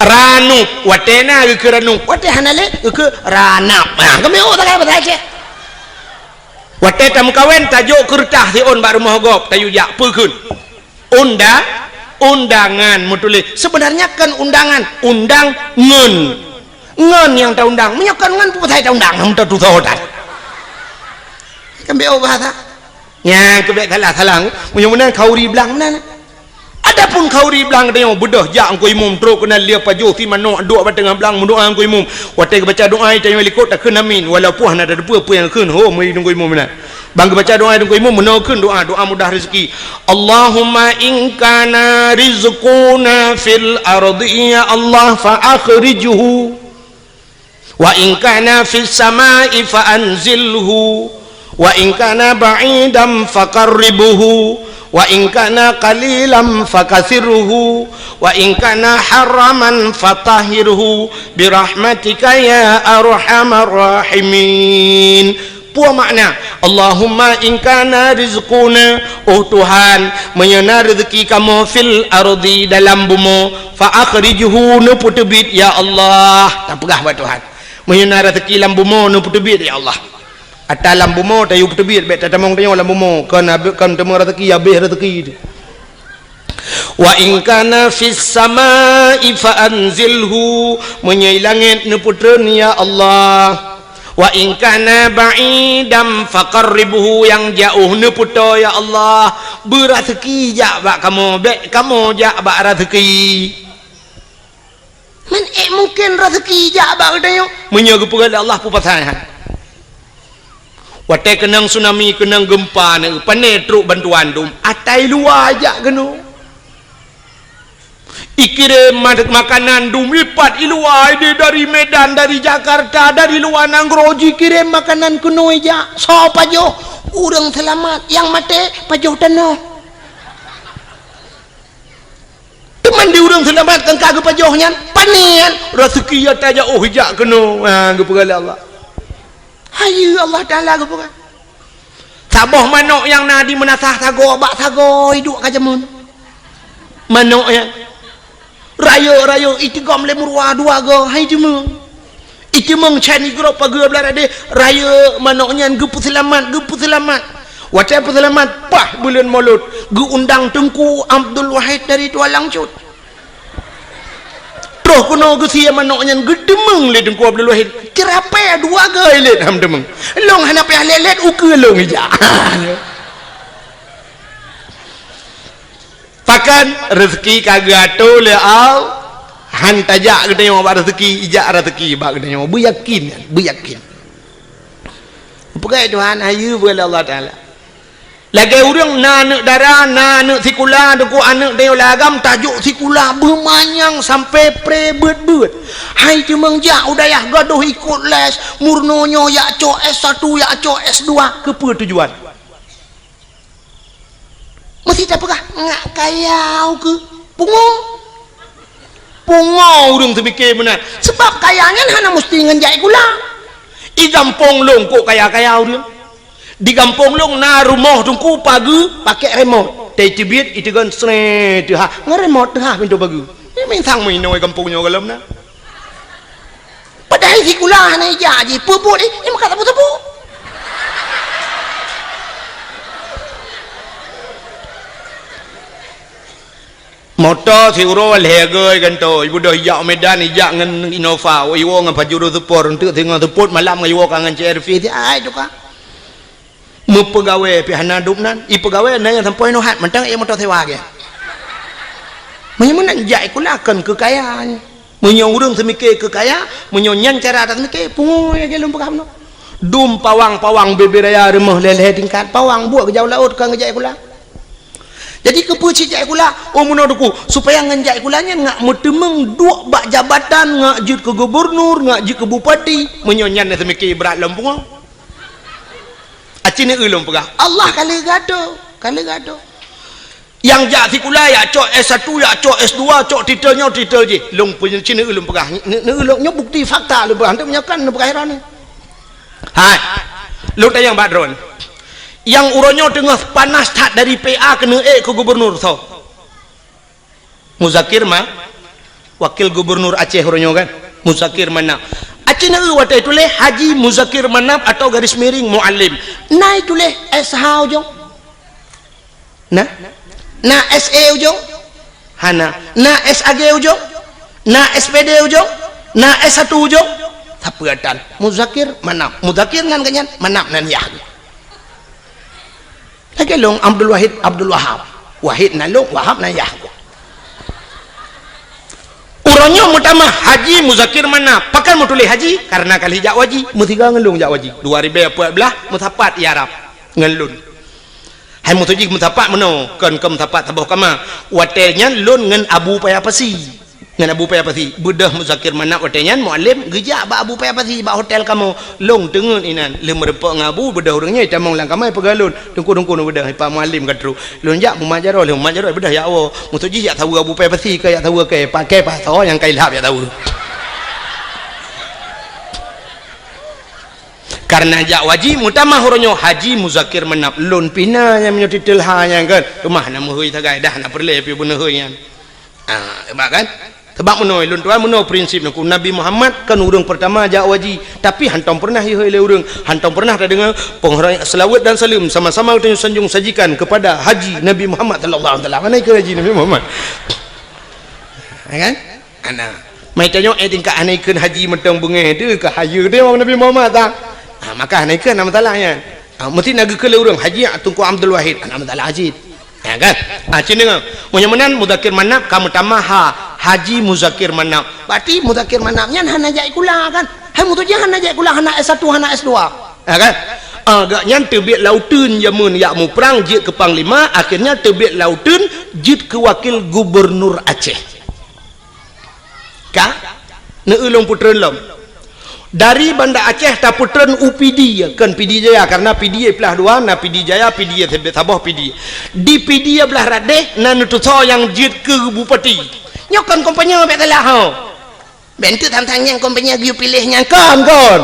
Ranup. Watée na geukheun ranup. Watée hana lé, geukheun ranap. Ha, kami oh, takai bahasa Aceh. Watée tameukawen, tajok keureutah siôn bak rumoh gob, tayue jak, peue kheun? Unda-, undangan meutuléh. Sebenarnya kon undangan, undang ngon. Ngon nyang taundang. Meunyoe kon ngon, peue pasai taundang? Hana tatusoe that. Kan bék bahasa. Nyan keuh bék salah-salah. Meunyoe meunan khanduri blang meunan. Adapun khauri blang tanyoe beudôh jak Teungku Imum trok keunan lheueh pajoh si manok duek bak teungoh blang meudoa Teungku Imum. Watèe geubaca doa tanyoe likot takheun amin, walaupun hana tateupeue peue nyang kheun ho meunyoe Teungku Imum meunan. Ban geubaca doa Teungku Imum meunoe kheun doa, doa mudah rezeki. Allahumma in kana rizquna fil ardi ya Allah fa akhrijhu. Wa in kana fis sama'i fa anzilhu, wa in kana ba'idan fa qarribhu, wa in kana qalilan fa kathirhu, wa in kana haraman fa tahhirhu, bi rahmatika ya arhamar rahimin. Peue makna, Allahumma in kana rizquna, oh Tuhan, meunyoe na rezeki kamoe fil ardi dalam bumoe, fa akhrijhu, neupeuteubiet ya Allah. Tapeugah bak Tuhan. Meunyoe na rezeki lam bumoe, neupeuteubiet ya Allah. Ata lam bumoe tayue peuteubiet, bèk tatamong tanyoe lam bumoe, kon abéh, kon teuma rezeki, abéh rezeki. Wa in kana fis sama'i fa anzilhu, meunyoe i langét neupeutreun ya Allah. Wa in kana ba'idan fa qarribhu, nyang jiôh neupeutoe ya Allah. Beu rezeki jak bak kamoe, bèk kamoe jak bak rezeki. Man ék mungken rezeki jak bak geutanyoe? Meunyoe geupeugah lé Allah peue pasai han. Watèe keunong tsunami, keunong geumpa, na pane trok bantuan dum, ata i luwa jak keunoe. Ikirém ma-, makanan dum ipat i luwa, idéh dari Medan, dari Jakarta, dari luwa nanggroe jikirém makanan keunoe jak. Soe pajoh? Ureueng seulamat, nyang maté pajoh tanoh. Teuma di ureueng seulamat nyang ka geupajoh nyan, pane nyan, rezeki ata jak, oh, jak keunoe, ha, geupeugah lé Allah. Hayeue Allah Taala geupeugah. Saboh manok nyang na di meunasah sagoe bak sagoe iduek ka jameun. Manok nyan. Rayeuk-rayeuk itigom lé meuruwa dua goe, hai jameun. Iteumeung chan igrob pageue blah radeh, rayeuk manok nyan geupeuseulamat, geupeuseulamat. Watèe peuseulamat, paih buleuen Molot, geuundang Teungku Abdul Wahid dari Tualang Cut. Troh keunoe geusie manok nyan geuteumeung lé Teungku Abdul Wahid. Ceurapée dua goe ilét han teumeung. Lôn hana payah lét-lét ukeue lôn ijak. Pakon rezeki ka geuatoe lé Allah, han tajak geutanyoe bak rezeki, ijak rezeki bak geutanyoe. Beuyakin, beuyakin. Peugah Tuhan, hayeue peugah lé Allah Taala. Lagèe ureueng na aneuk dara, na aneuk sikula, teungku aneuk tanyoe lam agam tajok sikula beumanyang sampai pré beuet-beuet. Hai teumeung jak u dayah gadôh ikot les, meurunoe nyoe jak cok S satu, jak cok S dua, keupeue tujuan? Meusti tapeugah, ngak kaya ukeue pungo. Pungo ureueng teumike meunan. Seubab kaya nyan hana meusti ngon jak sikula. I gampông lôn kok kaya-kaya ureueng. Di gampông lôn na rumoh teungku pageue pakèk remote. Teubiet iteugon sré teuhah. Ngon remote teuhah pintoe pageue. Nyan mantong meuinoe gampông nyoe gohlom na. Padahai sikula hana ijak jih, peue buet jih, nyan meukat sapeue-sapeue. Moto siuroe lhèe goe gantoe, ibeudôh ijak u Medan, ijak ngon Innova, iwoe ngon Pajero Sport, eunteuk singoh seupôt malam ngon iwoe ka ngon C R V, si ai tuka. Meupeugawée pih hana dum nan, ipeugawée na nyang sampoe inoe hat, mantong ék moto sewa gét. Meunyoe meunan jak sikula kon keu kaya nyoe. Meunyoe ureueng seumike keu kaya, meunyoe nyan cara taseumike, pungo nyang lôn peugah bunoe. Dum pawang-pawang bubé raya rumoh lhèe-lhèe tingkat, pawang buet geujak u laôt kon geujak sikula. Jadi keupeue cit jak sikula? Oh meunoe teungku, supaya ngon jak sikula nyan ngak meuteumeung duek bak jabatan, ngak jeuet keu gubernur, ngak jeuet keu bupati. Meunyoe nyan na seumike brat lom pungo. Aci neueu lôn peugah, Allah ka lheueh geuatoe, ka lheueh geuatoe. Nyang jak sikula, jak cok S satu, jak cok S dua, cok titel nyoe, titel jih. Lôn peunyeucin neueu lôn peugah, neueu lôn nyoe bukti fakta lôn peugah, hana meunyoe kon lôn peugah droeneuh. Hai. Lôn tanyong bak droeneuh. Nyang uroe nyoe teungoh panas that dari P A keuneuk ék keu gubernur soe? Muzakir Ma-, Wakil Gubernur Aceh uroe nyoe kan? Muzakir Manaf. Aci neueu watèe tuléh Haji Muzakir Manaf atau garis miring Muallim. Na ituléh S H ujong? Na? Na S E ujong? Hana. Na S A G ujong? Na S P D ujong? Na S satu ujong? Sapeue tan? Muzakir Manaf. Muzakir nan geuh nyan, Manaf nan yah geuh. Lagèe lôn Abdul Wahid, Abdul Wahab. Wahid nan lôn, Wahab nan yah geuh. Uroe nyoe meutamah Haji Muzakir Manaf. Pakon meutuléh Haji? Karena ka lheueh jak haji. Meusigoe ngon lôn jak haji. Dua ribèe peuet blah meusapat i Arab ngon lôn. Hai meutuji meusapat meunoe, kon keu meusapat saboh kama. Watèe nyan lôn ngon Abu Paya Pasi. Ngon Abu Paya Pasi. Beudôh Muzakir Manaf watèe nyan, Mualem geujak bak Abu Paya Pasi bak hotel kamoe. Lôn teungeut inan, lheueh meurumpok ngon Abu, beudôh ureueng nyan jitamong lam kama jipeugah lôn, "Teungku, teungku, neubeudôh, Pak Mualem ka trôk." Lôn jak Muhammad Jaroe, lheueh Muhammad Jaroe beudôh jak woe. Meutuji jak saweue Abu Paya Pasi, ka jak saweue kèe, pakèe pasoe nyang ka ilhab jak saweue. Karena jak haji meutamah uroe nyoe Haji Muzakir Manaf. Lôn pih na nyang meunyoe titel ha nyan kan. Teuma na meuhôi sagai dah na peureulèe pih beuneuhôi nyan. Ah, hebat kan? Sebab meunoe lôn tuan meunoe prinsip Teungku. Nabi Muhammad kan ureueng peurtama jak haji, tapi hantom peurnah ihôi lé ureueng, hantom peurnah tadeungoe peunghoreumat, selawat dan salam sama-sama geutanyoe sanjong sajikan kepada Haji Nabi Muhammad sallallahu alaihi wasallam. Mana ikeu Haji Nabi Muhammad? Ya kan? Ana. Mai tanyoe, eh, tingkat hana ikheun haji mantong beungèh teuh, ka hayeue teuh Nabi Muhammad ta. Ha, maka hana ikheun, hana masalah nyan. Ha, meusti na geukheun lé ureueng, "Haji Teungku Abdul Wahid," hana masalah cit. Ya kan? Ha, cit deungoe. Meunyoe meunan Muzakir Manaf ka meutamah ha, Haji Muzakir Manaf. Berarti Muzakir Manaf nyan hana jak sikula kan? Hai meutuji hana jak sikula, hana S satu, hana S dua. Ya kan? Ah, gobnyan teubiet lam uteuen jameun jak muprang jeuet keu panglima, akhirnya teubiet lam uteuen jeuet keu wakil gubernur Aceh. Ka? Neueu lôn peutreun lom. Dari Banda Aceh tapeutreun u Pidie, kon Pidie Jaya, karena Pidie plah dua, na Pidie Jaya, Pidie saboh Pidie. Di Pidie blah rot deh na neutusoe nyang jeuet keu bupati. Nyoe kon kompanye bèk salah ho. Bèk enteuk tang-tang nyang kompanye geuyue piléh nyan kon, kon.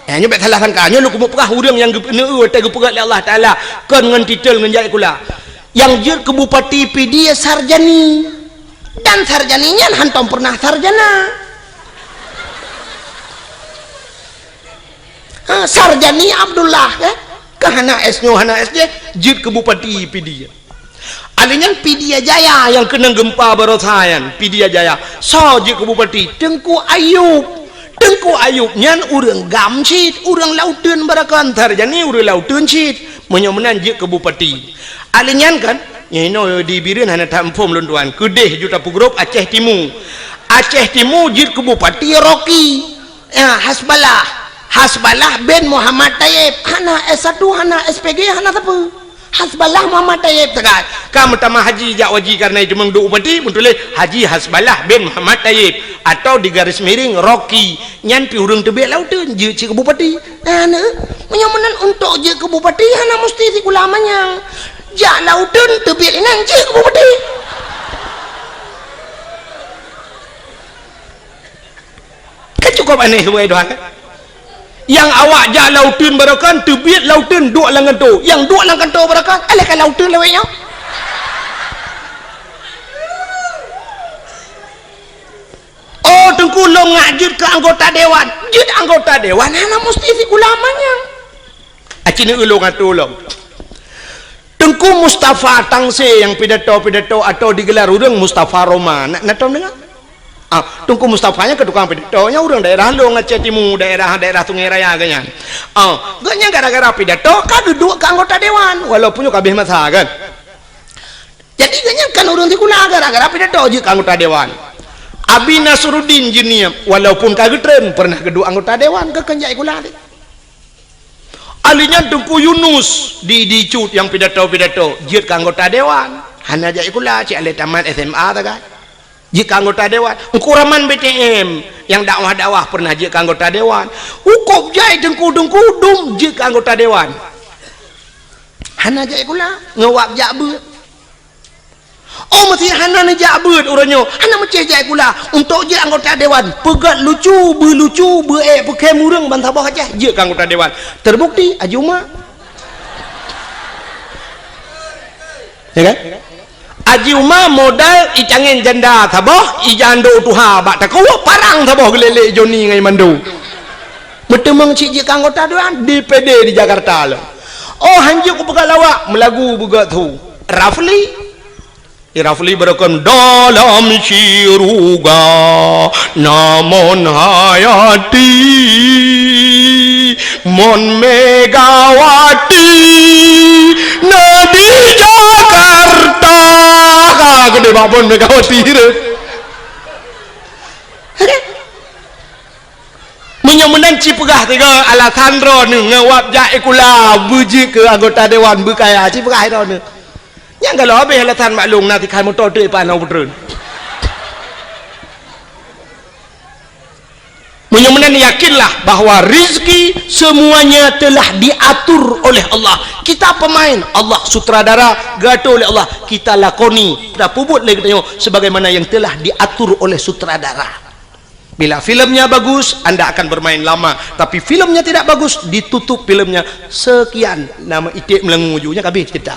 Ya, nyoe bèk salah sangka. Nyoe lôn keumeung peugah ureueng nyang geupeuneu watèe geupeugah lé Allah Taala kon ngon titel ngon jak sikula. Nyang jeuet keu bupati Pidie Sarjani. Dan Sarjani nyan hantom peurnah sarjana. Ha, Sarjani Abdullah, eh? Ka hana S nyoe, hana S jih, jeuet keu bupati Pidie. Alèh nyan Pidie Jaya nyang keunong geumpa baroesa nyan, Pidie Jaya. Soe jeuet keu bupati? Teungku Ayub. Teungku Ayub nyan ureueng GAM cit, ureueng lam uteuen baroekon, Sarjani ureueng lam uteuen cit. Meunyoe meunan jeuet keu bupati. Alèh nyan kan, nyoe inoe di Bireuen hana that muphom lôn tuan. Keudeh ju tapeugrôp Aceh Timu. Aceh Timu jeuet keu bupati Rocky. Ya, Hasballah. Hasballah bin Muhammad Tayyib. Hana S satu, hana S P G, hana sapeue. Hasballah Muhammad Tayyib tegai. Ka meutamah haji jak haji karena itu meuduek bupati, meutuléh Haji Hasballah bin Muhammad Tayyib. Atau di garis miring Rocky. Nyan pih ureueng teubiet lam uteuen, jeuet cit keu bupati. Nah, neu, meunyoe meunan untuk jeuet keu bupati, hana musti sikula manyang. Jak lam uteuen teubiet inan jeuet keu bupati. Kan cukup aneh, wahai tuan. Nyang awak jak lam uteuen baroekon, teubiet lam uteuen duek lam kantô. Nyang duek lam kantô baroekon, alah ka lam uteuen lawét nyoe. Oh, Teungku, lôn ngak jeuet keu anggota dewan. Jeuet anggota dewan hana musti sikula manyang. Aci neu ulôn atô lom. Teungku Mustafa Tangse nyang pidato-pidato atau digelar ureueng Mustafa Roma. Na, na tom deungoe? Ah, Teungku Mustafa nyan keu tukang pidato, nyan ureueng daerah lôn Aceh Timu, daerah, daerah Sungai Raya geuh nyan. Ah, geuh nyan gara-gara pidato ka geuduek keu anggota dewan, walaupun nyoe ka abéh masa kan. Jadi geuh nyan kan ureueng sikula gara-gara pidato jeuet keu anggota dewan. Abi Nasruddin Jeunieb, walaupun ka geutreun, pernah geuduek anggota dewan keu keunjai sikula teuh. Ahli nyan Teungku Yunus di, di Cut nyang pidato-pidato, jeuet keu anggota dewan. Hana jak sikula, cit alah tamat S M A sagai. Jeuet keu anggota dewan. Teungku Rahman B T M nyang dakwah-dakwah pernah jeuet keu anggota dewan. Ukop jai teungku-teungku dum jeuet keu anggota dewan. Hana jak sikula, ngon wab jak beuet. Oh, meusé hana neujak beuet uroe nyoe, hana meucéh jak sikula. Untuk jeuet anggota dewan, peugöt lucu, beuet lucu, beuet ék peukhém ureueng bansaboh Aceh, jeuet keu anggota dewan. Terbukti, Haji Uma. Ya kan? Haji Uma modal icangén janda saboh, ijando tuha bak takue, parang saboh geulélé Joni ngon Mando. Meuteumeung cit jeuet keu anggota dewan, D P D di Jakarta lom. Oh, hanjeuet kupeugah lawak, meulagu beugöt su. Rafli. Di Rafli beureukan dalam syeuruga, na Mon Hayati, Mon Megawati, na di Jakarta. Ha, geude bak Mon Megawati tu. Tah tiga alasan droeneuh ngon wab jak sikula beujeuet keu anggota dewan beukaya, ci peugah droeneuh. Nyang galak habéh alasan maklum na tikai moto teuk ipan hana peutreun. Meunyoe meunan, yakinlah bahwa rizki semuanya telah diatur oleh Allah. Kita pemain, Allah sutradara, geuatur oleh Allah. Kita lakoni, kita peubuet lé geutanyoe sebagaimana yang telah diatur oleh sutradara. Bila filmnya bagus, anda akan bermain lama. Tapi filmnya tidak bagus, ditutup filmnya. Sekian, nama iték meulangô ju, nyan ka habéh cerita.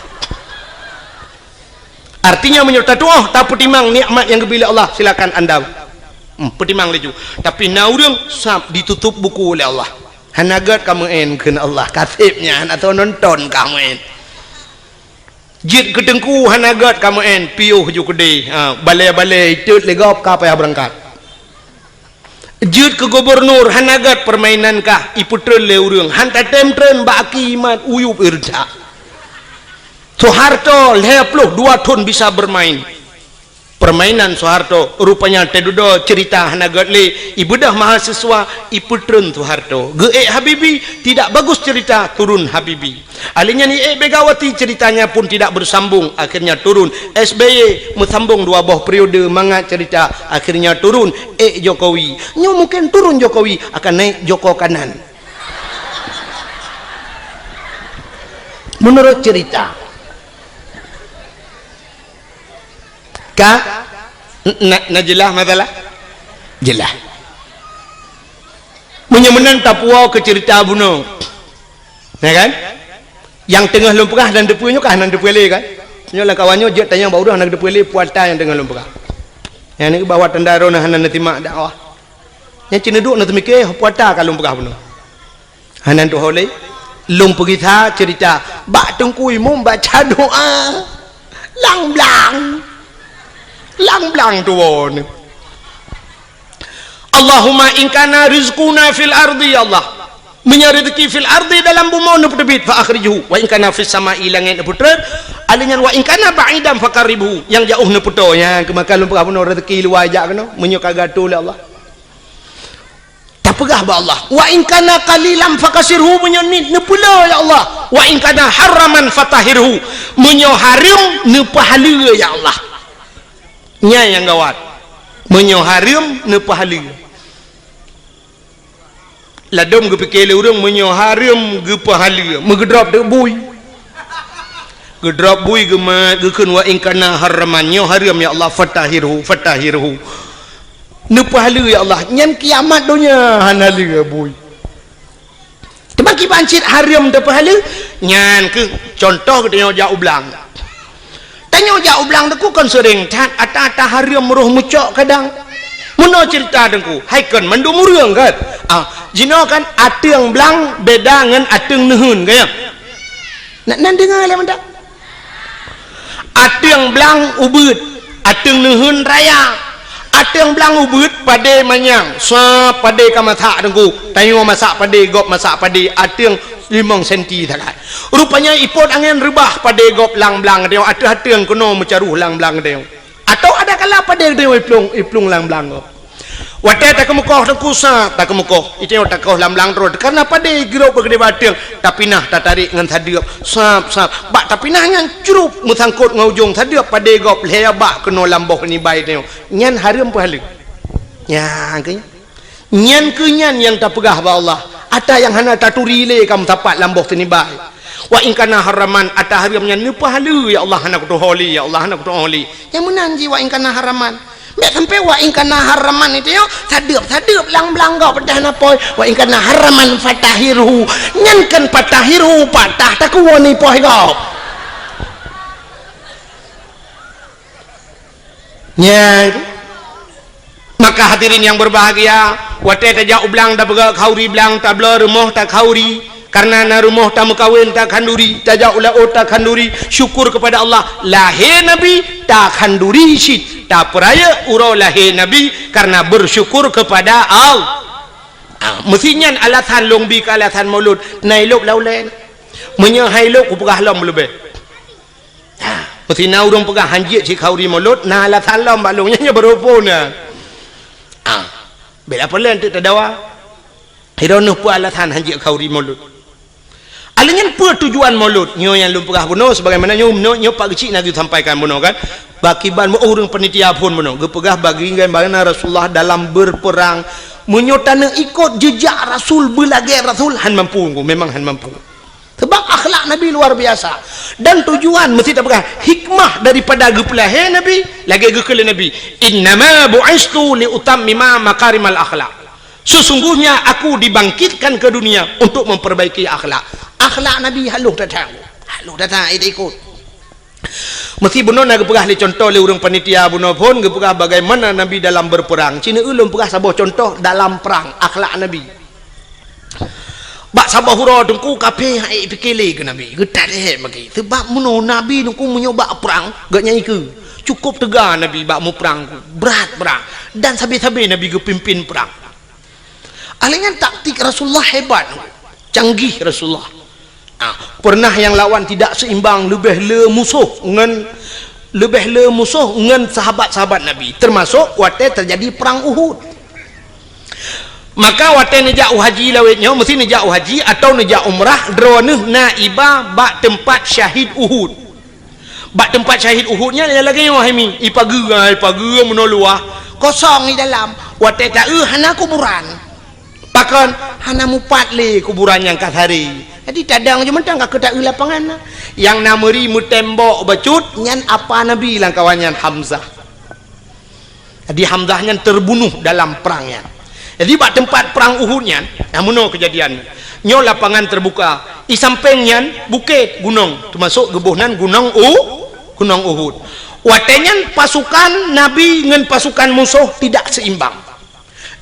Artinya, meunyoe tatuoh, tapeutimang nikmat nyang geubri lé Allah, silakan anda, hmm, peutimang laju. Tapi na ureuëng sab ditutup buku lé Allah. Hana gét ka meu'en kheun Allah, ka seb nyan atau nonton ka meu'en. Jeuet keu teungku hana gét ka meu'en, piôh ju keudeh, ha, balée-balée itot lé gob ka payah beurangkat. Jeuet keu gubunur hana gét peurmainan kah ipeutreun lé ureuëng, han tatém treun bak aki mat uyueb irja. Soeharto lhée ploh dua thon bisa bermain. Permainan Soeharto, rupanya teududoe cerita hana gét lé, ibeudoh mahasiswa, ipeutreun Soeharto. Geuék Habibie, tidak bagus cerita, turun Habibie. Ahli nyan iék Megawati, ceritanya pun tidak bersambung, akhirnya turun. S B Y meusambong dua boh periode mangat cerita, akhirnya turun. Ék Jokowi. Nyoe mungkin turun Jokowi, akan naik Joko kanan. Menurut cerita. Ka? Na, na jeulaih masalah? Jeulaih. Meunyoe meunan tapuwoe keu ceurita bunoe. Ya kan? Nyang teungoh lôn peugah dan teupeue nyoe ka hana teupeue lé kan? Nyoe lam kawan nyoe jeuet tanyong bak ureuëng hana teupeue lé puata nyang teungoh lôn peugah. Nyang ni bahwa tanda droeneuh hana neusimak dakwah. Nyang cit neuduek neuteumike puata ka lôn peugah bunoe. Hana tuho lé. Lôn peugisa ceurita bak Teungku Imum baca doa. Lang-blang. Lang-blang tuwoe. Allahumma in kana rizquna fil ardi, ya Allah. Meunyoe rezeki fil ardi dalam bumoe neupeuteubiet, fa akhrijhu. Wa in kana fis sama'i langét neupeutreun. Alèh nyan wa in kana ba'idan faqarribhu. Nyang jaoh neupeutoe. Nyang keumakan lôn peugah bunoe rezeki luwa jak keunoe. Meunyoe ka geuatoe lé Allah. Tapeugah bak Allah, "Wa in kana qalilan fakasirhu," meunyoe niet neupeulé ya Allah. "Wa in kana haraman fatahhirhu," meunyoe hareuem neupeuhaleue ya Allah. Nyan nyang gawat. Meunyoe hareuem neupeuhaleue. Ladôm geupike lé ureuëng meunyoe hareuem geupeuhaleue, meugeudrop teuk bui. Geudrop bui geumat, geukheun, "Wa in kana haraman," nyoe hareuem ya Allah, "fatahhirhu, fatahhirhu." Neupeuhaleue ya Allah, nyan kiamat donya hana lé bui. Teuma kiban cit hareuem teupeuhaleue, nyan keuh contoh geutanyoe jak u blang. Tanyoe jak u blang teungku kon seuréng that, ata-ata hareuem roh meucok kadang. Meunoe ceurita teungku, hai kon mandum ureuëng kan? Ah, jinoe kan ateueng blang beda ngon ateueng neuheun kan? Nak nan deungoe lé mantap. Ateueng blang ubeuet, ateueng neuheun raya. Ateueng blang ubeuet padé manyang, sab padé ka masak teungku. Tanyoe masak padé, gob masak padé, ateueng limong senti sagai. Rupanya ipot angén reubah padé gob lam blang tanyoe, ateueh ateueng keunoe meucaroh lam blang tanyoe. Atau ada kala padé tanyoe iplueng, iplueng lam blang gob. Watée takeumeukoh teungku sab, takeumeukoh. Itanyoe takoh lam blang droe, karna padé girok bak keudéh bak ateueng, tapinah tatarék ngon sadeueb, sab, sab. Bak tapinah nyan crup meusangkot ngon ujong sadeueb padé gob lhée babah keunoe lam boh nibai tanyoe. Nyan hareuem peuhaleue. Nyan keuh nyan. Nyan keuh nyan nyang tapeugah bak Allah. Ata nyang hana taturi lé ka meusapat lam boh sinibai. Wa in kana haraman, ata hareuem nyan neupeuhaleue, ya Allah, hana kutuho lé, ya Allah, hana kutuho lé. Nyang meunan jih wa in kana haraman. Bék sampai wa in kana haraman itu yo, sadeueb-sadeueb lam blang gob peudah na poi. Wa in kana haraman fatahhirhu. Nyan kan fatahhirhu, patah takuwoe ni poi gob. Nyan. Maka hadirin yang berbahagia, watée tajak u blang tapeugah khauri blang, tabloe rumoh takhauri, karna na rumoh tameukawen takhanduri, tajak u laôt takhanduri, syukur kepada Allah, lahé Nabi takhanduri cit, tapeurayeuk uroe lahé Nabi karna bersyukur kepada Allah. Ah, meusi nyan alasan lôn bi keu alasan Maulud, na ilôb lam ulée. Meunyoe hai lôb kupeugah lom leubeh. Ha, meusi na ureuëng peugah hanjeuet sikhauri Maulud, na alasan lom bak lôn nyan, nyan baroe phon na. Ha, bela peue lé teuk tadawa. Droeneuh peue alasan han jeuet khauri Maulud? Alèh nyan peue tujuan Maulud? Nyoe nyang lôn peugah bunoe, sebagaimana nyoe, nyoe, nyoe Pak Geuchik na geusampaikan bunoe kan. Bak kiban meu ureueng panitia phôn bunoe, geupeugah bagaimana Rasulullah dalam berperang. Meunyoe taneuk ikot jejak Rasul, beulagèe Rasul, han mampu, memang han mampu. Sebab akhlak Nabi luar biasa. Dan tujuan, meusti tapeugah, hikmah daripada geupeulahé Nabi, lagèe geukheun lé Nabi, "Innama bu'istu li utammima makarimal akhlak." Sesungguhnya aku dibangkitkan ke dunia untuk memperbaiki akhlak. Akhlak Nabi halôh that-that. Halôh that-that, eh, ikot. Meusti bunoe na geupeugah lé contoh lé ureueng panitia bunoe phôn, geupeugah bagaimana Nabi dalam berperang. Sineuk ulôn peugah saboh contoh dalam perang, akhlak Nabi. Bak saboh uroe teungku kafé han ék pike lé keu Nabi, geutat lé maki. Sebab meunoe Nabi teungku meunyoe bak prang, geuh nyan ikeue. Cukup teuga Nabi bak muprang, brat prang. Dan sabe-sabe Nabi geupimpin prang. Alèh nyan taktik Rasulullah hebat, canggih Rasulullah. Ah, pernah nyang lawan tidak seimbang, leubeh le musoh ngon, leubeh le musoh ngon sahabat-sahabat Nabi, termasuk watèe terjadi perang Uhud. Maka watèe neujak u haji lawét nyoe, meusti neujak u haji atau neujak umrah, droeneuh na iba bak teumpat syahid Uhud. Bak teumpat syahid Uhud nyan lagèe nyoe hai mi, ipageue, ipageue meunoe luwah, kosong di dalam. Watèe taeu hana kuburan. Pakon? Hana mupat lé kuburan nyang ka saré. Jadi tadong jih mantong ka keu taeu lapangan na. Nyang na meuri meutembok bacut nyan apa Nabi lam kawan nyan Hamzah. Jadi Hamzah nyan terbunuh dalam perang nyan. Jadi bak teumpat perang Uhud nyan, nah meunoe keujadian. Nyoe lapangan terbuka. Di sampéng nyan bukét, gunong, teumasok geuboh nan gunong U-, gunong Uhud. Watèe nyan pasukan Nabi ngon pasukan musoh tidak seimbang.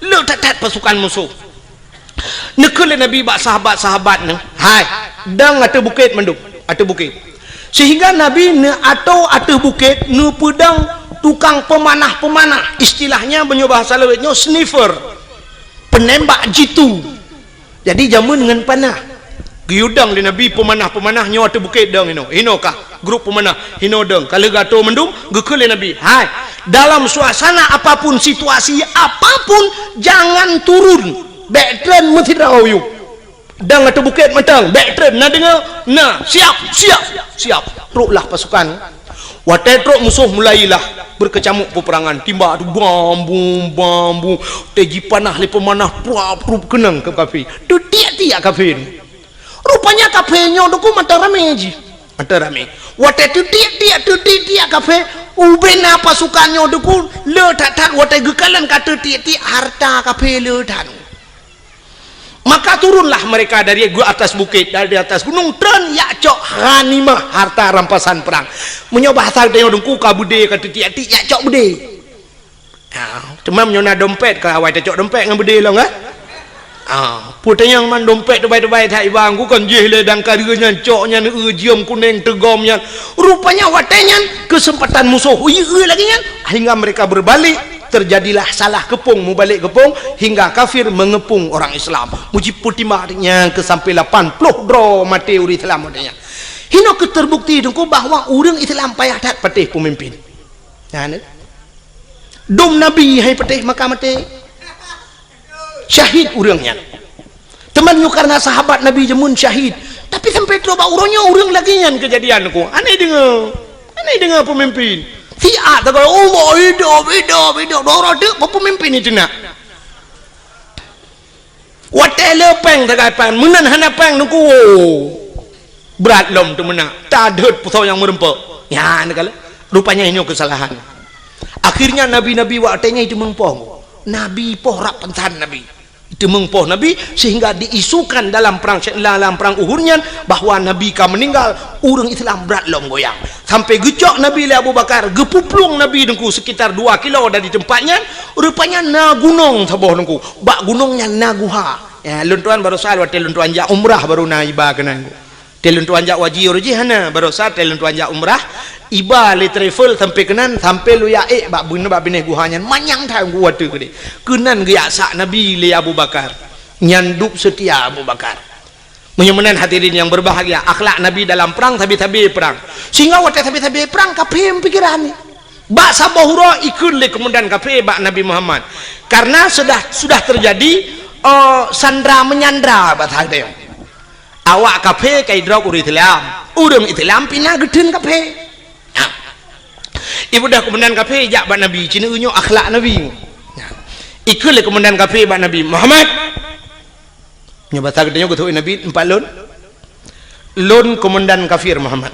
Le that-that pasukan musoh. Neukheun lé Nabi bak sahabat-sahabat neuh, "Hai, dong ateueh bukét mandum, ateueh bukét." Sehingga Nabi neuatoe ateueh bukét, neupeudong tukang peumanah-peumanah, istilahnya meunyoe bahasa lawét nyoe sniper, penembak jitu. Jadi jameun ngon panah. Geuyue dong lé Nabi peumanah-peumanah nyoe ateueh bukét dong inoe. Inoe kah grup peumanah, inoe dong. Ka lheueh geuatoe mandum, geukheun lé Nabi, "Hai, dalam suasana apapun, situasi apapun, jangan turun. Bèk treun meusidroe yub. Dong ateueh bukét mantong, bèk treun. Na deungö? Na. Siap, siap, siap." Troklah pasukan. Watèe trok musoh mulailah beukeucamuk peupeurangan, timba tu bam bum, bam bum, watèe jipanah lé peumanah prup prup keunong keu kafé. Teutiek-tiek kafé. Rupanya kafé nyoe teungku mantong ramé jih. Mantong ramé. Watèe teutiek-tiek, teutiek-tiek kafé, ubena pasukan nyoe teungku le that-that watèe geukalon ka teutiek-tiek harta kafé le that. Maka turunlah mereka dari gu-, atas bukét, dari atas gunong, treun jak cok ghanimah, harta rampasan perang. Meunyoe bahasa geutanyoe teungku ka beudé ka teutiek-tiek, jak cok beudé. Ha, teuma meunyoe na dompet, ka awai tacok dompet ngon beudé lom, kan? Ha, peue tanyong man dompet teubai-teubai that iba, ku kon jih lé dang kareue nyan, cok nyan, eu, jeuem kunéng teugom nyan. Rupanya watèe nyan keuseumpatan musoh, ui, eu lagèe nyan, hingga mereka berbalik. Terjadilah salah keupông, mubalek keupông, hingga kafir mengepung orang Islam. Mujipeutimang nyang keu sampai lapan ploh droe maté ureueng Islam watèe nyan. Hinoe keuh terbukti teungku bahwa ureueng Islam payah that patéh peumimpin. Nah, ni. Dum Nabi hai patéh maka maté. Syahid ureueng nyan. Teuma nyoe karena sahabat Nabi jameun syahid. Tapi sampai trok bak uroe nyoe ureueng lagèe nyan keujadian ku. Aneh deungö. Aneh deungö peumimpin. Siat tagoe, "Allah hidup, hidup, hidup." Dua uroe teuk peumimpin itu nak. Watèe le pèng tagai pèng, meunan hana pèng teungku. Brat lom teumeunak, tadhôt peusoe nyang meureumpok. Nyan kala, rupanya nyoe keusalahan. Akhirnya nabi-nabi watèe nyan iteumeung poh. Nabi poh rab pansan nabi. Iteumeung poh nabi sehingga diisukan dalam perang, dalam perang Uhud nyan bahwa nabi ka meuninggal, ureueng Islam brat lom goyang. Sampai geucok nabi lé Abu Bakar, geupuplueng nabi teungku sekitar dua kilo dari tempat nyan, rupanya na gunong saboh teungku. Bak gunong nyan na guha. Ya, lôn tuan barosa watèe lôn tuan jak umrah baru na iba keunan. Watèe lôn tuan jak haji uroe jih hana, barosa watèe lôn tuan jak umrah, iba lé travel sampai keunan, sampai lôn jak ék bak bun-, bak binéh guha nyan, manyang that gua tu keudéh. Keunan geujak sak Nabi lé Abu Bakar. Nyan dub seutia Abu Bakar. Meunyoe meunan hadirin yang berbahagia, akhlak Nabi dalam perang sabe-sabe perang. Sehingga watèe sabe-sabe perang, kafé pikiran ni. Bak saboh uroe ikheun lé komandan kafé bak Nabi Muhammad. Karena sudah, sudah terjadi Oh, sandra menyandra bahasa geutanyoe. Awak kafé ka idrop ureuëng Islam. Ureuëng Islam pih na geutheun kafé. Nah. Ibudah komandan kafé jak bak Nabi, ci nyoe akhlak Nabi. Nah. Ikheun lé komandan kafé bak Nabi, "Muhammad." Nyoe bahasa geutanyoe geutôk Nabi, "Empat lôn." "Lôn komandan kafir, Muhammad."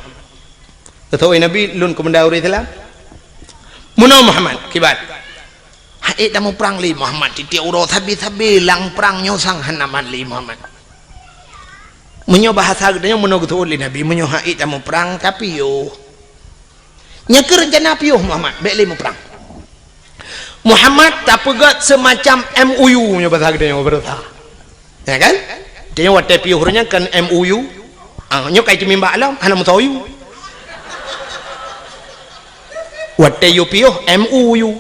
Geutôk Nabi, "Lôn komandan ureuëng Islam." "Meunoe Muhammad, kiban?" "Haiek tamuprang lé Muhammad, tieb-tieb uroe sabe-sabe lam prang nyoe sang hana mat lé Muhammad." Meunyoe bahasa geutanyoe meunoe geuteuôt lé Nabi, meunyoe haiek tamuprang tapiôh. Nyan keuh reuncana piôh Muhammad, bék lé muprang. Muhammad tapeugét seumacam M O U nyoe bahasa geutanyoe beureusa. Ya kan? Tanyoe watée piôh ureuëng nyan kan M O U. Ah, nyoe kai teumimbak lom, hana meusoe U. Watée yue piôh M O U.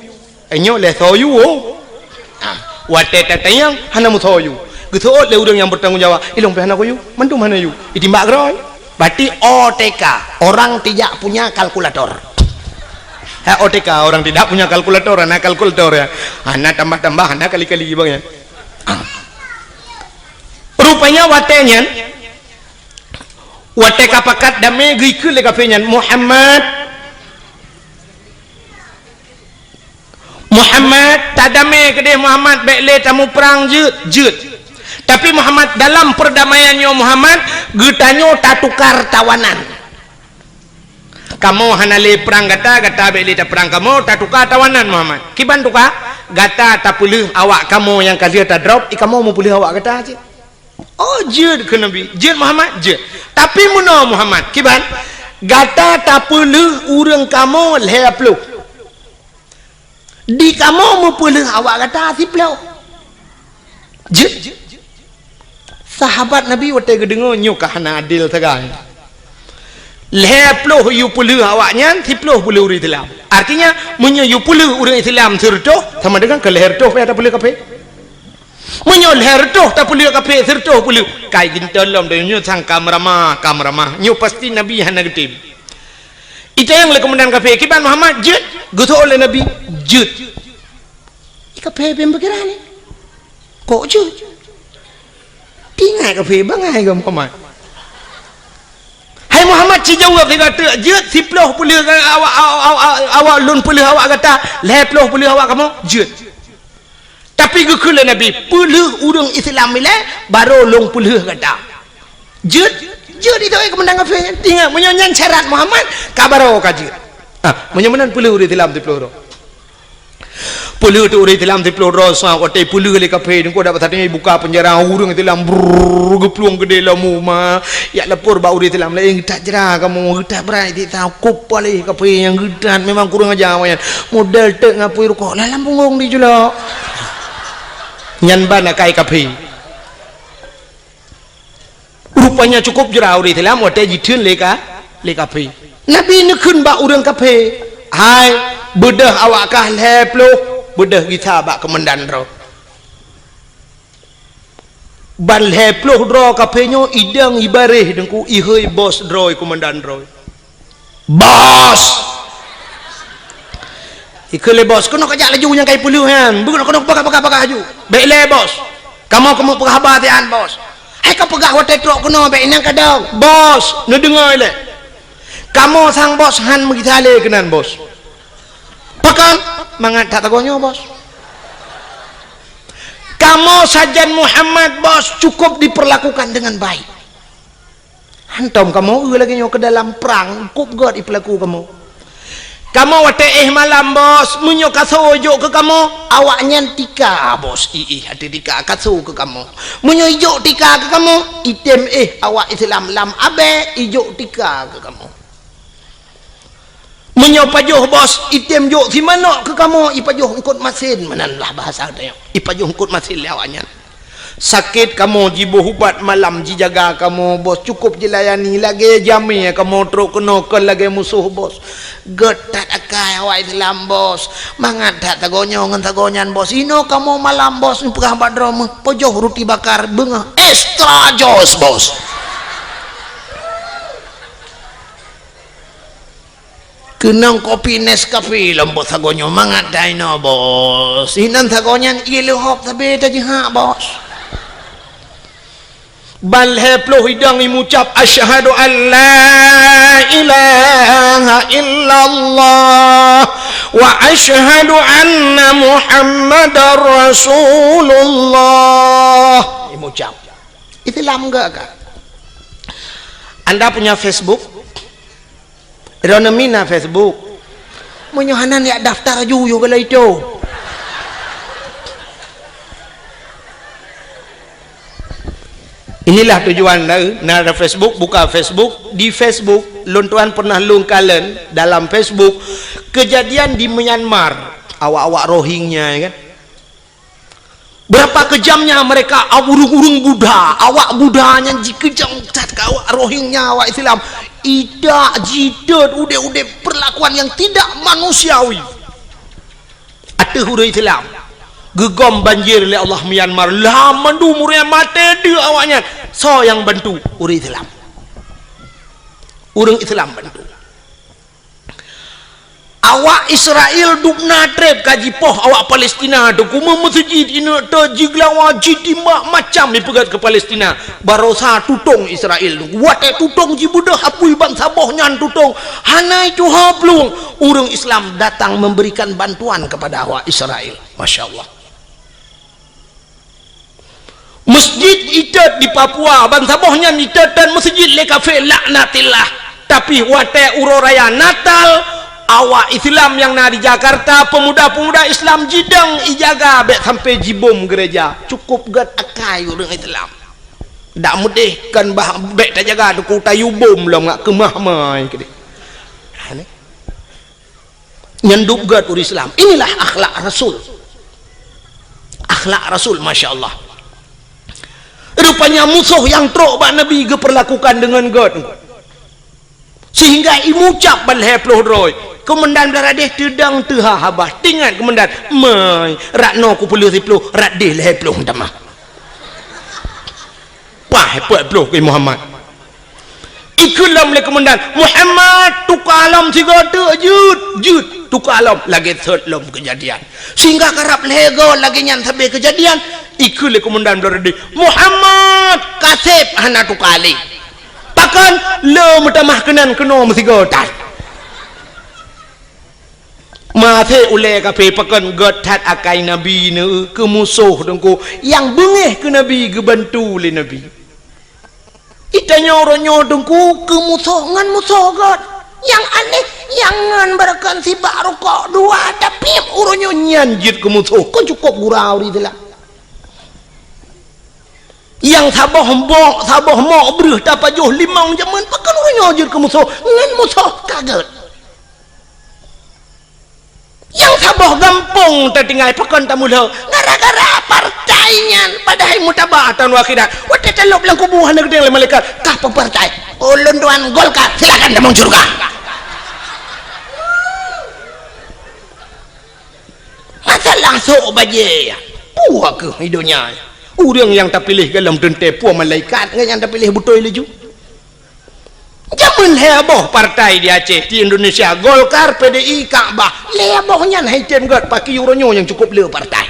Nyoe lé soe U. Ah, watée tatanyong hana meusoe U. Geuseuôt lé ureuëng nyang bertanggung jawab, ilong pih hana soe U, mandum hana U. Itimbak keudroe. Berarti O T K, orang tidak punya kalkulator. Ha, O T K, orang tidak punya kalkulator, hana kalkulator ya. Hana tambah-tambah, hana kali-kali bang ya. Ah. Rupanya watée nyan, watée ka pakat damé geukheun lé kafé nyan, "Muhammad, Muhammad, tadamé keudeh Muhammad, bék lé tamuprang jeuet, jeuet. Tapi Muhammad, dalam perdamaian nyoe Muhammad, geutanyoe tatukar tawanan." Kamoe hana lé prang gata, gata bék lé taprang kamoe, tatuka tawanan Muhammad. Kiban tuka? Gata tapeuleueh awak kamoe nyang ka lheueh tadrop, i kamoe meupeuleueh awak gata cit. Oh, jeuet keu Nabi. Jeuet Muhammad, jeuet. Tapi meunoe Muhammad, kiban? Gata tapeuleueh ureuëng kamoe lhée ploh. Di kamoe meupeuleueh awak gata siploh. Jeuet. Sahabat Nabi watée geudeungoe nyoe ka hana adil sagai. Lhée ploh yue peuleueh awak nyan, siploh peuleueh ureuëng Islam. Artinya, meunyoe yue peuleueh ureuëng Islam sireutôh, sama dengan keu lhée reutôh payah tapeuleueh kafé. Meunyoe lhée reutôh tapeuleueh kafé, sireutôh peuleueh, kai geuntôi lom, nyoe sang ka meuramah, ka meuramah. Nyoe pasti Nabi hana geutem. Itanyong lé komandan kafé, "Kiban Muhammad, jeuet?" Geuseuôt lé Nabi, "Jeuet." Kafé beupikiran ni. "Kok jeuet?" Tingat kafé bangai keu Muhammad. "Hai Muhammad, ci jaweueb lé gata, jeuet siploh peuleueh awak, awak, awak, awak lôn peuleueh awak gata, lhée ploh peuleueh awak kamoe, jeuet." Tapi geukheun lé Nabi, "Peuleueh ureuëng Islam ilée, barô lôn peuleueh gata." Jeuet, jeuet itu, eh, komandan kafé nyan. Ingat, meunyoe nyan syarat Muhammad, ka barô ka jeuet. Ah, meunyoe meunan peuleueh ureuëng Islam siploh droe. Peuleueh tu ureuëng Islam siploh droe, sa watée peuleueh lé kafé, nungku dapat sateue ibuka penjara ureuëng Islam, brrrr, geuplueng keudeh lom uma. Jak lapor bak ureuëng Islam laén, "Geutat jra kamoe, geutat brat di ta, kop paléh kafé nyang geutat, memang kurang aja awak nyan. Model teuk ngapui rukok, lam punggong di julok." Nyan ban akai kafé. Rupanya cukup jra ureuëng Islam watée jitheun lé ka, lé kafé. Nabi neukheun bak ureuëng kafé, "Hai, beudôh awak kah lhée ploh, beudôh gisa bak keumandan droe." Ban lhée ploh droe kafé nyoe idong ibaréh deungku, ihôi bos droe, keumandan droe. "Bos!" Ikheun lé bos, "Keunoe kajak laju nyang kai peuleueh nyan. Beuh, keunoe, keunoe, peugah, peugah, peugah laju. Bék lé, Bos. Kamoe keuneuk peugah haba siat, Bos. Hai kapeugah watée trok keunoe, bék inong kadang. Bos, neudeungoe lé. Kamoe sang Bos han meugisa lé keunan, Bos." "Pakon?" "Mangat that sagoe nyoe, Bos. Kamoe sajan Muhammad, Bos, cukup diperlakukan dengan baik. Hantom kamoe eu lagée nyoe keu dalam prang, kop gét ipeulaku kamoe. Kamoe watée éh malam, Bos, meunyoe kasoe jok keu kamoe, awak nyan tika, Bos, iéh ateueh tika kasoe keu kamoe. Meunyoe ijok tika keu kamoe, item éh awak Islam lam abée ijok tika keu kamoe. Meunyoe pajoh, Bos, item jok simanok keu kamoe, ipajoh eungkot masin, meunan lah bahasa tanyoe. Ipajoh eungkot masin lé awak nyan. Sakét kamoe jiboh ubat malam jijaga kamoe, Bos, cukup jilayani lagée jamé kamoe trok keunoe kon lagée musoh, Bos. Gét that akai awak Islam, Bos. Mangat that sagoe nyoe ngon sagoe nyan, Bos. Inoe kamoe malam, Bos, neupeugah bak droe meuh, pajoh ruti bakar beungoh extra jos, Bos. Keunong kopi Nescafe lom, Bos, sagoe nyoe mangat that inoe, Bos. Inan sagoe nyan ié leuhop sabe tajihak, Bos. Ban lhèe ploh idong imucap, "Asyhadu an la ilaha illallah wa asyhadu anna Muhammadar Rasulullah." Imucap. Islam gak ka? Anda punya Facebook? Droeneuh mina Facebook. Meunyoe hana, jak daftar ju yoh bala itu. Inilah tujuan na, na ada Facebook, buka Facebook. Di Facebook, lôn tuan pernah lôn kalon dalam Facebook kejadian di Myanmar, awak-awak Rohingya, ya kan? Berapa kejamnya mereka, ureueng-ureueng Buddha, awak Buddha nyan jikeujam that keu awak Rohingya, awak Islam. Idak, jitot, udeb-udeb perlakuan yang tidak manusiawi ateueh ureueng Islam. Geugom banjir lé Allah Myanmar, lah mandum ureueng maté deuh awaknyan. Soe nyang bantu? Ureueng Islam. Ureueng Islam bantu. Awak Israel dubna treb ka jipoh awak Palestina, teungku, meumeuseujid ineuk teuk, jigeulawa, jitimbak, macam jipeugét keu Palestina. Barosa tutong Israel, teungku. Watée tutong jibeudôh apui bansaboh nyan tutong, hana tuha plueng. Ureueng Islam datang memberikan bantuan kepada awak Israel. Masya Allah. Masjid itot di Papua, bansaboh nyan itot dan masjid lé kafé, laknatillah. Tapi watée uroe raya Natal, awak Islam nyang na di Jakarta, pemuda-pemuda Islam jidong ijaga bék sampai jibom gereja. Cukup gét akai ureueng Islam. Dak meudeh kan bah bék tajaga, teungku, tayue bom lom ngat keumah mai keudeh. Ha, ni. Nyan dub gét ureueng Islam. Inilah akhlak Rasul. Akhlak Rasul, masya Allah. Rupanya musoh nyang trok bak Nabi geupeurlakukan deungon gét. Sehingga imucap ban lhée ploh droe. Keumandan Blaradeh teudong teuha haba. Teuingat keumandan, "Mai, rot noe kupeuleueh siploh, rot deh lhée ploh tamah." Pah, peuet ploh keu Muhammad. Ikheun lom lé keumandan, "Muhammad, tuka lom sigoe teuk, jeuet, jeuet, tuka lom." Lagée sot lom keujadian. Sehingga karab lhée goe lagée nyan sabe keujadian, ikheun lé keumandan Blaradeh, "Muhammad, kaseb hana tuka lé." Pakon? Le meutamah keunan keunoe meusigoe that. Maté ulée kafé pakon gét that akai Nabi neu keu musoh teungku, nyang beungéh keu Nabi geubantu lé Nabi. Itanyoe uroe nyoe teungku keu musoh ngon musoh gét. Nyang aneh, nyang ngon beureukan sibak rukok dua, tapi uroe nyoe nyan jeuet keu musoh, kon cukop gura ureueng Islam. Nyang saboh mok, saboh mok breueh tapajoh limong jameun, pakon uroe nyoe jeuet keu musoh, ngon musoh ka gét. Nyang saboh gampông tatinggai pakon tamulo gara-gara partai nyan, padahai mutaba taun akhirat. Watée talop lam kubu hana geudeng lé malaikat, "Kah peue partai?" "Ulôn tuan Golkar." "Silakan tamong syeuruga." Masalah sok bajée, peue keuh di donya? Ureueng nyang tapiléh golom teuntée peue malaikat ngon nyang tapiléh beutôi laju. Jameun lhée boh partai di Aceh, di Indonesia, Golkar, P D I, Kakbah. Lhée boh nyan hai tem gét, pakri uroe nyoe nyang cukop le partai.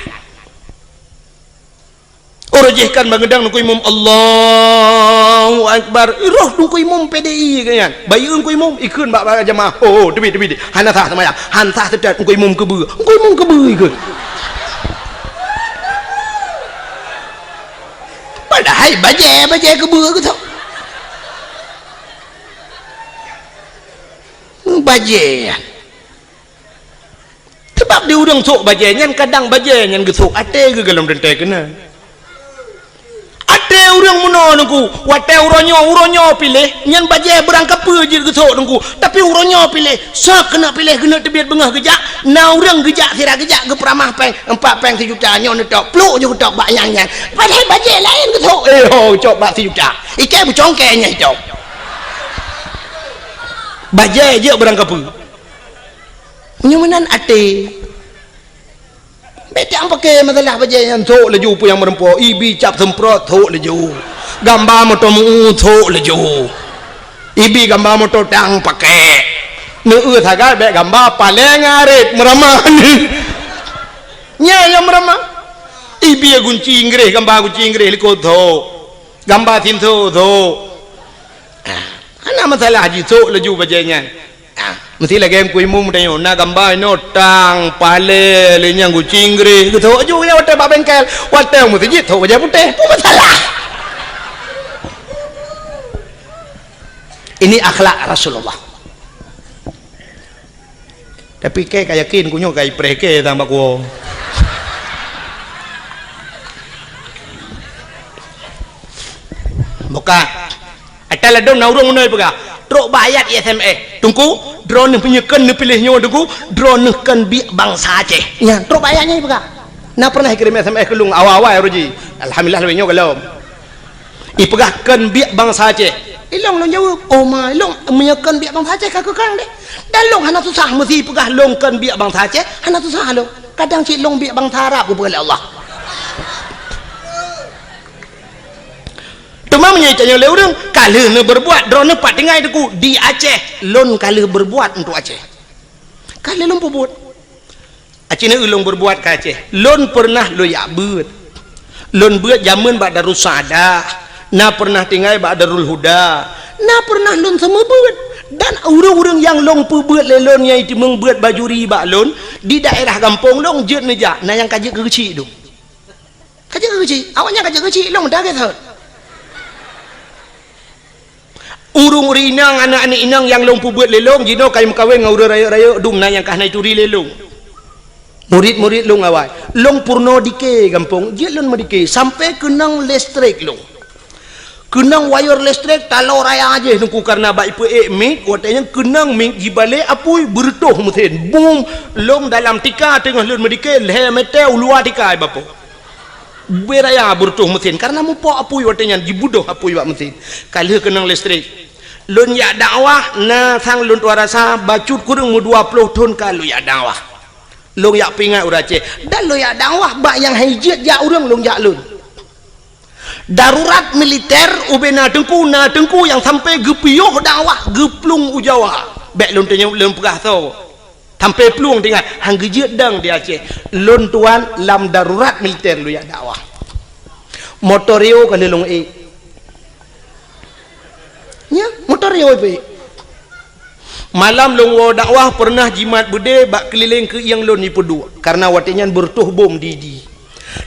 Uroe jih kan bangeudang Teungku Imum, "Allahu Akbar." Roh Teungku Imum P D I keu nyan. Bayeue Teungku Imum, ikheun bak, bak jamaah. "Oh, oh, teubiet, teubiet. Hana sah seumayang. Han sah teutat Teungku Imum keubeue." Teungku Imum keubeue ikheun. Padahai bajée, bajée keubeue geutok. Bajée nyan. Sabab di ureueng sôk bajée nyan, kadang bajée nyan geusôk até geuh golom teuntée keunan. Até ureueng meunoe Teungku, watée uroe nyoe, uroe nyoe piléh, nyan bajée beurangkapeue jeuet geusôk Teungku. Tapi uroe nyoe piléh, soe keuneuk piléh, keuneuk teubiet beungoh geujak, na ureueng geujak, sira geujak geupeuramah péng, empat péng sijuta, nyoe neutok, pluk ju geutok bak nyang nyan. Padahai bajée laén geusôk, eh ho, cok bak sijuta. Ikée beucongkée nyang cok. Bajée jeuet beurangkapeue. Meunyoe meunan até. Bék tapakée masalah bajée nyan, sôk laju peue nyang meureumpok, ibi cap seumprot, sôk laju. Gamba moto meu, sôk laju. Ibi gamba moto tang pakée. Neueu sagai bék gamba paleng aret meuramah. Nyan nyang meuramah. Ibi gunci Inggréh, gamba gunci Inggréh likot, sôk. Gamba sinso, so. Ah, hana masalah, jisok laju bajée nyan. Ah, meusti lagée Teungku Imum tanyoe, na gamba inoe tang, palée, lé nyang kucing greh, geusok laju ya watée bak bengkel, watée meuseujid sok bajée putéh, peue masalah. Ini akhlak Rasulullah. Tapi kée ka yakin, ku nyoe ka ipreh kée sang bak kuwoe. Bukan. Ata ladom na ureuëng meunoe peugah, "Trok bak ayat S M S. Teungku, droeneuh meunyoe kön neupiléh nyoe Teungku, droeneuh kön biek bansa Aceh." Nyan, trok bak ayat nyan peugah. Na pernah ikirém S M S keu lôn awai-awai uroe jih. Alhamdulillah, lawét nyoe gohlom. Ipeugah kön biek bansa Aceh. Ilong lôn jaweueb, "Oh ma, ilong meunyoe kön biek bansa Aceh ka keu kön deh." Dan lôn hana susah meusi ipeugah lôn kön biek bansa Aceh, hana susah lôn. Kadang cit lôn biek bansa Arab geupeugah lé Allah. Teuma meunyoe itanyong lé ureuëng, "Ka lheueh neubeurbuat droeneuh pat tinggai Teungku?" "Di Aceh, lôn ka lheueh beurbuat untuk Aceh." Ka lheueh lôn peubuet. Aci na ulôn beurbuat ka Aceh. Lôn peureunah lôn jak beuet. Lôn beuet jameun bak Darussaada, na peureunah tinggai bak Darul Huda, na peureunah lôn seumeubeuet. Dan ureuëng-ureuëng nyang lôn peubeuet lé lôn nyang iteumeung beuet bajuri bak lôn, di daerah gampông lôn jeuet neujak, na nyang ka jeuet keu geuchik dum. Ka jeuet keu geuchik, awaknyan ka jeuet keu geuchik, lôn meudagai thon. Ureuëng-ureuëng inong, aneuk-aneuk inong nyang lôn peubeuet lé lôn, jinoe ka meukawen ngon ureuëng rayeuk-rayeuk dum na nyang ka hana ituri lé lôn. Murit-murit lôn awai. Lôn peurunoe dike gampông, jeuet lôn meudike, sampoe keunong listrik lôn. Keunong wayeur listrik taloe raya jih Teungku, kareuna bak ipeuék mic, watée nyan keunong mic jibalek apui, beureutoh meusén. Bum! Lôn dalam tika teungoh lôn meudike, lhée mètè u luwa tika ibapoe. Beu raya beureutoh meusén, kareuna mupok apui watée nyan, jibudôh apui bak meusén. Ka lheueh keunong listrik. Lôn jak dakwah, na sang lôn tuan rasa, bacut kureueng meudua ploh thon ka lôn jak dakwah. Lôn jak peuingat ureuëng Aceh. Dan lôn jak dakwah, bak nyang han jeuet jak ureuëng lôn jak lôn. Darurat militer ubena teungku, na teungku nyang sampoe geupiôh dakwah geuplueng u Jawa. Bék lôn teunyeb lôn peugah soe. Sampoe plueng teuingat, han geujeuet dong di Aceh. Lôn tuan lam darurat militer lôn jak dakwah. Motor Rio ka lheueh lôn ék. Nya, motor Rio ipeuék. Malam lôn woe dakwah peureunah jimat beudé bak keulileng keuieng lôn ipeuduek, kareuna watée nyan beureutoh bom di, di.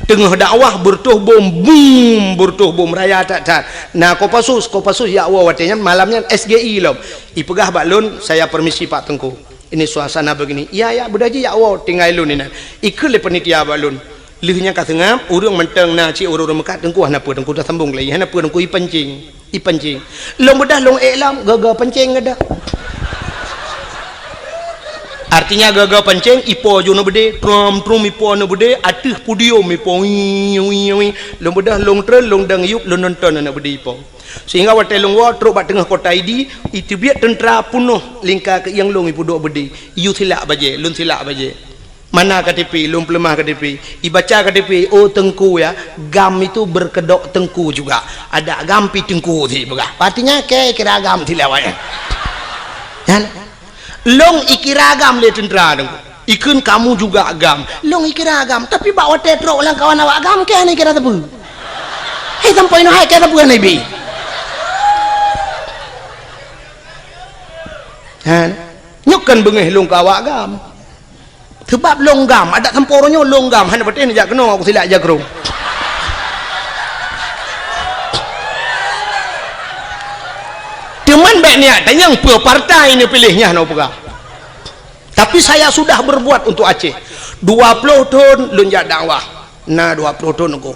Teungoh dakwah beureutoh bom, bum, beureutoh bom raya that-that. Na Kopassus, Kopassus jak woe watée nyan, malam nyan S G I lom. Ipeugah bak lôn, "Saya permisi Pak Teungku. Ini suasana begini." "Iya, ya, beudôh jih jak woe, tinggai lôn inan." Ikheun lé panitia bak lôn. Lheueh nyan ka seungab, ureuëng mantong na cit ureuëng-ureuëng meukat, "Teungku hana peue, Teungku tasambong lagi, hana peue, Teungku ipancing." Ipancing. Lôn beudôh lôn ék lom, gaga pancing geudah. Artinya gaga pancing, ipo ju na beudé, trom-trom ipo na beudé, ateueh podium ipo, wii, wii, wii. Lôn beudôh lôn treun, lôn dong yup, lôn nonton aneuk beudé ipo. Sehingga watée lôn woe trok bak teungoh kota Idi, iteubiet teuntra punoh lingka keuieng lôn ipeuduek beudé. Iyue silak bajée, lôn silak bajée. Mana K T P, lôn peuleumah K T P. Ibaca K T P, "Oh Teungku ya, GAM itu berkedok Teungku juga. Ada GAM pi Teungku," sipeugah. Artinya, kée ikira GAM silak awaknyan. Nyan. Lôn ikira GAM lé teuntra Teungku. Ikheun, "Kamu juga GAM." Lôn ikira GAM, tapi bak watée trok lam kawan awak GAM, kée hana ikira sapeue. Hei, sampoe inoe hai kée sapeue hana ibi. Ha? Nyoe kan beungéh lôn keu awak GAM. Seubab lôn GAM, adak sampoe uroe nyoe lôn GAM, hana patéh neujak keunoe, aku silak jak keu rhueng. Teuma bék niat tanyong peue partai neupiléh nyan, nyoe peugah. Tapi saya sudah berbuat untuk Aceh. Dua ploh thon lôn jak dakwah. Na dua ploh thon aku.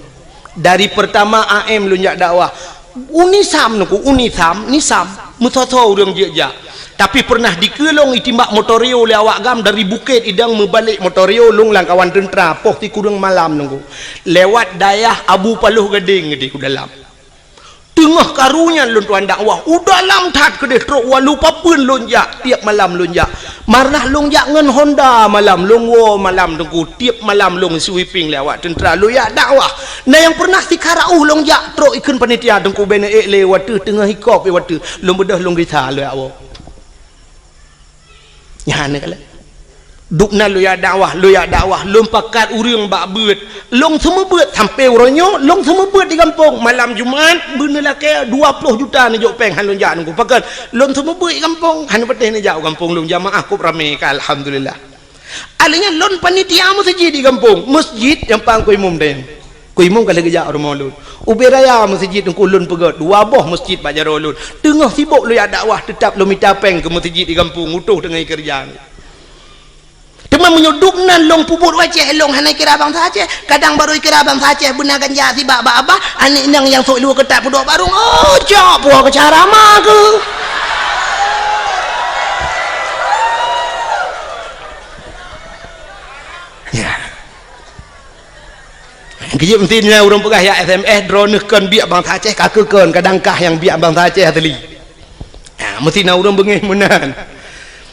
Dari pertama A M lôn jak dakwah. UNISAM aku, UNISAM, NISAM, meusoe-soe ureuëng jeuet jak. Tapi pernah dikeue lôn itimbak motor Rio lé awak GAM dari Bukét Idong meubalek motor Rio lôn lam kawan teuntra poh sikureueng malam nunggu. Lewat dayah Abu Paloh Gadeng di ku dalam. Teungoh karu nyan lôn tuan dakwah, u dalam that keudeh trok walu papeuen lôn jak, tiep malam lôn jak. Marnah lôn jak ngon Honda malam, lôn woe malam teungku, tiep malam lôn sweeping lé awak teuntra, lôn jak dakwah. Na nyang pernah sikara uh lôn jak trok ikheun panitia teungku, bèk neuék lé wateuh teungoh hikop lé wateuh, lôn beudôh lôn gisa lôn jak woe. Nyan keuh lé. Dubna lôn jak dakwah, lôn jak dakwah, lôn pakat ureuëng bak beuet. Lôn seumeubeuet sampoe uroe nyoe, lôn seumeubeuet di gampông. Malam Jumat, beuneulakée dua ploh juta neujok péng han lôn jak nunggu. Pakon, lôn seumeubeuet di gampông, han patéh neujak u gampông lôn jamaah kôb ramé ka, alhamdulillah. Alheuh nyan lôn panitia meuseujid di gampông, meuseujid nyang pang keu imum dayang. Keu imum ka lheueh geujak u rumoh lôn. Ubé raya meuseujid teungku lôn peugét, dua boh meuseujid bak jaroe lôn. Teungoh sibok lôn jak dakwah, teutab lôn mita péng keu meuseujid di gampông, utoh teungoh keureuja. Teuma meunyoe dubnan lôn peubuet u Aceh, lôn hana kira bansa Aceh. Kadang barô kira bansa Aceh beuna ganja sibak bak abah, aneuk inong nyang sôk luweue keutat peuduek barong. Oh, cok, puwoe keu cara ma keu. Ya. Keujeuet meusti na ureuëng peugah ya S M S, droeneuh kon biak bansa Aceh, ka keu kon, kadang kah nyang biak bansa Aceh asli. Ha, meusti na ureuëng beungéh meunan.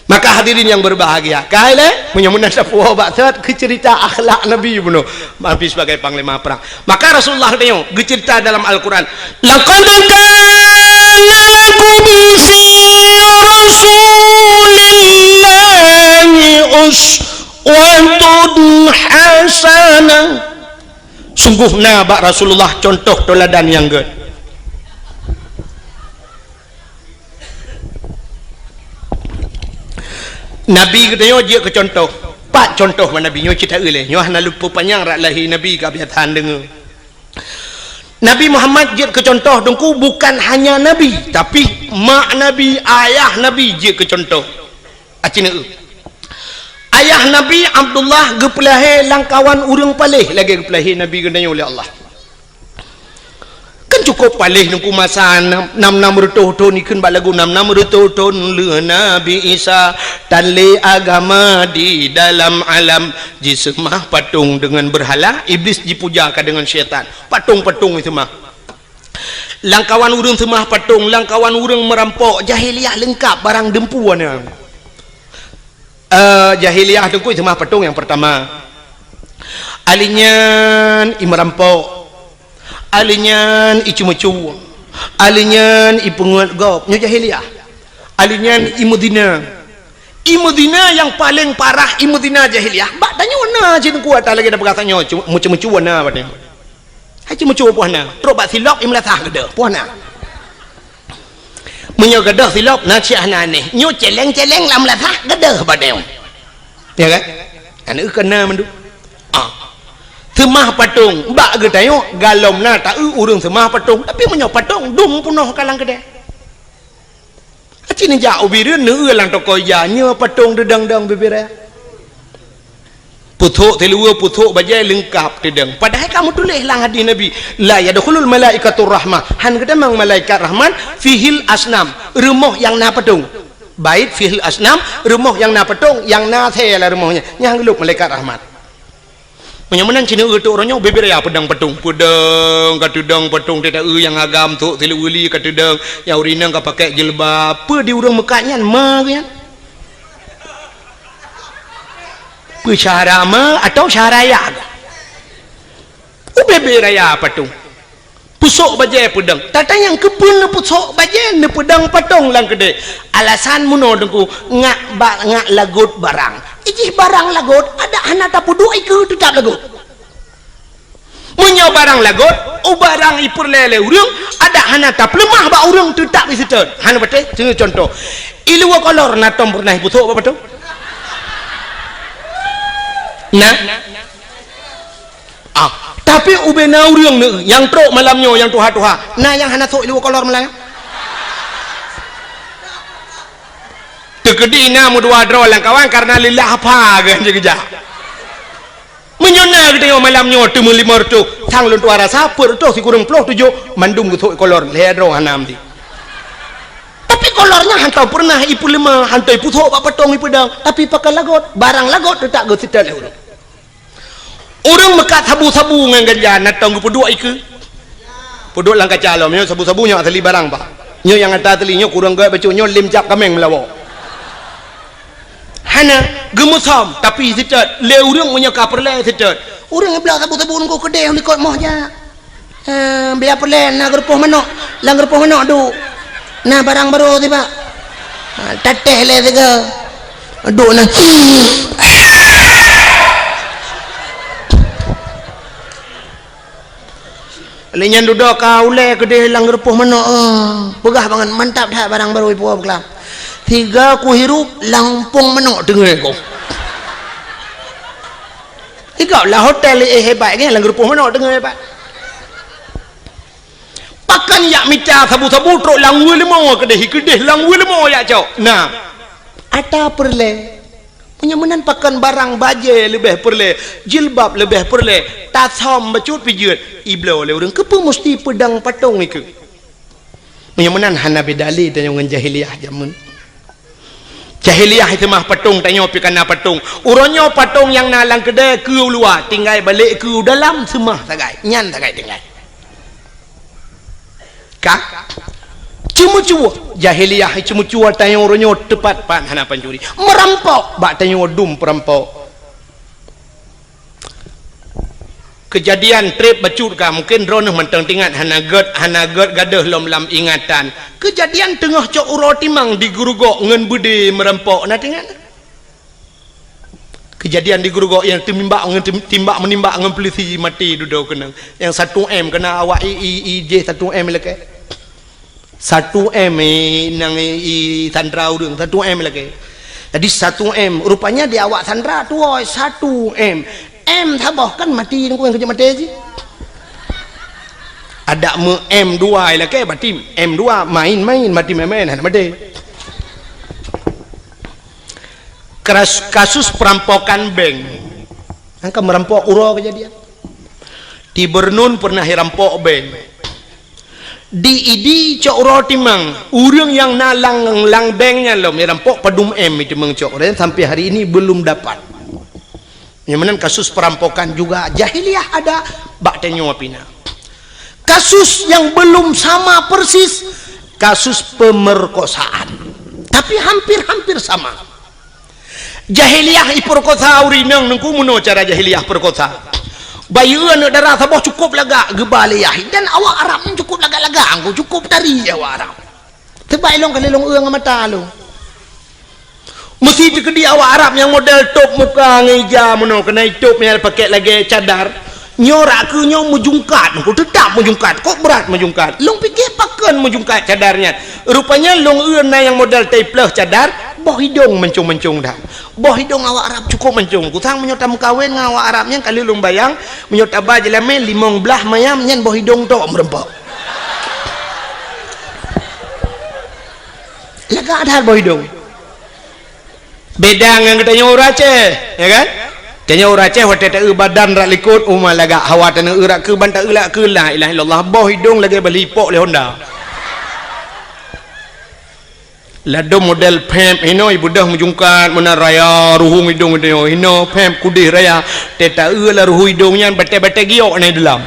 Maka hadirin yang berbahagia, kai lé, meunyoe meunan sapeue bak sot keu cerita akhlak Nabi bunoe, Nabi sebagai panglima perang. Maka Rasulullah geutanyoe geucerita dalam Al-Quran, "Laqad kana lakum fi Rasulillahi uswatun hasanah." Sungguh na bak Rasulullah contoh teuladan nyang gét. Nabi geutanyoe jeuet keu contoh. Pat contoh bak Nabi nyoe cit taeu lé. Nyoe hana luput panyang rak lahé Nabi ka biasa deungoe. Nabi Muhammad jeuet keu contoh teungku bukan hanya Nabi, tapi mak Nabi, ayah Nabi jeuet keu contoh. Aci neu. Ayah Nabi Abdullah geupeulahé lam kawan ureuëng paléh lagée geupeulahé Nabi geutanyoe lé Allah. Kan cukup paléh teungku masa nam, nam, nam reutôh thon ikheun bak lagu nam, nam reutôh thon lheueh Nabi Isa tan lé agama di dalam alam, jiseumah patong deungon beurhala, Iblis jipuja ka deungon syaitan. Patong-patong jiseumah. Lam kawan ureuëng seumah patong, lam kawan ureuëng meurampok, jahiliyah leungkap barang deumpu na. Eh, jahiliyah teungku seumah patong nyang peurtama. Alheuh nyan i meurampok. Alheuh nyan i ceumeucue. Alheuh nyan i peungeut gob. Nyoe jahiliyah. Alheuh nyan i meuzina. I meuzina nyang paleng parah, i meuzina jahiliyah. Bak tanyoe na cit teungku ata lagée na peugah tanyoe, meuceumeucue na bak tanyoe. Hai ceumeucue poh na, trok bak silop i meulasah geudeh, poh na. Meunyoe geudeh silop na cit hana aneh, nyoe celeng-celeng lam meulasah geudeh bak tanyoe. Ya kan? Aneuk keu na mandum. Ah. Seumah patong, bak geutanyoe galom na taeu ureuëng seumah patong, tapi meunyoe patong dum peunoh ka lam keudè. Aci neujak u Bireuen neueu lam toko ija, nyoe patong deudong-dong bibiré. Pusok siluweue, pusok bajée leungkap teudong. Padahai ka meutuléh lam hadis Nabi, "La yadkhulul malaikatur rahmah." Han geutamong malaikat rahmat fihil asnam, rumoh nyang na patong. Bait fihil asnam, rumoh nyang na patong, nyang na asée lam rumoh nyan. Nyan han geulop malaikat rahmat. Meunyoe meunan cit neueu teuk uroe nyoe bibiré ya peudong patong. Peudong ka teudong patong teuta eu nyang agam tok siluweue li ka teudong, nyang ureuëng inong ka pakai jilbab. Peue di ureuëng meukat nyan ma geuh nyan? Peue syahara ma atau syahara ya geuh? Ubé-bé raya patong. Pusok bajée peudong. Tata nyang keupeue neupusok bajée neupeudong patong lam keudè. Alasan meunoe teungku ngak ba-, ngak lagot barang. Ijih barang lagot adak hana tapeuduek ikeue teutap lagot. Meunyoe barang lagot, u barang ipeureulée lé ureuëng, adak hana tapeuleumah bak ureuëng teutap iseutôt. Hana patéh, contoh. Iluwa kolor na tom peureunah ipusok bak patong? Na? Ah, tapi ubé na ureuëng neu nyang trok malam nyoe nyang tuha-tuha, na nyang hana sok iluwa kolor malam nyoe? Teukeudi na meudua droe lam kawan karena lillah apa geuh jeuet geujak. Meunyoe na geutanyoe malam nyoe teumeulimong reutôh, sang lôn tuha rasa peuet reutôh sikureueng ploh tujoh mandum geusok ikolor lhée droe hana meuti. Tapi kolor nyan hana peureunah ipeuleumah, hana ipusok bak patong ipeudong, tapi pakai lagot, barang lagot teutap geuseutôt lé ureuëng. Ureuëng meukat sabu-sabu ngon ganja na tong geupeuduek ikeue. Peuduek lam kaca lom, nyoe sabu-sabu nyoe asli barang, Pak. Nyoe nyang ata asli, nyoe kureueng gét bacut, nyoe lem cap kaméng meulawa. Hana, geumeusom, tapi seutôt, lé ureuëng meunyoe ka peureulée seutôt. Ureuëng bloe sabu-sabu nunggu keudeh likot moh jak. Eh, biar peureulée na geurupoh manok, lam geurupoh manok duek. Na barang barô sibak. Ha, tatéh lé sigoe. Duek na. Lé nyan dudoe ka ulèe keudéh lam geurupoh manok, eh, peugah bangat, mantap that barang barô ipuwoe beuklab. Siga kuhirup, lampôh manok teungoh ku. Siga lam hotel, eh, hebat, kan, lam geurupoh manok teungoh hebat. Pakon jak mita sabu-sabu trok lam weueh leumo keudéh, keudéh lam weueh leumo jak cok. Nah, ata peureulèe. Meunyoe meunan pakon barang bajèe leubeh peureulèe, jilbab leubeh peureulèe, tasam bacut pijeuet, ibloe lé ureueng, keupeue musti peudong patong ikeue? Meunyoe meunan hana beda lé tanyoe ngon jahiliyah jameun. Jahiliyah itu mah patong, tanyoe pih kana patong. Uroe nyoe patong nyang na lam keudè keue u luwa, tinggai balek keue u dalam seumah sagai. Nyan sagai tinggai. Ka? Ceumeucue. Jahiliyah ceumeucue tanyoe uroe nyoe teupat pat hana pancuri. Meurampok bak tanyoe dum peurampok. Keujadian trép bacut ka, mungken droeneuh mantong teuingat, hana gèt, hana gèt gadôh lom lam ingatan. Keujadian teungoh cok uroe timang di Geurugok ngon beudé meurampok, na teuingat? Keujadian di Geurugok nyang teumimbak ngon tim-, timbak meunimbak ngon peulisi maté dudoe keunong. Nyang satu M keuna awak i, i, i jih satu M lakèe. Satu M i, nang i, i sandra ureueng, satu M lakèe. Jadi satu M, rupanya di awak sandra tuwoe satu M. M saboh kan maté, nungku nyang keujeuet maté jih. Adak meu M dua lakèe, berarti M dua main-main, maté main-main, hana maté. Kras-, kasus perampokan bank. Angka meurampok uroe keujadian. Di Bernun pernah irampok bank. Di Idi cok uroe timang, ureueng nyang na lam, lam bank nyan lom irampok padum M itu meung cok, dan sampai hari ini belum dapat. Nyang meunan kasus perampokan juga jahiliyah ada, bak tanyoe pih na. Kasus yang belum sama persis, kasus pemerkosaan. Tapi hampir-hampir sama. Jahiliyah iperkosa ureueng inong, nungku meunoe cara jahiliyah perkosa. Bayeue aneuk dara saboh cukup lagak geuba lé yah, dan awak Arab nyan cukup lagak-lagak, nungku cukup tari awak Arab. Teubai lôn kali lôn eu ngon mata lôn. Meusi teukeudi awak Arab nyang model tôp muka ngon ija meunoe, keunai tôp nyang pakèk lagèe cadar. Nyoe rak keu nyoe meujungkat, nungku teutap meujungkat, kok brat meujungkat. Lôn pike pakon meujungkat cadar nyan. Rupanya lôn eu na nyang model taipleuh cadar, boh idong mancong-mancong that. Boh idong awak Arab cukup mancong. Kusang meunyoe tameukawen ngon awak Arab nyan, kali lôn bayang, meunyoe taba jeulamé limong blaih mayam nyan boh idong tok meureumpok. Lagak that boh idong. Beda ngon geutanyoe ureueng Aceh, ya kan? Tanyoe ureueng Aceh watèe taeu badan rak likot, uma lagak, hawa taneuk eu rak keu ban taeu rak keu, la ilaha illallah, boh idong lagèe bali ipok lé Honda. Ladôm model pèp hinoe, ibeudôh meujungkat, meunan raya, ruhueng idong geutanyoe, hinoe pèp kudeh raya, teuh taeu lam ruhueng idong nyan batèe-batèe giok na deulam.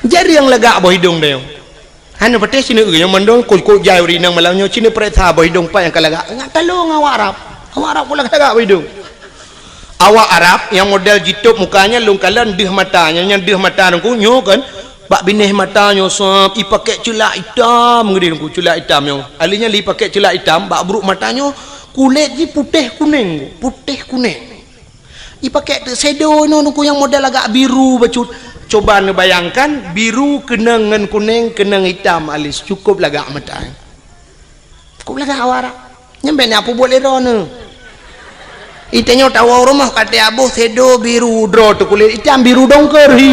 Jareueng lagak boh idong tanyoe. Hana patéh sineuk eu nyang mandum kok-kok jai ureueng inong malam nyoe, sineuk peuriksa boh idong pat nyang ka lagak. Ngat talong awak Arab. Awak Arab kok lagak-lagak boh idong. Awak Arab nyang model jitôp muka nyan lôn kalon deuh mata, nyan, nyan deuh mata nungku nyoe kan. Bak binéh mata nyoe sab, ipakèk ceulak itam geudeh nungku, ceulak itam nyoe. Ahli nyan lé ipakèk ceulak itam, bak brôk mata nyoe kulét jih putéh kunéng, putéh kunéng. Ipakèk teuk shadow inoe nungku nyang model agak biru bacut. Coba neubayangkan, biru keunong ngon kunéng, keunong itam alis, cukup lagak mata. Cukup lagak awak Arab. Nyan bèk na peubuet lé droeneuh. Itanyoe tawoe u rumoh ka teuaboh shadow biru, droe teuh kulét itam biru dongker hi.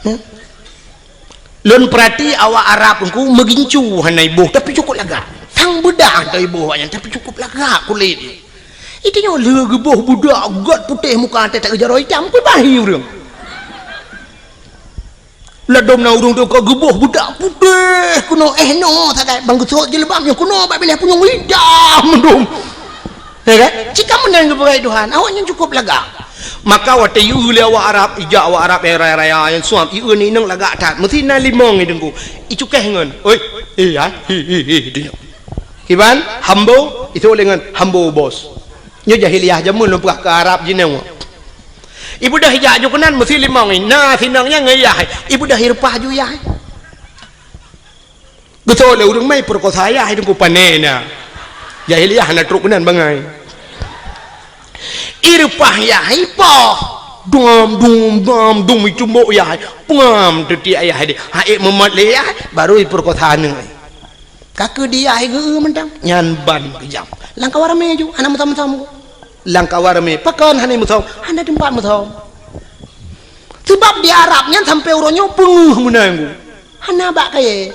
Hmm? Lôn peurati awak Arab nungku meugincu hana iboh, tapi cukup lagak. Sang beudah hana iboh awaknyan, tapi cukup lagak kulét. Itanyoe lheueh geuboh budak gèt putéh muka teuh jaroe itam, kui bahi ureueng. Ladôm na ureueng teuh ka geuboh budak putéh keunoe, eh, noe sagai bang geusot jilbab nyoe keunoe bak binéh punyueng itam dum. Ya kan? Cit ka meunan geupeugah Tuhan, awaknyan cukup lagak. Maka watèe ieu lé awak Arab, ijak awak Arab nyang raya-raya nyang suam, ieu ni inong lagak that. Meusi na limong i deungku. Icukéh ngon, "Oi, eh, ai, hi, hi, hi," dunia. Kiban, hambo, itu lé ngon hambo bos. Nyoe jahiliyah jameun lôn peugah keu Arab jinoe. Ibeudôh ijak ju keunan meusi limong i. Na sinong nyan ngon yah. Ibeudôh ireupah ju yah. Geutôi lé ureueng mai peurekosa yah i deungku pané na. Jahiliyah hana trok keunan bangai. Ireupah yah ipoh. Dum, dum, dum, dum, icumbok yah. Pengam teuti ayah deh. Haék meumot lé yah, baru ipeurkosa aneuk. Ka keu di yah geu mantong. Nyan ban keujam. Lam kawan ramé ju, hana meusom-som. Lam kawan ramé, pakon hana meusom? Hana teumpat meusom. Sebab di Arab nyan sampai uroe nyoe peungeuh meunan. Hana bak kayée.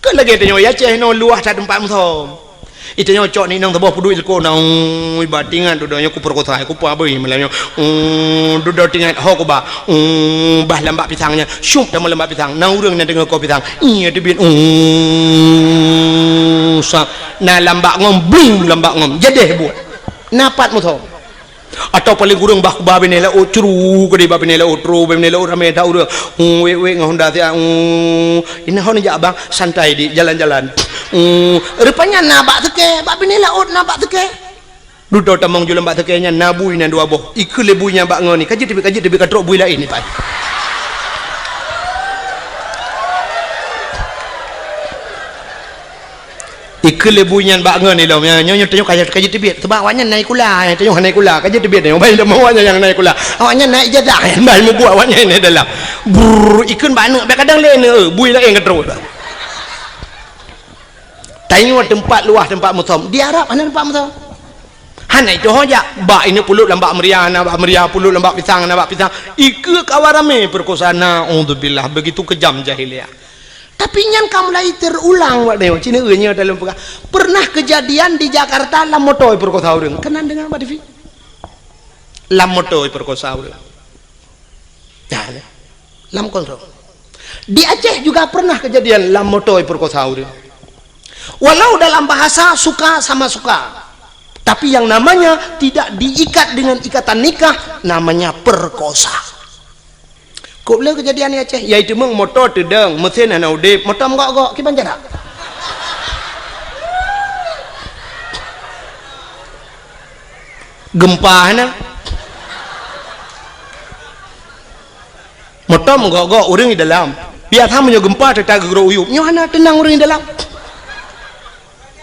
Keu lagée tanyoe i Aceh nyoe luwah that teumpat meusom. Itanyoe cok ni nang saboh peuduek ilko na, ui, ba tingat dudoe nyoe kupeurkosa, kupeue abui malam nyoe. Ui, dudoe tingat ho kuba. Ui, bah lambak pisang nyan. Syup teuma lambak pisang. Na ureuëng nyang deungoe ko pisang. Iya teubiet. Ui, sak. Na lambak ngom, bling lambak ngom. Jadeh buet. Na pat meusom. Atawa paléng kureueng bah kuba binéh laôt, curu keudeh bah binéh laôt, tro bah binéh laôt ramé that ureuëng. Ui, wék-wék ngon honda siat. Ui, inan hon jak bang, santai di jalan-jalan. Ui, rupanya na bak seukée, bak binéh laôt na bak seukée. Dudoe tamong ju lam bak seukée nyan na bui nyan dua boh. Ikheun lé bui nyan bak ngon ni, ka jeuet teubiet, ka jeuet teubiet, ka trok bui laén ni pai. Ikheun lé bui nyan bak ngon ilom, nyoe, nyoe, nyoe tanyoe ka, ka jeuet teubiet. Sebab awaknyan na sikula, tanyoe hana sikula, ka jeuet teubiet tanyoe. Bai lom awaknyan nyang na sikula. Awaknyan na ijazah, bai mubuet awaknyan na dalam. Brrr, ikheun bak aneuk, bak kadang lé aneuk, bui laén ka trok. Tanyoe teumpat luwah, teumpat meusom. Di Arab hana teumpat meusom. Hana itu ho jak. Bak ini puluk lam bak meuria, na bak meuria, puluk lam bak pisang, na bak pisang. Ikeu kawan ramé peurkosa, naudzubillah. Begitu kejam jahiliyah. Tapi nyan ka mulai terulang, Pak Neo. Cina nyoe dalam peugah. Pernah kejadian di Jakarta lam moto peurkosa ureuëng. Keunan deungoe bak T V. Lam moto peurkosa ureuëng. Nah, ni. Lam kontrol. Di Aceh juga pernah kejadian lam moto peurkosa ureuëng. Walau dalam bahasa suka sama suka, tapi yang namanya tidak diikat dengan ikatan nikah, namanya perkosa. Kok le kejadian di Aceh, yaitu meng moto teudong, mesin hana udeb, moto meugok-gok, kiban cara? Gempa hana. Moto meugok-gok ureuëng di dalam. Biasa meunyoe gempa teuta geugrok uyueb. Nyoe hana teunang ureuëng di dalam.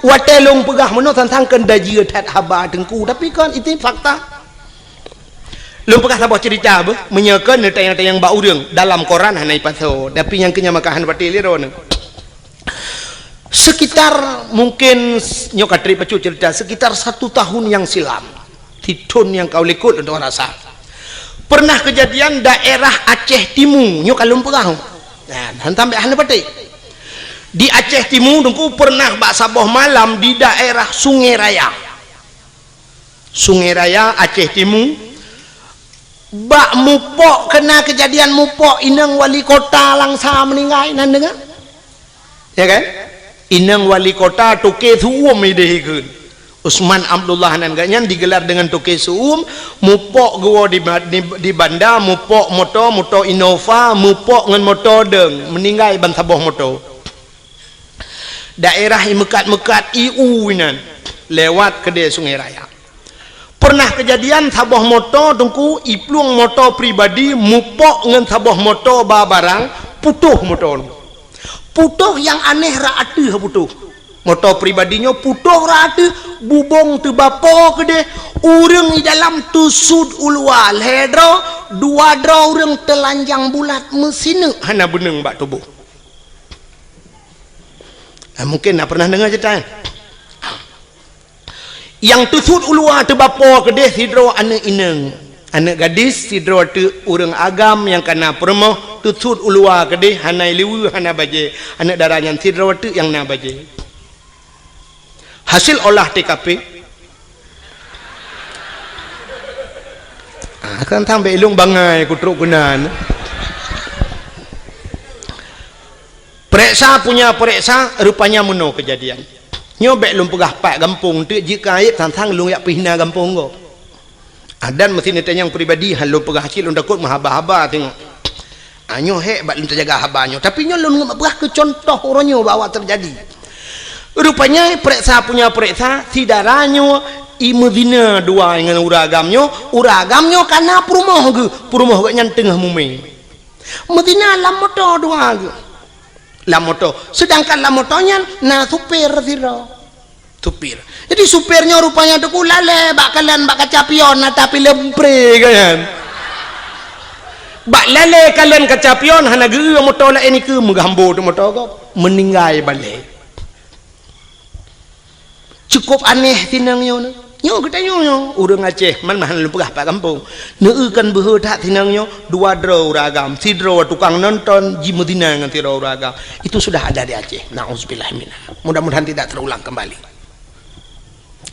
Watée lôn peugah meunoe sang-sang keu dajieue that haba teungku, tapi kon itu fakta. Lôn peugah saboh cerita beuh, meunyoe kon neutanyong-tanyong bak ureuëng dalam koran hana ipasoe, tapi nyang keu nyan maka hana patéh lé droeneuh. Sekitar mungkin nyoe ka trép bacut cerita, sekitar satu tahun yang silam. Sithon nyang ka u likot lôn rasa. Pernah kejadian daerah Aceh Timu, nyoe ka lôn peugah. Nah, han sampai hana patéh. Di Aceh Timu teungku pernah bak saboh malam di daerah Sungai Raya. Sungai Raya, Aceh Timu. Bak mupok, kena kejadian mupok inong wali kota Langsa meninggai, nan deungoe? Ya kan? Inong wali kota Toke Suum ideh ikheun. Usman Abdullah nan geuh nyan digelar dengan Toke Suum, mupok geuwoe di, di, di banda, mupok moto, moto Innova, mupok ngon moto dong, meninggai ban saboh moto. Daerah i meukat-meukat i u inan, lewat keudeh Sungai Raya. Pernah kejadian saboh moto teungku, iplueng moto pribadi mupok ngon saboh moto ba barang, putoh moto nyoe. Putoh nyang aneh rot ateueh putoh. Moto pribadi nyoe putoh rot ateueh, bubong teubapo keudeh, ureuëng di dalam teusut u luwa lhée droe, dua droe ureuëng teulanjang bulat meusineuk hana beuneueng bak tuboh. Nah, mungkin na pernah deungoe cerita nyan. Nyang teusut u luwa teubapo keudeh sidroe aneuëk inong, aneuëk gadis sidroe teuk ureuëng agam nyang kana peurumoh teusut u luwa keudeh hana liweue hana bajée, aneuëk dara nyan sidroe teuk nyang na bajée. Hasil olah T K P. Ah, kan sampai ilong bangai kutrok keunan. Pereksa punya pereksa, rupanya meunoe kejadian. Nyoe bék lôn peugah pat gampông teuk jeuet keu aib sang-sang lôn jak peuhina gampông gob. Adan meusi neutanyong pribadi han lôn peugah cit lôn takot meuhaba-haba teungoh. Ah, nyoe hék bak lôn teujaga haba nyoe. Tapi nyoe lôn peugah keu contoh uroe nyoe bahwa teujadi. Rupanya pereksa punya pereksa, si dara nyoe i meuzina dua ngon ureuëng agam nyoe, ureuëng agam nyoe kana peurumoh geuh, peurumoh geuh nyan teungoh mumé. Meuzina lam moto dua geuh. Lam moto. Sedangkan lam moto nyan na supir sidroe. Supir. Jadi, supir nyoe rupanya teungku lalée bak kalon bak kaca pion, ata pilem pre kan. Bak lalée kalon kaca pion, hana geu moto laén ikeue, meugambo teuk moto gob, meuninggai balek. Cukup aneh sineueng nyoe. Nyoe geutanyoe nyoe, ureuëng Aceh, man-man lôn peugah pat gampông. Neueu kan beuhe that sineueng nyoe, dua droe ureuëng agam, sidroe tukang nonton, jimeuzina ngon sidroe ureuëng agam. Itu sudah ada di Aceh. Nauzubillah minha. Mudah-mudahan tidak terulang kembali.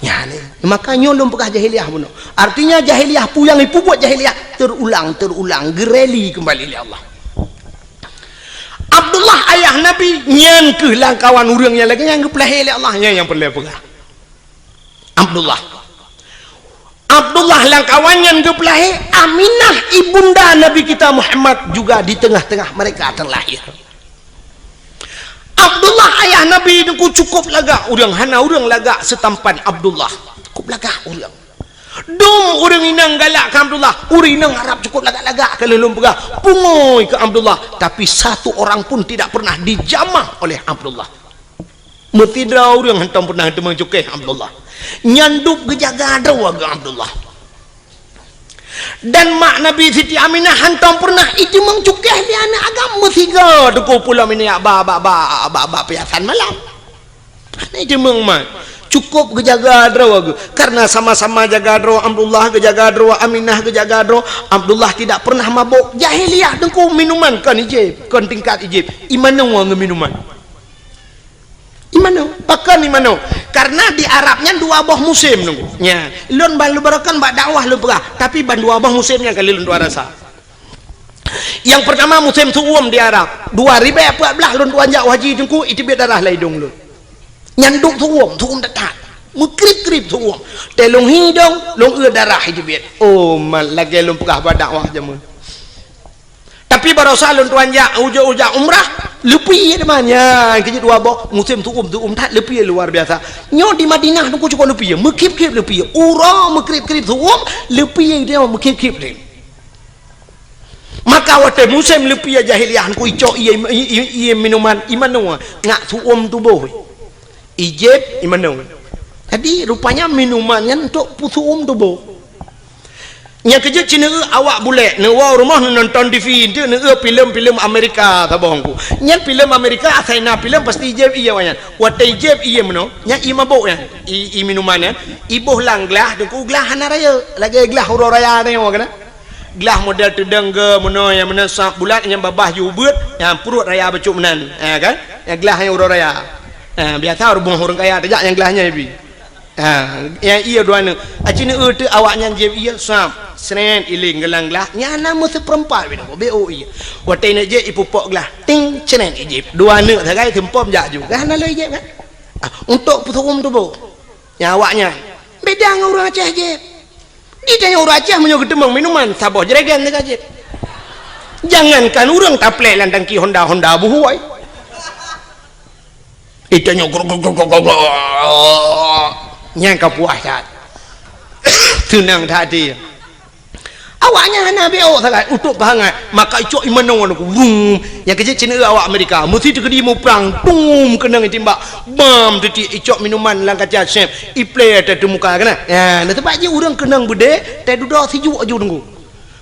Ya, ni. Maka nyoe lôn peugah jahiliyah bunoe. Artinya jahiliyah, peue nyang ipubuet jahiliyah, terulang, terulang, geureli kembali lé Allah. Abdullah ayah Nabi, nyan kheueh lamkawan ureuëng nyang lagée nyang geupeulahé lé Allah, nyan nyang peureulée peugah. Abdullah. Abdullah lamkawan nyan geupeulahé, Aminah ibunda Nabi kita Muhammad juga di tengah-tengah mereka terlahir. Abdullah ayah Nabi teungku cukup lagak ureuëng, hana ureuëng lagak seutampan Abdullah. Cukup lagak ureuëng. Dum ureuëng inong galak keu Abdullah, ureuëng inong Arab cukup lagak-lagak keu lôn peugah, pungui keu Abdullah, tapi satu orang pun tidak pernah dijamah oleh Abdullah. Meusidroe ureuëng hantom pernah teumeucukéh Abdullah. Nyan dub geujaga droe geuh Abdullah. Dan mak Nabi Siti Aminah hantom pernah iteumeucukéh lé aneuëk agam meusigoe teungku pulo minyak ba, ba, ba, ba, ba piasan malam. Hana iteumeumat. Cukup geujaga droe geuh. Karena sama-sama jaga droe, Abdullah geujaga droe, Aminah geujaga droe, Abdullah tidak pernah mabok. Jahiliyah teungku minuman kon ijeb, kon tingkat ijeb. Imanoe ngon minuman. Imanoe, pakon imanoe? Karena di Arab nyan dua boh musém teungku. Nya, lôn ban lôn barokan bak dakwah lôn peugah, tapi ban dua boh musém nyan kali lôn tuan rasa. Yang pertama musém su'um di Arab. Dua ribèe peuet blah lôn tuan jak haji teungku, iteubiet darah lam idong lôn. Nyan dub su'um, su'um that-that. Meukrib-krib su'um. Teuh lôn hi idong, lôn eu darah iteubiet. Oh, mat lagée lôn peugah bak dakwah jameun. Tapi barosa lôn tuan jak, ujoe-ujoe umrah, leupie teuma nyan, keu jeuet dua boh, musém su'um, su'um that leupie luar biasa. Nyoe di Madinah teungku cukup leupie, meukrib-krib leupie. Uroe meukrib-krib su'um, leupie nyoe meukrib-krib lé. Maka watée musém leupie jahiliyah teungku icok ié, ié, ié minuman, imanoe, ngat su'um tuboh. Ijeb imanoe. Jadi rupanya minuman nyan untuk peusu'um tuboh. Nyang keujeuet cit neueu awak bulek, neuwoe u rumoh neunonton T V, enteuk neueu filem-filem Amerika saboh teungku. Nyan filem Amerika, asai na filem pasti ijeb ié awak nyan. Watée ijeb ié meunoe, nyan ié mabok nyan. Ié, ié minuman nyan, iboh lam glah, teungku glah hana rayeuk, lagée glah uroe raya nyoe kan. Glah model teudong geuh meunoe nyang meunan sab bulat nyang babah jih ubeuet, nyang pruet raya bacut meunan, ha kan? Nyang glah nyang uroe raya. Ha, biasa ureuëng ureuëng kaya tajak nyang glah nyan ibi. Ha, nyang ié dua neuk. Aci neueu teuk awak nyan jieb ié sab, sret iling geulang glah, nyan na meuseupeurempat bidang, beu ié. Watée neuk jieb ipupok glah, ting, sret ijieb. Dua neuk sagai seumpom jak ju. Kan na lé ijieb kan? Ah, untuk peusu'um tuboh. Nyang awak nyan beda ngon ureuëng Aceh jieb. Di tanyoe ureuëng Aceh meunyoe geuteumeung minuman, saboh jerigen teuka jieb. Jangankan ureuëng taplek lam tangki Honda, Honda buhôi. Di tanyoe grok, grok, grok, grok, grok, grok. Nyang ka puas that. Seunang that hati. Awak nyan hana beok sagai, utôb pahangat. Maka icok imanoe ngon aku. Wum. Nyang keujeuet cit neueu awak Amerika. Meusi teukeudi muprang. Tum, keunong itimbak. Bam, teuti icok minuman lam kaca sep. Iplé ateueh muka keunan. Ya, na teumpat jih ureuëng keunong beudé, teududoe sijuek aju teungku.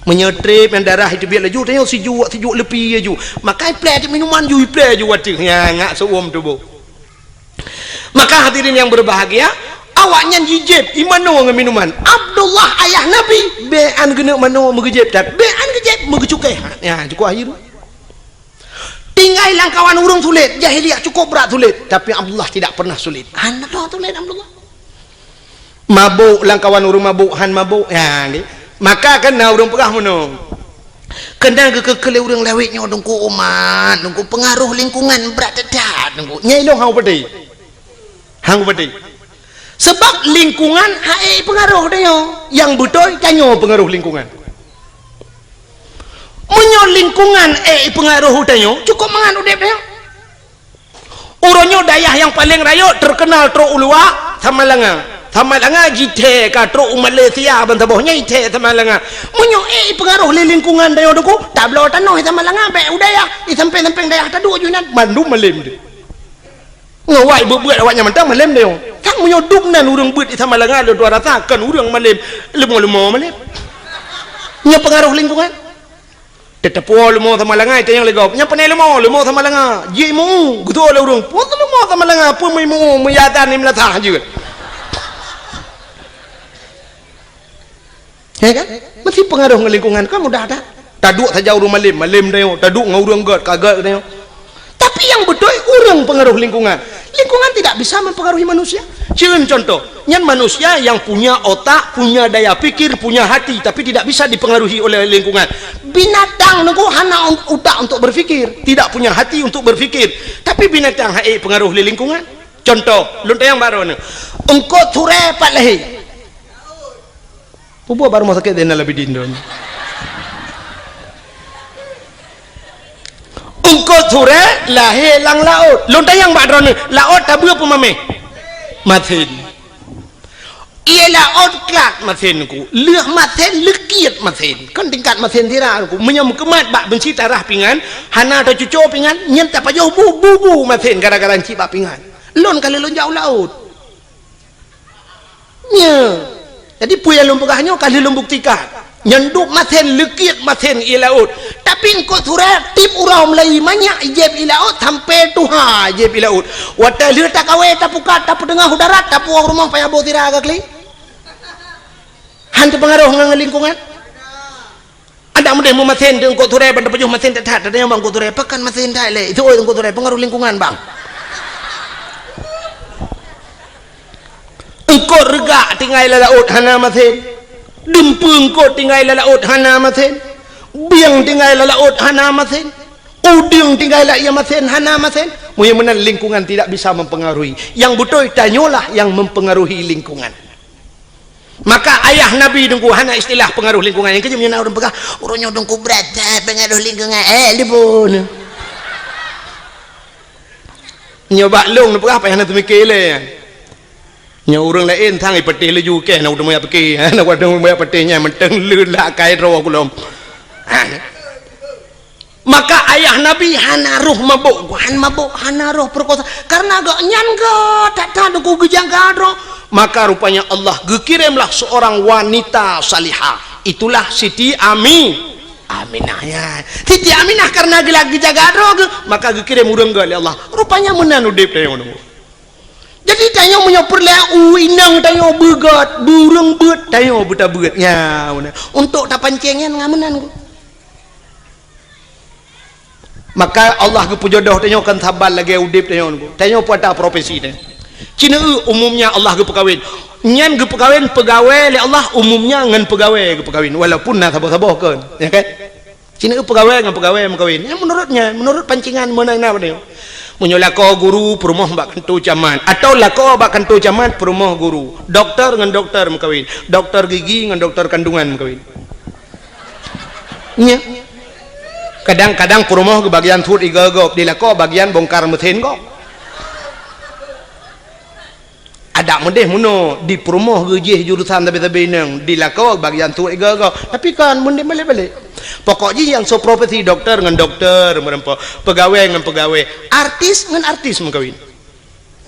Meunyoe trép nyang darah iteubiet laju, tanyoe sijuek, sijuek leupie aju. Maka iplé ateueh minuman ju, iplé aju ateueh. Ya, ngat seuuem tuboh. Maka hadirin yang berbahagia, awak nyan jijieb imanoe ngon minuman. Abdullah ayah Nabi, bèk an geuneuk manoe meugeujeb that, bèk an geujeb meugeucukéh. Ya, cukup akhir. Tinggai lam kawan ureuëng sulet, jahiliyah cukup brat sulet, tapi Abdullah tidak pernah sulit. Hana sulit Abdullah. Mabôk lam kawan ureuëng mabôk, han mabôk. Ya, nggih. Maka kan na ureuëng peugah meunoe. Keunan geukeu-, keu lé ureuëng lawét nyoe teungku umat, teungku pengaruh lingkungan brat that-that teungku. Nyai lôn hang peudeh. Hang peudeh. Sebab lingkungan hai pengaruh tanyoe. Nyang beutôi tanyoe pengaruh lingkungan. Meunyoe lingkungan ék ipeungaroh u tanyoe, cukôp mangat udép tanyoe. Uroe nyoe dayah nyang paleng rayeuk teukeunal trôk u luwa, Samalanga. Samalanga jithèe ka trôk u Malaysia ban saboh nyan jithèe Samalanga. Meunyoe ék ipeungaroh lé lingkungan tanyoe teungku, tabloe tanoh i Samalanga, bèk u dayah, i sampéng-sampéng dayah taduek ju inan, mandum malém deuh. Ngon awak beuet-beuet awak nyan mantong malem deh. Kan meunyoe duek nan ureuëng beuet di Samalanga lôn tuan rasa kon ureuëng malem, leumo-leumo malem. Nyoe peungaroh lingkungan. Teuteupue leumo Samalanga, itanyong lé gob. Nyang panai leumo, leumo Samalanga. Jih mu, geutuoh lé ureuëng. Peue leumo Samalanga, peue mui mu, mui atan ni meulatah jeuet. Ya kan? Mesti pengaruh ngon lingkungan, kan mudah dah. Taduek saja ureuëng malem, malem dayong. Taduek ngon ureuëng gét, ka gét dayong. Tapi yang beutôi ureuëng pengaruh lingkungan. Lingkungan tidak bisa mempengaruhi manusia. Cun contoh, nyan manusia yang punya otak, punya daya pikir, punya hati, tapi tidak bisa dipengaruhi oleh lingkungan. Binatang nunggu hana un-, utak untuk berpikir, tidak punya hati untuk berpikir, tapi binatang hai pengaruh lé lingkungan. Contoh, lôn tanyong baroe ni. Eungkôt surée pat lahé. Pubuet bak rumoh sakét Zainal Abidin tu. Eungkôt surée lahé lam laôt. Lôn tanyong bak droeneuh, laôt tabeue peumameh? Masen. Ie laôt klat masen ku. Lheueh masen, leukiet masen. Kan tingkat masen sira ku. Meunyoe meukeumat bak beunsi tarah pingan, hana tacuco pingan, nyan tapajoh bu, bu, bu masen gara-gara cit bak pingan. Lôn ka lheueh lôn jak u laôt. Nyo. Jadi peue nyang lôn peugah nyoe ka lheueh lôn buktikan. Nyan duek masen, leukiet masen ie laôt. Tapi eungkôt surée tieb uroe mulai manyak ijép ie laôt sampai tuha ijép ie laôt. Watée lheueh takawé, tapukat, tapeuteungoh u darat, tapuwoe rumoh payah boh sira ka kli. Han teupeungaroh ngon lingkungan. Adak meudeh meumasen teungkôt surée ban tapajoh masen that-that, tanyong bak eungkôt surée, pakon masen that lé? Itu oi eungkôt surée, pengaruh lingkungan bang. Eungkôt reugak tinggai lam laôt hana masen. Dumpeue eungkôt tinggai lam laôt hana masen. Bieng tinggai lam laôt hana masen. Udeueng tinggai lam ie masen hana masen. Meunyoe meunan lingkungan tidak bisa mempengaruhi. Yang beutôi tanyoe lah yang mempengaruhi lingkungan. Maka ayah Nabi Teungku hana istilah pengaruh lingkungan. Nyang keujeuet nyan ureuëng peugah, ureuëng nyoe Teungku brat, eh, pengaruh lingkungan. Eh, libun. Nyoe bak lôn peugah payah na teumike lé. Nyoe ureuëng laén sang ipeuteh laju keh na udeueng meuyak pike. Na udeueng meuyak peuteh nyan mantong le lakai droe kulom. Maka ayah Nabi hana roh mabök, han mabök, hana roh peurekosa. Karena gobnyan geuh that-that Teungku geujaga droe. Maka rupanya Allah geukirémlah seorang wanita salihah. Itulah Siti Ami-, Aminah nyan. Siti Aminah karena geula geujaga droe geuh, maka geukirém ureuëng gét lé Allah. Rupanya meunan udép tanyoe nyoe. Jadi tanyoe meunyoe peureulée u inong tanyoe beugét, beureuëng beuet, tanyoe beutabeuet. Nya, meunan. Untuk tapancéng nyan ngon meunan geuh. Maka Allah geupeujodoh tanyoe kon saban lagée udép tanyoe nyoe. Tanyoe peue ata profesi tanyoe. Ci neueu umumnya Allah geupeukawen. Nyan geupeukawen peugawée lé Allah umumnya ngon peugawée geupeukawen. Walaupun na saboh-saboh kon. Ya kan? Ci neueu peugawée ngon peugawée meukawen. Nyan menurut nyan, menurut pancingan meunan na tanyoe. Meunyoe lakoe guru peurumoh bak kantô camat. Atau lakoe bak kantô camat peurumoh guru. Doktor ngon doktor meukawen. Doktor gigi ngon doktor kandungan meukawen. Nya. Kadang-kadang peurumoh geubagian suet igoe gob, di lakoe bagian bongkar mesin gob. Adak meudeh meunoe, di peurumoh geujih jurusan sabe-sabe inong, di lakoe bagian suet igoe gob. Tapi kan meudeh balek-balek. Pokok jih nyang soe profesi doktor ngon doktor meureumpok, peugawée ngon peugawée, artis ngon artis meukawen.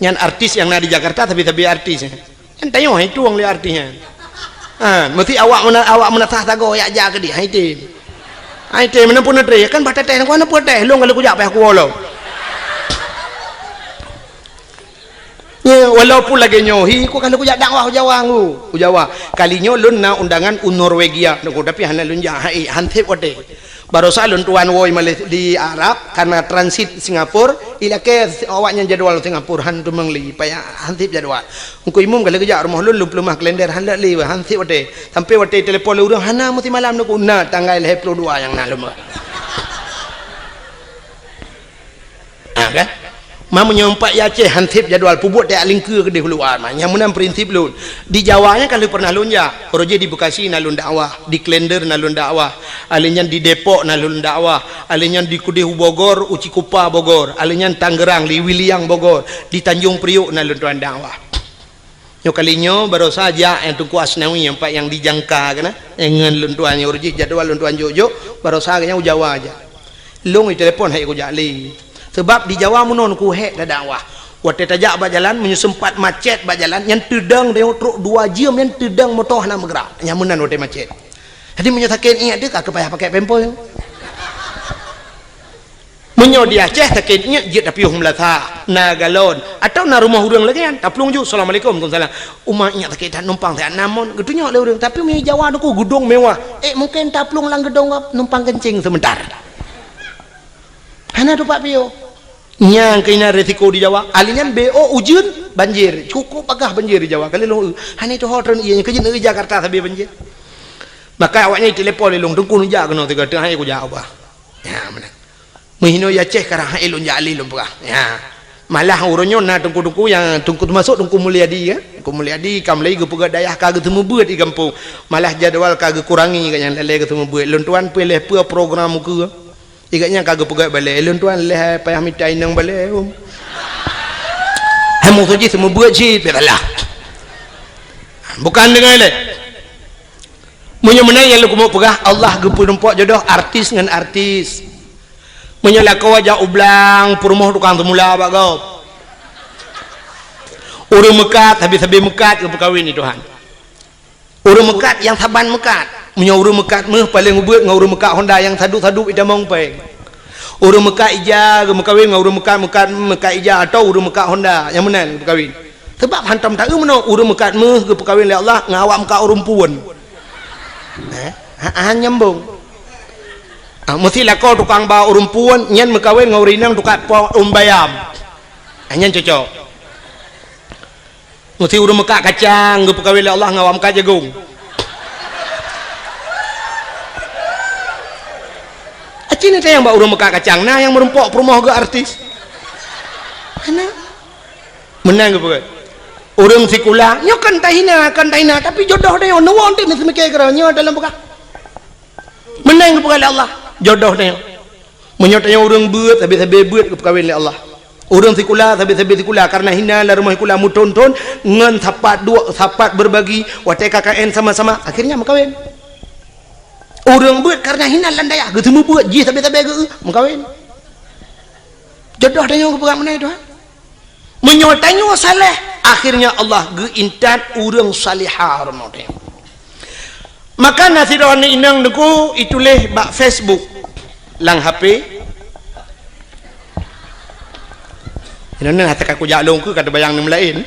Nyan artis nyang na di Jakarta, tapi-tapi artis nyan. Nyan tanyoe hai tueng lé artis nyan. Ha, meusti awak meuna-, awak meunasah sagoe yak jak keudeh, hai tem. Hai tem, meunan pun neutré, kan bah teuteh, kan neupeuteh, lôn ka lheueh kujak payah kuwoe lom. Nya, walaupun lagée nyoe, hi, ku ka lheueh kujak dakwah u Jawa ngu, u Jawa. Kali nyoe lôn na undangan u Norwegia, nyoe, tapi hana lôn jak, hai, han sép watée. Barosa lôn tuan woe Malay-, di Arab, karena transit Singapura, ilakée awaknyan jadwal Singapura, han teumeung lé, payah han sép jadwal. Teungku Imum ka lheueh geujak rumoh lôn, lôn peuleumah kalender, han lé lé, han sép watée. Sampai watée telepon lé ureuëng, hana meusti malam nyoe ku, na tanggai lhée ploh dua nyang na lôn. Ha, kan? Ma meunyoe pat i Aceh han sép jadwal, peubuet tajak lingkeue keudeh u luwa, ma. Nyang meunan prinsip lôn. Di Jawa nyan ka lheueh pernah lôn jak. Uroe jih di Bekasi na lôn dakwah, di Klender na lôn dakwah, alheuh nyan di Depok na lôn dakwah, alheuh nyan di keudeh u Bogor, u Cikupa Bogor, alheuh nyan Tangerang, di Wiliang Bogor, di Tanjung Priok na lôn tuan dakwah. Nyoe kali nyoe barosa jak nyang Teungku Asnawi nyang pat nyang di Jangka keunan, nyang ngon lôn tuan nyoe uroe jih jadwal lôn tuan jok-jok, barosa geuhnyan u Jawa jak. Lôn itelepon hai kujak lé. Sebab di Jawa meunoe ku hék dakwah. Watée tajak bak jalan, meunyoe seumpat macet bak jalan, nyan teudong tanyoe trok dua jeuem, nyan teudong moto hana meugrak. Nyan meunan watée macet. Jadi meunyoe sakét iék teuh ka keupayah pakai pempol. Meunyoe di Aceh sakét iék jeuet tapiôh meulasa, na galon, atawa na rumoh ureuëng lagée nyan, taplueng ju, "Assalamualaikum." "Waalaikumsalam." "Uma iék sakét that numpang siat namon," geutunyok lé ureuëng. Tapi meunyoe Jawa teungku geudong mewah, eh mungken taplueng lam geudong numpang keuncing seumeutar. Hana tupat piôh. Nyang keunan risiko di Jawa. Ahli nyan B O ujeuen banjir. Cukup bagah banjir di Jawa. Kali lôn, hana tuho treun ié nyan keujeut negeri Jakarta sabe banjir. Maka awaknyan telepon lé lôn, "Teungku neujak keunoe sigoe teungoh hai kujak ubah." Ya, meunan. Meuhinoe ya Aceh karang hai lôn jak lé lôn peugah. Ya. Malah uroe nyoe na teungku-teungku nyang teungku teumasok Teungku Mulyadi ya. Teungku Mulyadi ka mulai geupeugah dayah ka geuseumeubeuet di gampông. Malah jadwal ka geukurangi ka nyang lalai geuseumeubeuet. Lôn tuan peue lé peue program ukeue. Igat nyan ka geupeugah balée, "Lôn tuan leh payah mita inong balée, um." Hai musoh jih seumeubeuet cit, biasalah. Bukan deungon lé. Meunyoe meunan nyang lôn keumeung peugah, Allah geupeurumpok jodoh artis ngon artis. Meunyoe lakoe jak u blang, peurumoh tukang seumula bak gob. Ureuëng meukat, sabe-sabe meukat geupeukawen di Tuhan. Ureuëng meukat nyang saban meukat. Meunyoe ureuëng meukat méuh paleng ubeuet ngon ureuëng meukat honda nyang sadup-sadup itamong péng. Ureuëng meukat ija geumeukawen ngon ureuëng meukat, meukat, meukat ija atawa ureuëng meukat honda nyang meunan geupeukawen. Sabab hantom taeu meunoe ureuëng meukat méuh geupeukawen lé Allah ngon awak meukat ureuëng puon. Eh? Ha, ha, nyambung. Ah, meusti lakoe tukang ba ureuëng puon nyan meukawen ngon ureuëng inong tukang po ureuëng bayam. Ah, nyan cocok. Meusti ureuëng meukat kacang geupeukawen lé Allah ngon awak meukat jagong. Aci ni tayang bak ureuëng meukat kacang, na nyang meurumpok peurumoh geuh artis. Hana. Meunan geupeugah. Ureuëng sikula, nyoe kan tahina, kan tahina, tapi jodoh tanyoe, neuwoe teuh neuseumiké keudroe nyoe dalam peugah. Meunan geupeugah lé Allah, jodoh tanyoe. Meunyoe tanyoe ureuëng beuet, sabe-sabe beuet geupeukawen lé Allah. Ureuëng sikula, sabe-sabe sikula, kareuna hina lam rumoh sikula meuthon-thon, ngon sapat duek, sapat beurbagi, watée K K N sama-sama, akhirnya meukawen. Ureuëng beuet kareuna hina lam dayah, geuseumeubeuet jih sabe-sabe geu-, meukawen. Jodoh tanyoe geupeugah meunan, Tuhan. Meunyoe tanyoe saleh, akhirnya Allah geuintat ureuëng salihah rumoh tanyoe. Maka na sidroe aneuk inong teungku ituléh bak Facebook lam H P. Inoe hata ka kujak lôn keu ka teubayang nem laén.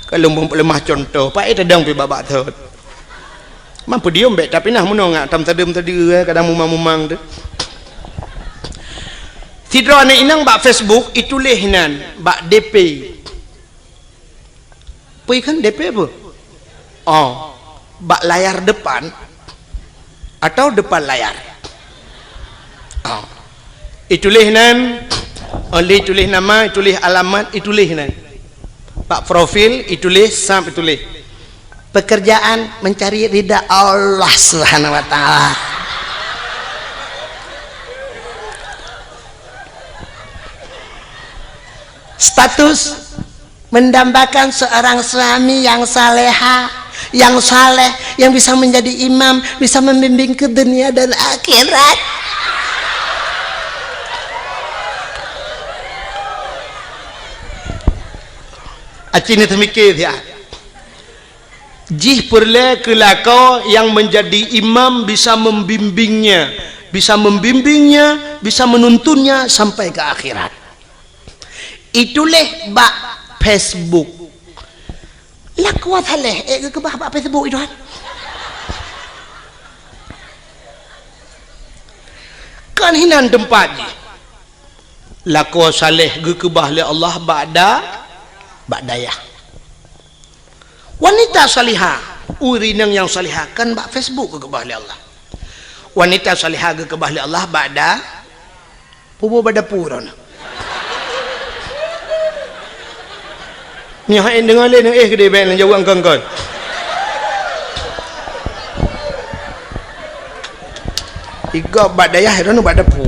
Ka lôn beuleumah contoh, paét tadong pih babak thot. Mampu diom bék, tapi nah meunoe ngak tam tadeuem tadi, eh, kadang mumang-mumang tu. Sidroe aneuk inong bak Facebook ituléh nan bak D P. Peue kheun D P peue? Oh, bak layar depan atau depan layar? Oh. Ituléh nan, oh, lé ituléh nama, ituléh alamat, ituléh nan. Bak profil ituléh, sab ituléh. Pekerjaan mencari ridha Allah Subhanahu wa Ta'ala. Status mendambakan seorang suami yang saleha, yang saleh, yang bisa menjadi imam, bisa membimbing ke dunia dan akhirat. Aci ni teumikir ya. Jih peureulée keu lakoe nyang meunjadi imam bisa membimbingnya, bisa membimbingnya, bisa menuntunnya sampai ke akhirat. Ituléh bak Facebook. Lakoe saleh, eh, geukeubah bak Facebook itu kan. Kan hinan teumpat jih. Lakoe saleh geukeubah lé Allah bak da-, bak dayah. Wanita salihah, ureuëng inong nyang salihah kan bak Facebook geukeubah lé Allah. Wanita salihah geukeubah lé Allah bak da-, puboh bak dapu droeneuh. Nyoe hai deungoe lé neuéh keudeh bék neujaweueb kon-kon. Igob bak dayah droeneuh bak dapu.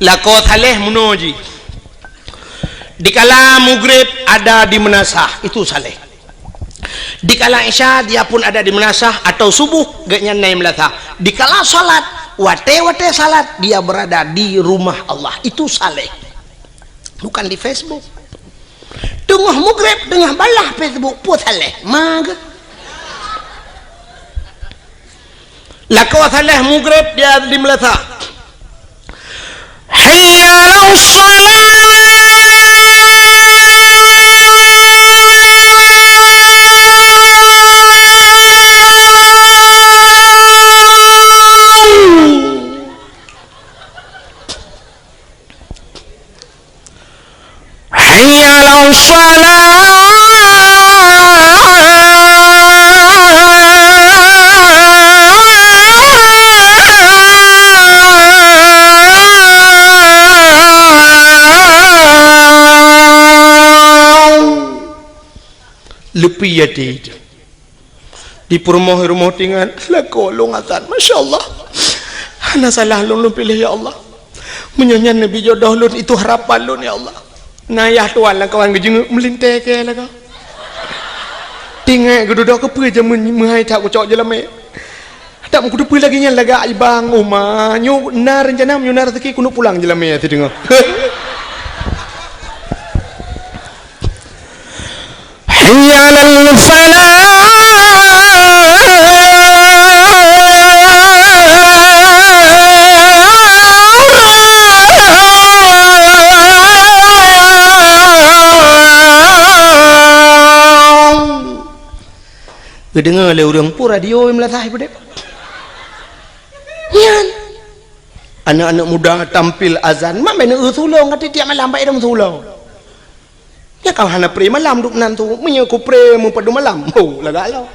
Lakoe saleh meunoe jih. Dikala mugreb ada di meunasah, itu saleh. Dikala Isya, dia pun ada di meunasah, atau subuh, gobnyan na i meunasah. Dikala salat, watée-watée salat, dia berada di rumah Allah. Itu saleh. Bukan di Facebook. Teungoh mugreb, teungoh balah Facebook, peue saleh. Mage. Lakoe saleh mugreb dia di meunasah. Hayya 'alas shalah. Hayya 'alas shalah. Leupie até. Di peurumoh-rumoh tingan, lakoe lôn azan. Masya Allah. Hana salah lôn, lôn piléh, ya Allah. Meunyoe nyan neubi jodoh lôn, itu harapan lôn, ya Allah. Na yah tuan lam kawan geujeungeuk meulintèe keu lakoe. Tingat geududoe keupeue jameun meuhai that kucok jeulamé. Tak meukuteupeu lagèe nyan lagak ibang uma. Nyoe na reuncana, meunyoe na raseuki keuneuk pulang jeulamé sideungoe. Hayya 'alal falah. Geudeungoe lé ureueng, peue radio i meunasah i peudeh. Nyan. Aneuk-aneuk muda tampil azan, mak bèk neueu sulong, ka tiep-tiep malam bak idong sulong. Nyan ka hana pré malam duek nan tu, meunyoe ku pré meupadum malam, ho, lagak lom.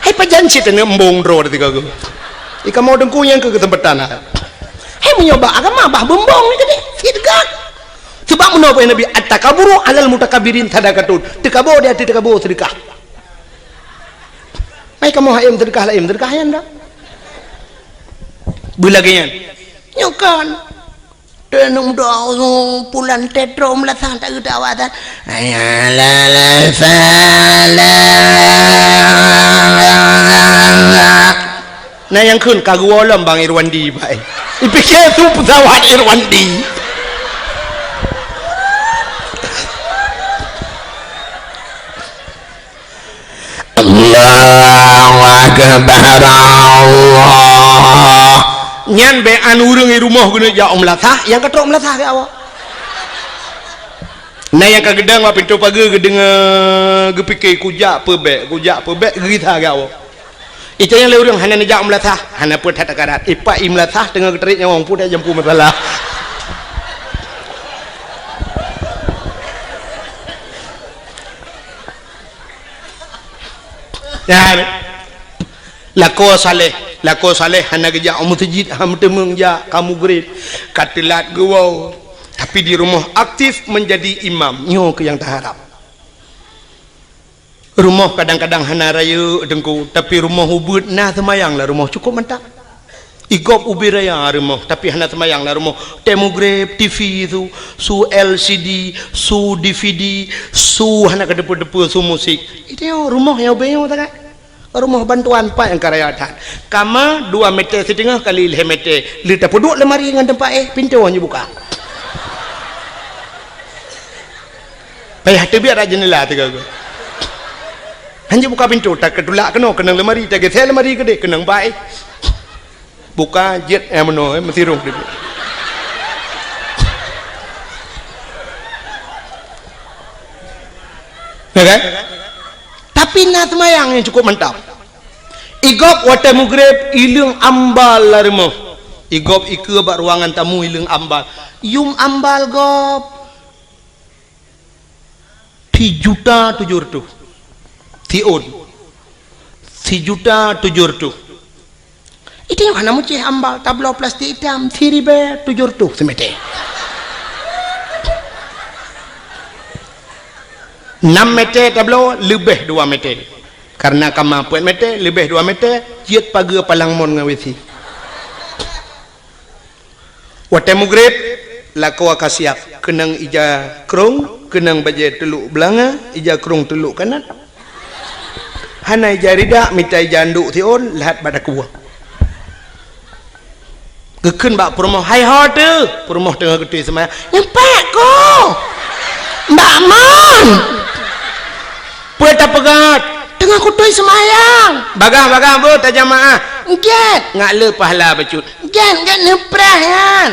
Hai pajan cit aneuk embong droe teuka geuh. Ikamoe teungku nyang keu keuseumpatan hai. Hai meunyoe bak agama bah beumbong ni keudeh, sit gak. Sebab meunoe peue Nabi, "At-takaburu 'alal mutakabbirin sadaqatun." Teukabo di ateueh teukabo seudeukah. Mai kamoe hayam seudeukah laén, seudeukah nyan dak? Beulagèe nyan. Nyoe kan. Deungon doa pulan tetro meulasah tak geudak awak tan. Hayya 'alal falah. Nah, nyang kheun ka geuwoe lom Bang Irwandi, Pak, eh. Ipike tu pesawat Irwandi. Allahu Akbar, Allah. Nyan bèk an ureueng i rumoh geuneuk jak u meulasah, nyang ka trok meulasah keu awak. Na nyang ka geudong bak pintoe pageue geudeungoe, geupike, "Kujak peubèk, kujak peubèk," geugisa keu awak. Ita nyang lé ureueng hana neujak u meulasah, hana peue that takarat. Ipak i meulasah teungoh geutarék nyawöng, peue that jampu masalah. Nyan. Lakoe saleh, lakoe saleh hana geujak u meuseujid, hana meuteumeung jak, ka mugreb, ka teulat geuwoe. Tapi di rumoh aktif menjadi imam, nyoe keuh nyang taharab. Rumoh kadang-kadang hana rayeuk teungku, tapi rumoh ubeuet na seumayang lam rumoh cukup mantap. Igop ubé raya rumoh, tapi hana seumayang lam rumoh. Teuh mugreb, T V su, su L C D, su D V D, su hana keudeupeue-deupeue, su musik. Itu rumoh nyang ubé nyoe takat. Rumoh bantuan pat nyang ka raya that. Kama dua meter siteungoh kali lhèe meter. Lé tapeuduek lemari ngon teumpat éh, pintoe hana jibuka. Payah teubiet rak jeundela teuga geuh. Hana jibuka pintoe, takeutulak keunoe keunong lemari, tageusé lemari keudeh keunong bak éh. Buka jeuet, eh, meunoe, eh, meusirong keudeh. Ya kan? Tapi na seumayang nyang cukup mantap. Igop watèe mugreb, ileueng ambal lam rumoh. Igop ikeue bak ruangan tamu, ileueng ambal. Yum ambal gop. Sijuta tujoh reutôh. Siôn. Sijuta tujoh reutôh. Itu nyang hana meucéh ambal, tabloe plastik itam, siribèe tujoh reutôh simeter. Nam meter tabloe, leubeh dua meter. Karena kama peuet meter, leubeh dua meter, jeuet pageue palang mon ngon W C. Watèe mugreb, lakoe ka siap, keunong ija krông, Keunong bajée teulok beulanga, ija krong teulok kanat. Hana ija ridak, mita ija andok siôn, lhat bak takue. Geukheun bak peurumoh, "Hai ho teuh?" Peurumoh teungoh geutôi seumayang. "Nyoe pat ko, Mbak Mon." "Peue tapeugah?" "Teungoh kutôi seumayang." "Bagah-bagah beuh tajamaah." "Gét." "Ngat le pahala bacut." "Gét, gét neupreh nyan."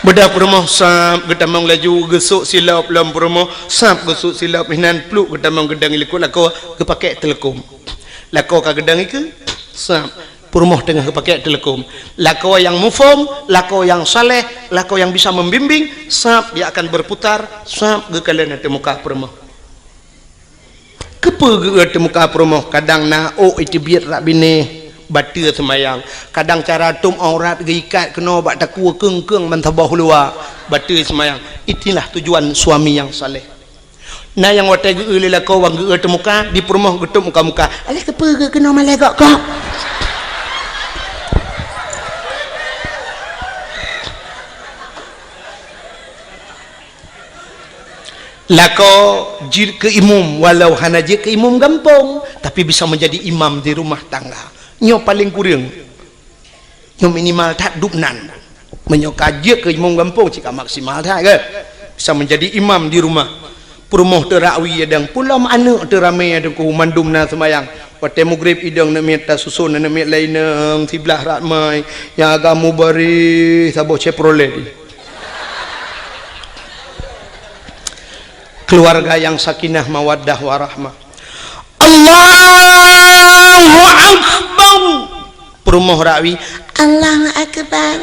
Beudôh peurumoh sab geutamong laju, geusok silop lom peurumoh, sab geusok silop, hinan pluek geutamong geudong likot lakoe, geupakée teuleukom. Lakoe ka geudong ikeue, sab peurumoh teungoh geupakée teuleukom. Lakoe nyang muphom, lakoe nyang saleh, lakoe nyang bisa membimbing, sab dia akan berputar, sab geukalon ateueh muka peurumoh. Keupeue geu-eu teuh muka peurumoh? Kadang na ôk iteubiet rak binéh, bateue seumayang. Kadang cara tuem aurat geuikat keunoe bak takue keung-keung ban saboh luwa, bateue seumayang. Itulah tujuan suami nyang saleh. Na nyang watée geu-eu lé lakoe wan geu-eu teuh muka, di peurumoh geutuem muka-muka. "Alah, keupeue geu-eu keunoe malée gok-gok?" Lakoe jeuet keu imum, walau hana jeuet keu imum gampông, tapi bisa menjadi imam di rumah tangga. Nyoe paleng kureueng. Nyoe minimal that dubnan. Meunyoe ka jeuet keu imum gampông, cit ka maksimal that, kan? Bisa menjadi imam di rumah. Peurumoh teuh rak wie idong, pulom aneuk teuh ramé idong, mandum na seumayang. Watée mugreb idong, aneuk miet tasuson, aneuk miet laén inong siblah rak mai. Nyang agam mubareh saboh Chevrolet. Keluarga yang sakinah, mawaddah, warahmah. Allahu Akbar. Peurumoh rak wie, Allahu Akbar.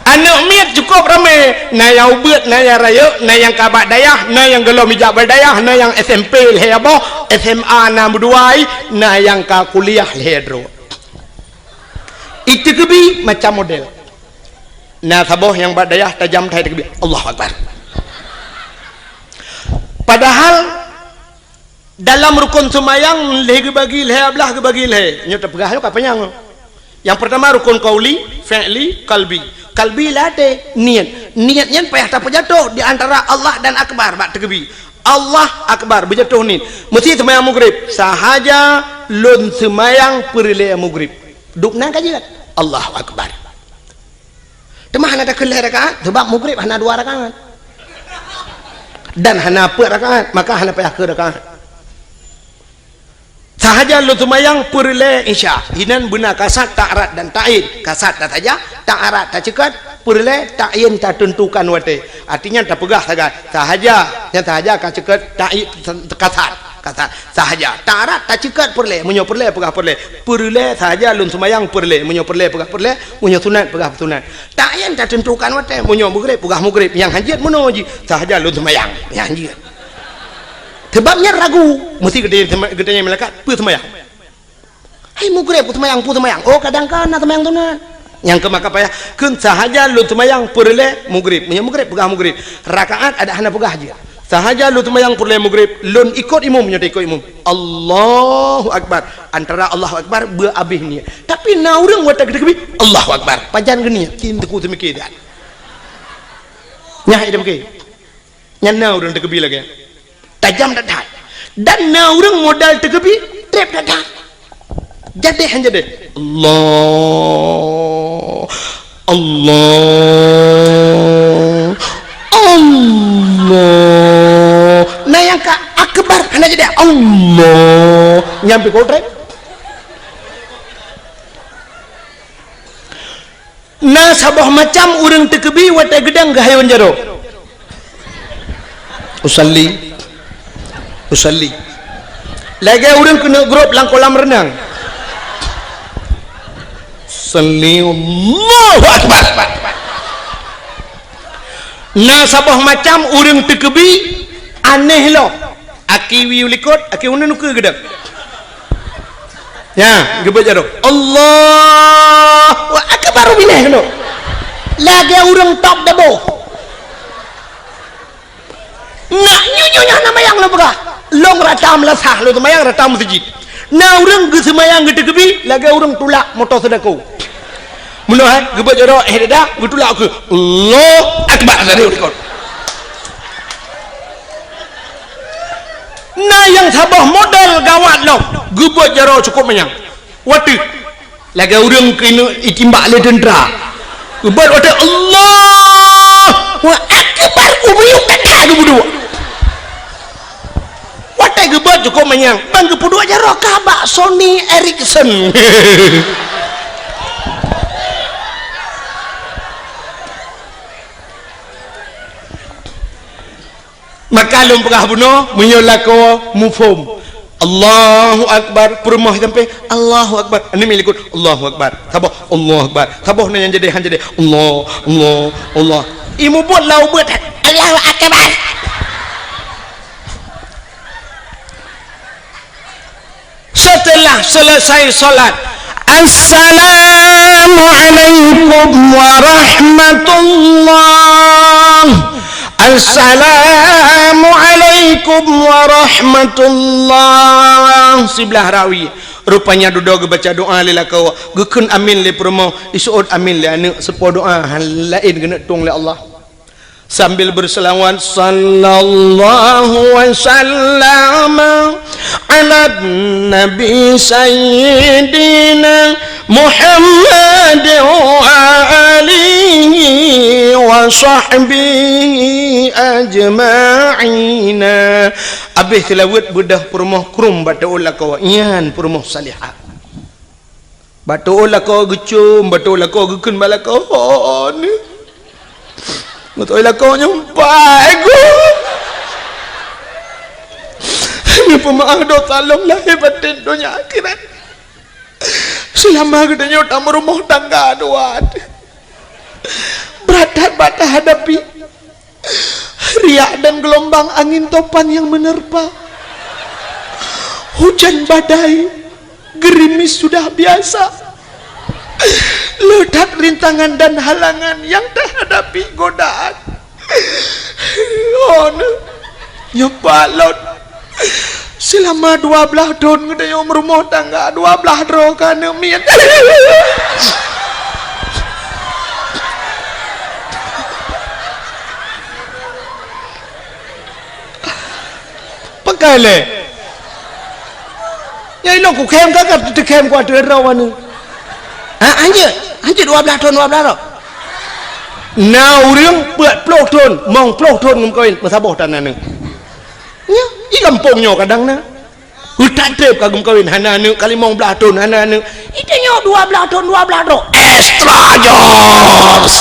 Aneuk miet cukup ramé, na nyang ubeuet, na nyang rayeuk, na nyang ka bak dayah, na nyang gohlom ijak bak dayah, na nyang S M P lhée boh, S M A na meudua, na nyang ka kuliah lhée droe. Iteukeubi macam model. Na saboh nyang bak dayah tajam that iteukeubi, Allahu Akbar. Padahal dalam rukon seumayang lhée geubagi lhée blah geubagi lhée. Nyoe teupeugah nyoe ka panyang. Nyang peurtama rukon qauli, fi'li, qalbi. Qalbi lam até, niet. Niet nyan payah tapeujatoh di antara Allah dan Akbar bak teukeubi. Allah Akbar, beujatoh niet. Meusi seumayang mugreb, sahaja lôn seumayang peureulée mugreb. Dubnan ka jeuet. Allahu Akbar. Teuma hana takheun lhée rakaat, sabab mugreb hana dua rakaat. Dan hana peuet rakaat, maka hana payah kheun rakaat. Sahaja lôn seumayang peureulée Isya. Inan beuna kasat, ta'arat dan ta'yin. Kasat tasaja, ta'arat taceukat, peureulée ta'yin tateuntukan watée. Artinya tapeugah sagai, sahaja, nyang sahaja ka ceukat, ta'yin kasat. Kasat, sahaja. Ta'arat taceukat peureulée, meunyoe peureulée peugah peureulée. Peureulée sahaja lôn seumayang peureulée, meunyoe peureulée peugah peureulée, meunyoe sunat peugah sunat. Ta'yin tateuntukan watée, meunyoe mugreb peugah mugreb, nyang hanjeuet meunoe jih, sahaja lôn seumayang, nyang hanjeuet. Sebab nyan ragu, meusi geutanyong, geutanyong malaikat, peue seumayang? Hai mugreb, peue seumayang, peue seumayang? Oh, kadang ka na seumayang sunat. Nyang keu maka payah, kheun sahaja lôn seumayang peureulée mugreb. Meunyoe mugreb, peugah mugreb. Rakaat adak hana peugah jih. Sahaja lôn seumayang peureulée mugreb, lôn ikot imum, nyoe ikot imum. Allahu Akbar. Antara Allahu Akbar, beu abéh niet. Tapi na ureuëng watée geuteukeubit, Allahu Akbar. Pajan geuniet, cit teukeu teumike dan. Nyah idam ke. Nyan na ureuëng teukeubit lagée nyan. Tajam that-that. Dan na ureuëng modal teukeubit, treb that-that. Jadeh han jadeh. Allah. Allah. Allah. Na nyang ka akbar hana jadeh. Allah. Nyang pih keu treb. Na saboh macam ureuëng teukeubit watée geudang geuhayôn jaroe. Usalli. Usalli. Lagée ureuëng keuneuk grob lam kolam reunang. Salli, Allahu Akbar. Na saboh macam ureuëng teukeubit aneh lom. Aki wie u likot, aki uneun ukeue geudang. Nya, geubeuet jaroe. Allahu Akbar, binéh keunoe. Lagée ureuëng top dabo. Nak nyoe-nyoe nyang na mayang lôn peugah. Lôn rata meulasah, lôn seumayang rata meuseujid. Na ureuëng geuseumayang geuteukeubit, lagée ureuëng tulak moto seudako. Meunoe, eh, geubeuet jaroe, eh, dada, geutulak keu Allahu Akbar, tadi ulikot. Na nyang saboh model gawat lom, geubeuet jaroe cukôp manyang. Watèe lagèe ureueng keuneuk itimbak lé teuntra. Geubeuet watèe Allahu Akbar, ubiyueng kata geupeuduek. Watèe geubeuet cukôp manyang, ban geupeuduek jaroe ka bak Sony Ericsson. Maka lôn peugah bunoe, meunyoe lakoe muphom, Allahu Akbar, peurumoh sampai, Allahu Akbar. Aneuk miet likot, Allahu Akbar. Saboh, Allahu Akbar. Saboh na nyang jadi, han jadi. Allah, Allah, Allah. Imeubeuet lam ubeut, Allahu Akbar. Setelah selesai salat, "Assalamualaikum warahmatullah. Assalamualaikum warahmatullah." Siblah rawi. Rupanya dudoe geubaca doa lé lakoe, geukheun amin lé peurumoh, iseuôt amin lé aneuk, seupôt doa laén geuneuk tueng lé Allah. Sambil berselawat, "Sallallahu wa sallama ala nabi sayyidina Muhammad wa alihi wa sahbihi ajma'ina." Abéh seulaweuet beudôh peurumoh krum bak teuôt lakoe, nyan peurumoh salihah. Bak teuôt lakoe geucôm, bak teuôt lakoe geukheun bak lakoe, "Oh, ni. Beutôi lakoe nyoe pai geuh. Neupeumeu'ah dosa lôn lahé batén donya akhirat. Seulama geutanyoe tameurumoh tangga dua. Brat that bak tahadapi." Riak dan gelombang angin topan yang menerpa. Hujan badai, gerimis sudah biasa. Le that rintangan dan halangan yang tahadapi, godaan. Oh, nyoe pat lôn. Seulama dua blaih thôn geutanyoe meurumoh tangga, dua blaih droe ka aneuk miet. Pakai lé. Nyang inoe kukhém ka, ka teukhém ku ateueh droe aneuk. Ha, hanjeuet, hanjeuet dua blaih thôn, dua blaih droe. Na ureueng peuet ploh thôn, mong ploh thôn geumeukawen, meusaboh tan aneuk. Nyoe, di gampông nyoe kadang na. Utak treb ka geumeukawen, hana aneuk, ka limong blaih thôn, hana aneuk. Di tanyoe dua blaih thôn, dua blaih droe. Extra jobs.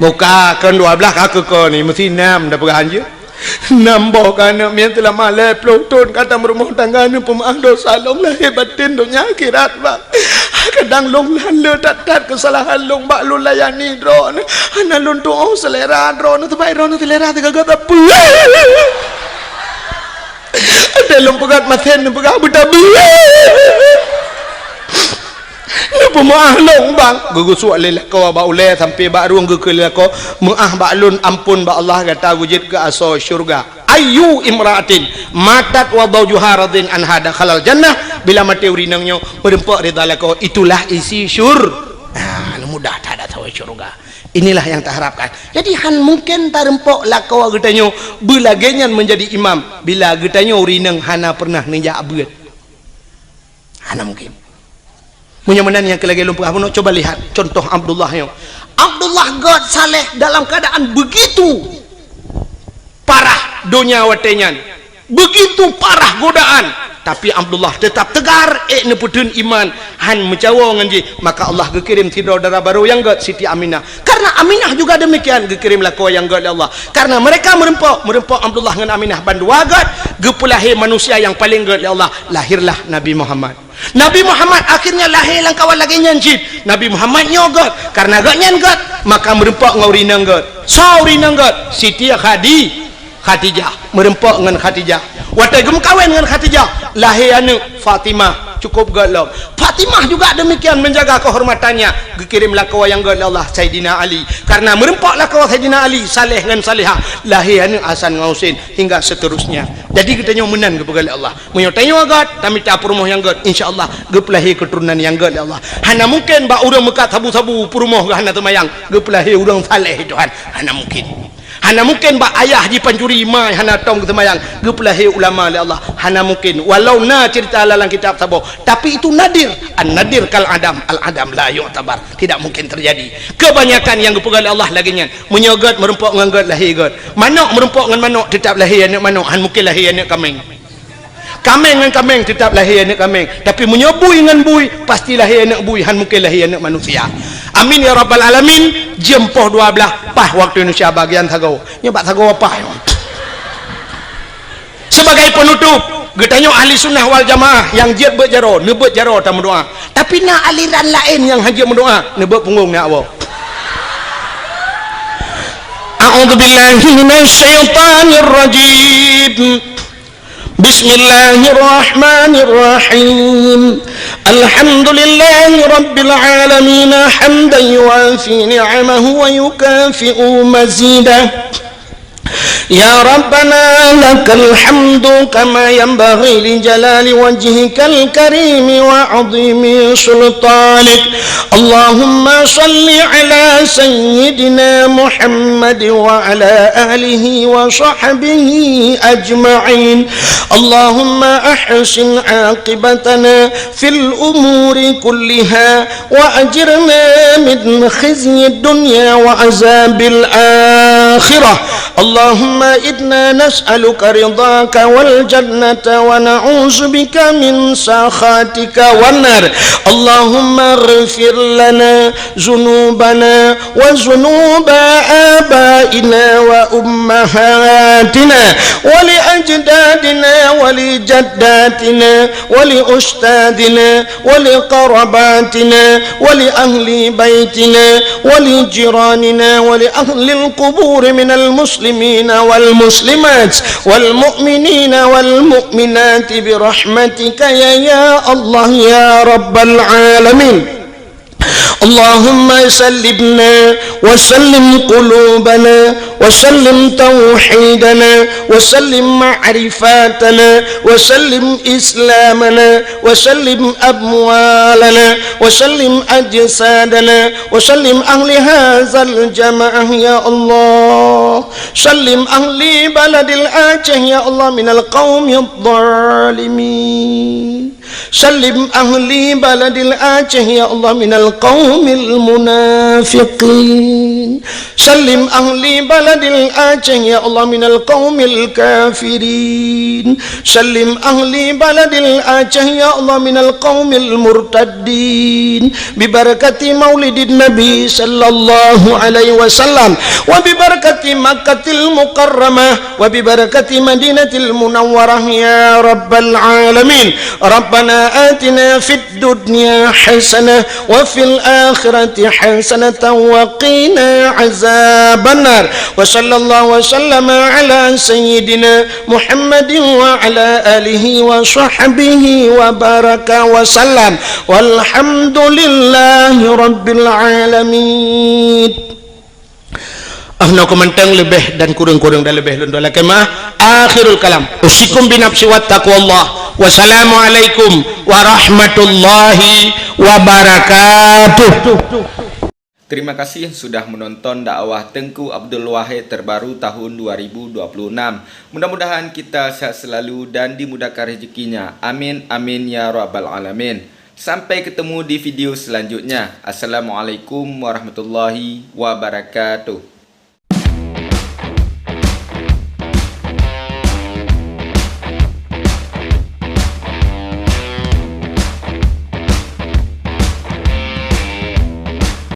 Muka kon dua blaih ka keu kon ni, meusti nam dah peugah hanjeuet. Nam boh ka aneuk miet teulama lhèe ploh thôn ka tameurumoh tangga, neupeumeu'ah dosa lôn lahé batén donya akhirat, Bang. Kadang lôn hana le that-that keusalahan lôn bak lôn layani droeneuh. Hana lôn tu'oh seulera droeneuh, teuma droeneuh seulera teugaga sapeue. Adak lôn peugah masen neupeugah beutabi. Neupeumeu'ah lôn, Bang. Geugeusuek lé lakoe bak ulèe sampoe bak rueng geukheun lé lakoe, "Meu'ah bak lôn, ampôn bak Allah, gata geujeuet keu asoe syeuruga." Ayyu imra'atin matat wa zawjuha radin anha dakhalal jannah. Bila maté ureueng inong nyoe meureumpok ridha lakoe, itulah isi syur-, ah, mudah that asoe syeuruga. Inilah yang taharapkan. Jadi, han mungken tareumpok lakoe geutanyoe beulagèe nyan meunjadi imam bila geutanyoe ureueng inong hana pernah neujak beuet. Hana mungken. Meunyoe meunan nyang keu lagèe lôn peugah bunoe, coba lihat contoh Abdullah nyoe. Abdullah gèt saleh dalam keadaan begitu parah donya watèe nyan. Begitu parah godaan, tapi Abdullah tetap tegar, ék neupeutheun iman, han meucawo ngon jih. Maka Allah geukirém sidroe dara barô nyang gèt, Siti Aminah. Karena Aminah juga demikian, geukirém lakoe nyang gèt lé Allah. Karena mereka meureumpok, meureumpok Abdullah ngon Aminah bandua gèt, geupeulahé manusia nyang paleng gèt lé Allah, lahirlah Nabi Muhammad. Nabi Muhammad akhirnya lahé lam kawan lagèe nyan cit. Nabi Muhammad nyoe gèt, karena gèt nyan gèt, maka meureumpok ngon ureueng inong gèt. Soe ureueng inong gèt? Siti Khadi-, Khadijah. Meureumpok ngon Khadijah. Watèe geumeukawen ngon Khadijah, lahé aneuk Fatimah, cukup gèt lom. Fatimah juga demikian menjaga kehormatannya. Geukirém lakoe nyang gét lé Allah, Saidina Ali. Karena meureumpok lakoe Saidina Ali, saleh ngon salehah, lahé aneuëk Hasan ngon Husein, hingga seterusnya. Jadi geutanyoe meunan geupeugah lé Allah. Meunyoe tanyoe gét, tamita peurumoh nyang gét, insya Allah geupeulahé keuturonan nyang gét lé Allah. Hana mungkin bak ureuëng meukat sabu-sabu peurumoh geuh hana teumayang, geupeulahé ureuëng saleh Tuhan. Hana mungkin. Hana mungkin bak ayah jipancuri, ma hana tom geuseumayang, geupeulahé ulama lé Allah. Hana mungkin. Walau na cerita lam kitab saboh, tapi itu nadir. An-nadir kal adam, al adam la yu'tabar. Tidak mungkin terjadi. Kebanyakan nyang geupeugah lé Allah lagée nyan. Meunyoe gét meureumpok ngon gét, lahé gét. Manok meureumpok ngon manok, tetap lahé aneuëk manok, han mungkin lahé aneuëk kaméng. Kaméng ngon kaméng tetap lahé aneuëk kaméng. Tapi meunyoe bui ngon bui, pasti lahé aneuëk bui, han mungkin lahé aneuëk manusia. Amin ya rabbal alamin. Jeuem poh dua blaih, paih waktu Indonesia bagian sagoe. Nyoe bak sagoe paih. Sebagai penutup, geutanyoe ahli sunnah wal jamaah nyang jeuet beuet jaroe, neubeuet jaroe tameudoá. Tapi na aliran laén nyang han jeuet meudoá, neubeuet punggong ngon Allah. A'udzubillahi minasyaitonirrajim. Bismillahirrahmanirrahim. Alhamdulillahi rabbil alamin, hamdan yuwafi ni'amahu wa yukafi'u mazidah. Ya Rabbana, lakal hamdu kama yanbaghi li jalali wajhikal karimi wa azimi sultanik. Allahumma salli ala sayyidina Muhammad wa ala alihi wa sahbihi ajma'in. Allahumma ahsin aqibatana fil umuri kulliha wa ajirna min khizyid dunya wa azabil akhirah. Allahumma inna nas'aluka ridhaka wal jannata wa na'udzubika min sakhatika wan nar. Allahumma ighfir lana dzunubana wa dzunuba abaina wa ummahatina wa li ajdadina wa li jaddatina wa li ustadzina wa li qarabatina wa li ahli baitina wa li jiranina wa li ahlil quburi minal muslimina wal muslimat wal mu'minina wal mu'minati bi rahmatika ya, ya Allah ya rabbal alamin. Allahumma sallimna wa sallim qulubana wa sallim tauhidana wa sallim ma'rifatana wa sallim islamana wa sallim amwalana wa sallim ajsadana wa sallim ahli hadzal jamaah ya Allah. Sallim ahli baladil Aceh ya Allah minal qaumidh dhalimin. Sallim ahli baladil Aceh ya Allah minal qaumil munafiqin. Sallim ahli baladil Aceh ya Allah minal qaumil kafirin. Sallim ahli baladil Aceh ya Allah minal qaumil murtaddin. Bi barakati maulidin Nabi sallallahu alaihi wasallam wa bi barakati Makkatil Mukarramah wa bi barakati Madinatil Munawwarah ya rabbal alamin. Rabbana atina fid dunya hasanah wa fil akhirati hasanatan wa qina azabannar. Wa sallallahu wa sallama ala sayyidina Muhammadin wa ala alihi wa sahbihi wa baraka wa sallam. Walhamdulillahi rabbil alamin. Ah, na keuh mantong leubeh dan kureueng-kureueng dan leubeh lôn lakée meu'ah. Akhirul kalam. Usikum binafsi wattaqwallah. Wassalamualaikum warahmatullahi wabarakatuh. Terima kasih sudah menonton dakwah Teuku Abdul Wahid terbaru tahun dua ribu dua puluh enam. Mudah-mudahan kita sehat selalu dan dimudahkan rezekinya. Amin, amin, ya rabbal alamin. Sampai ketemu di video selanjutnya. Assalamualaikum warahmatullahi wabarakatuh.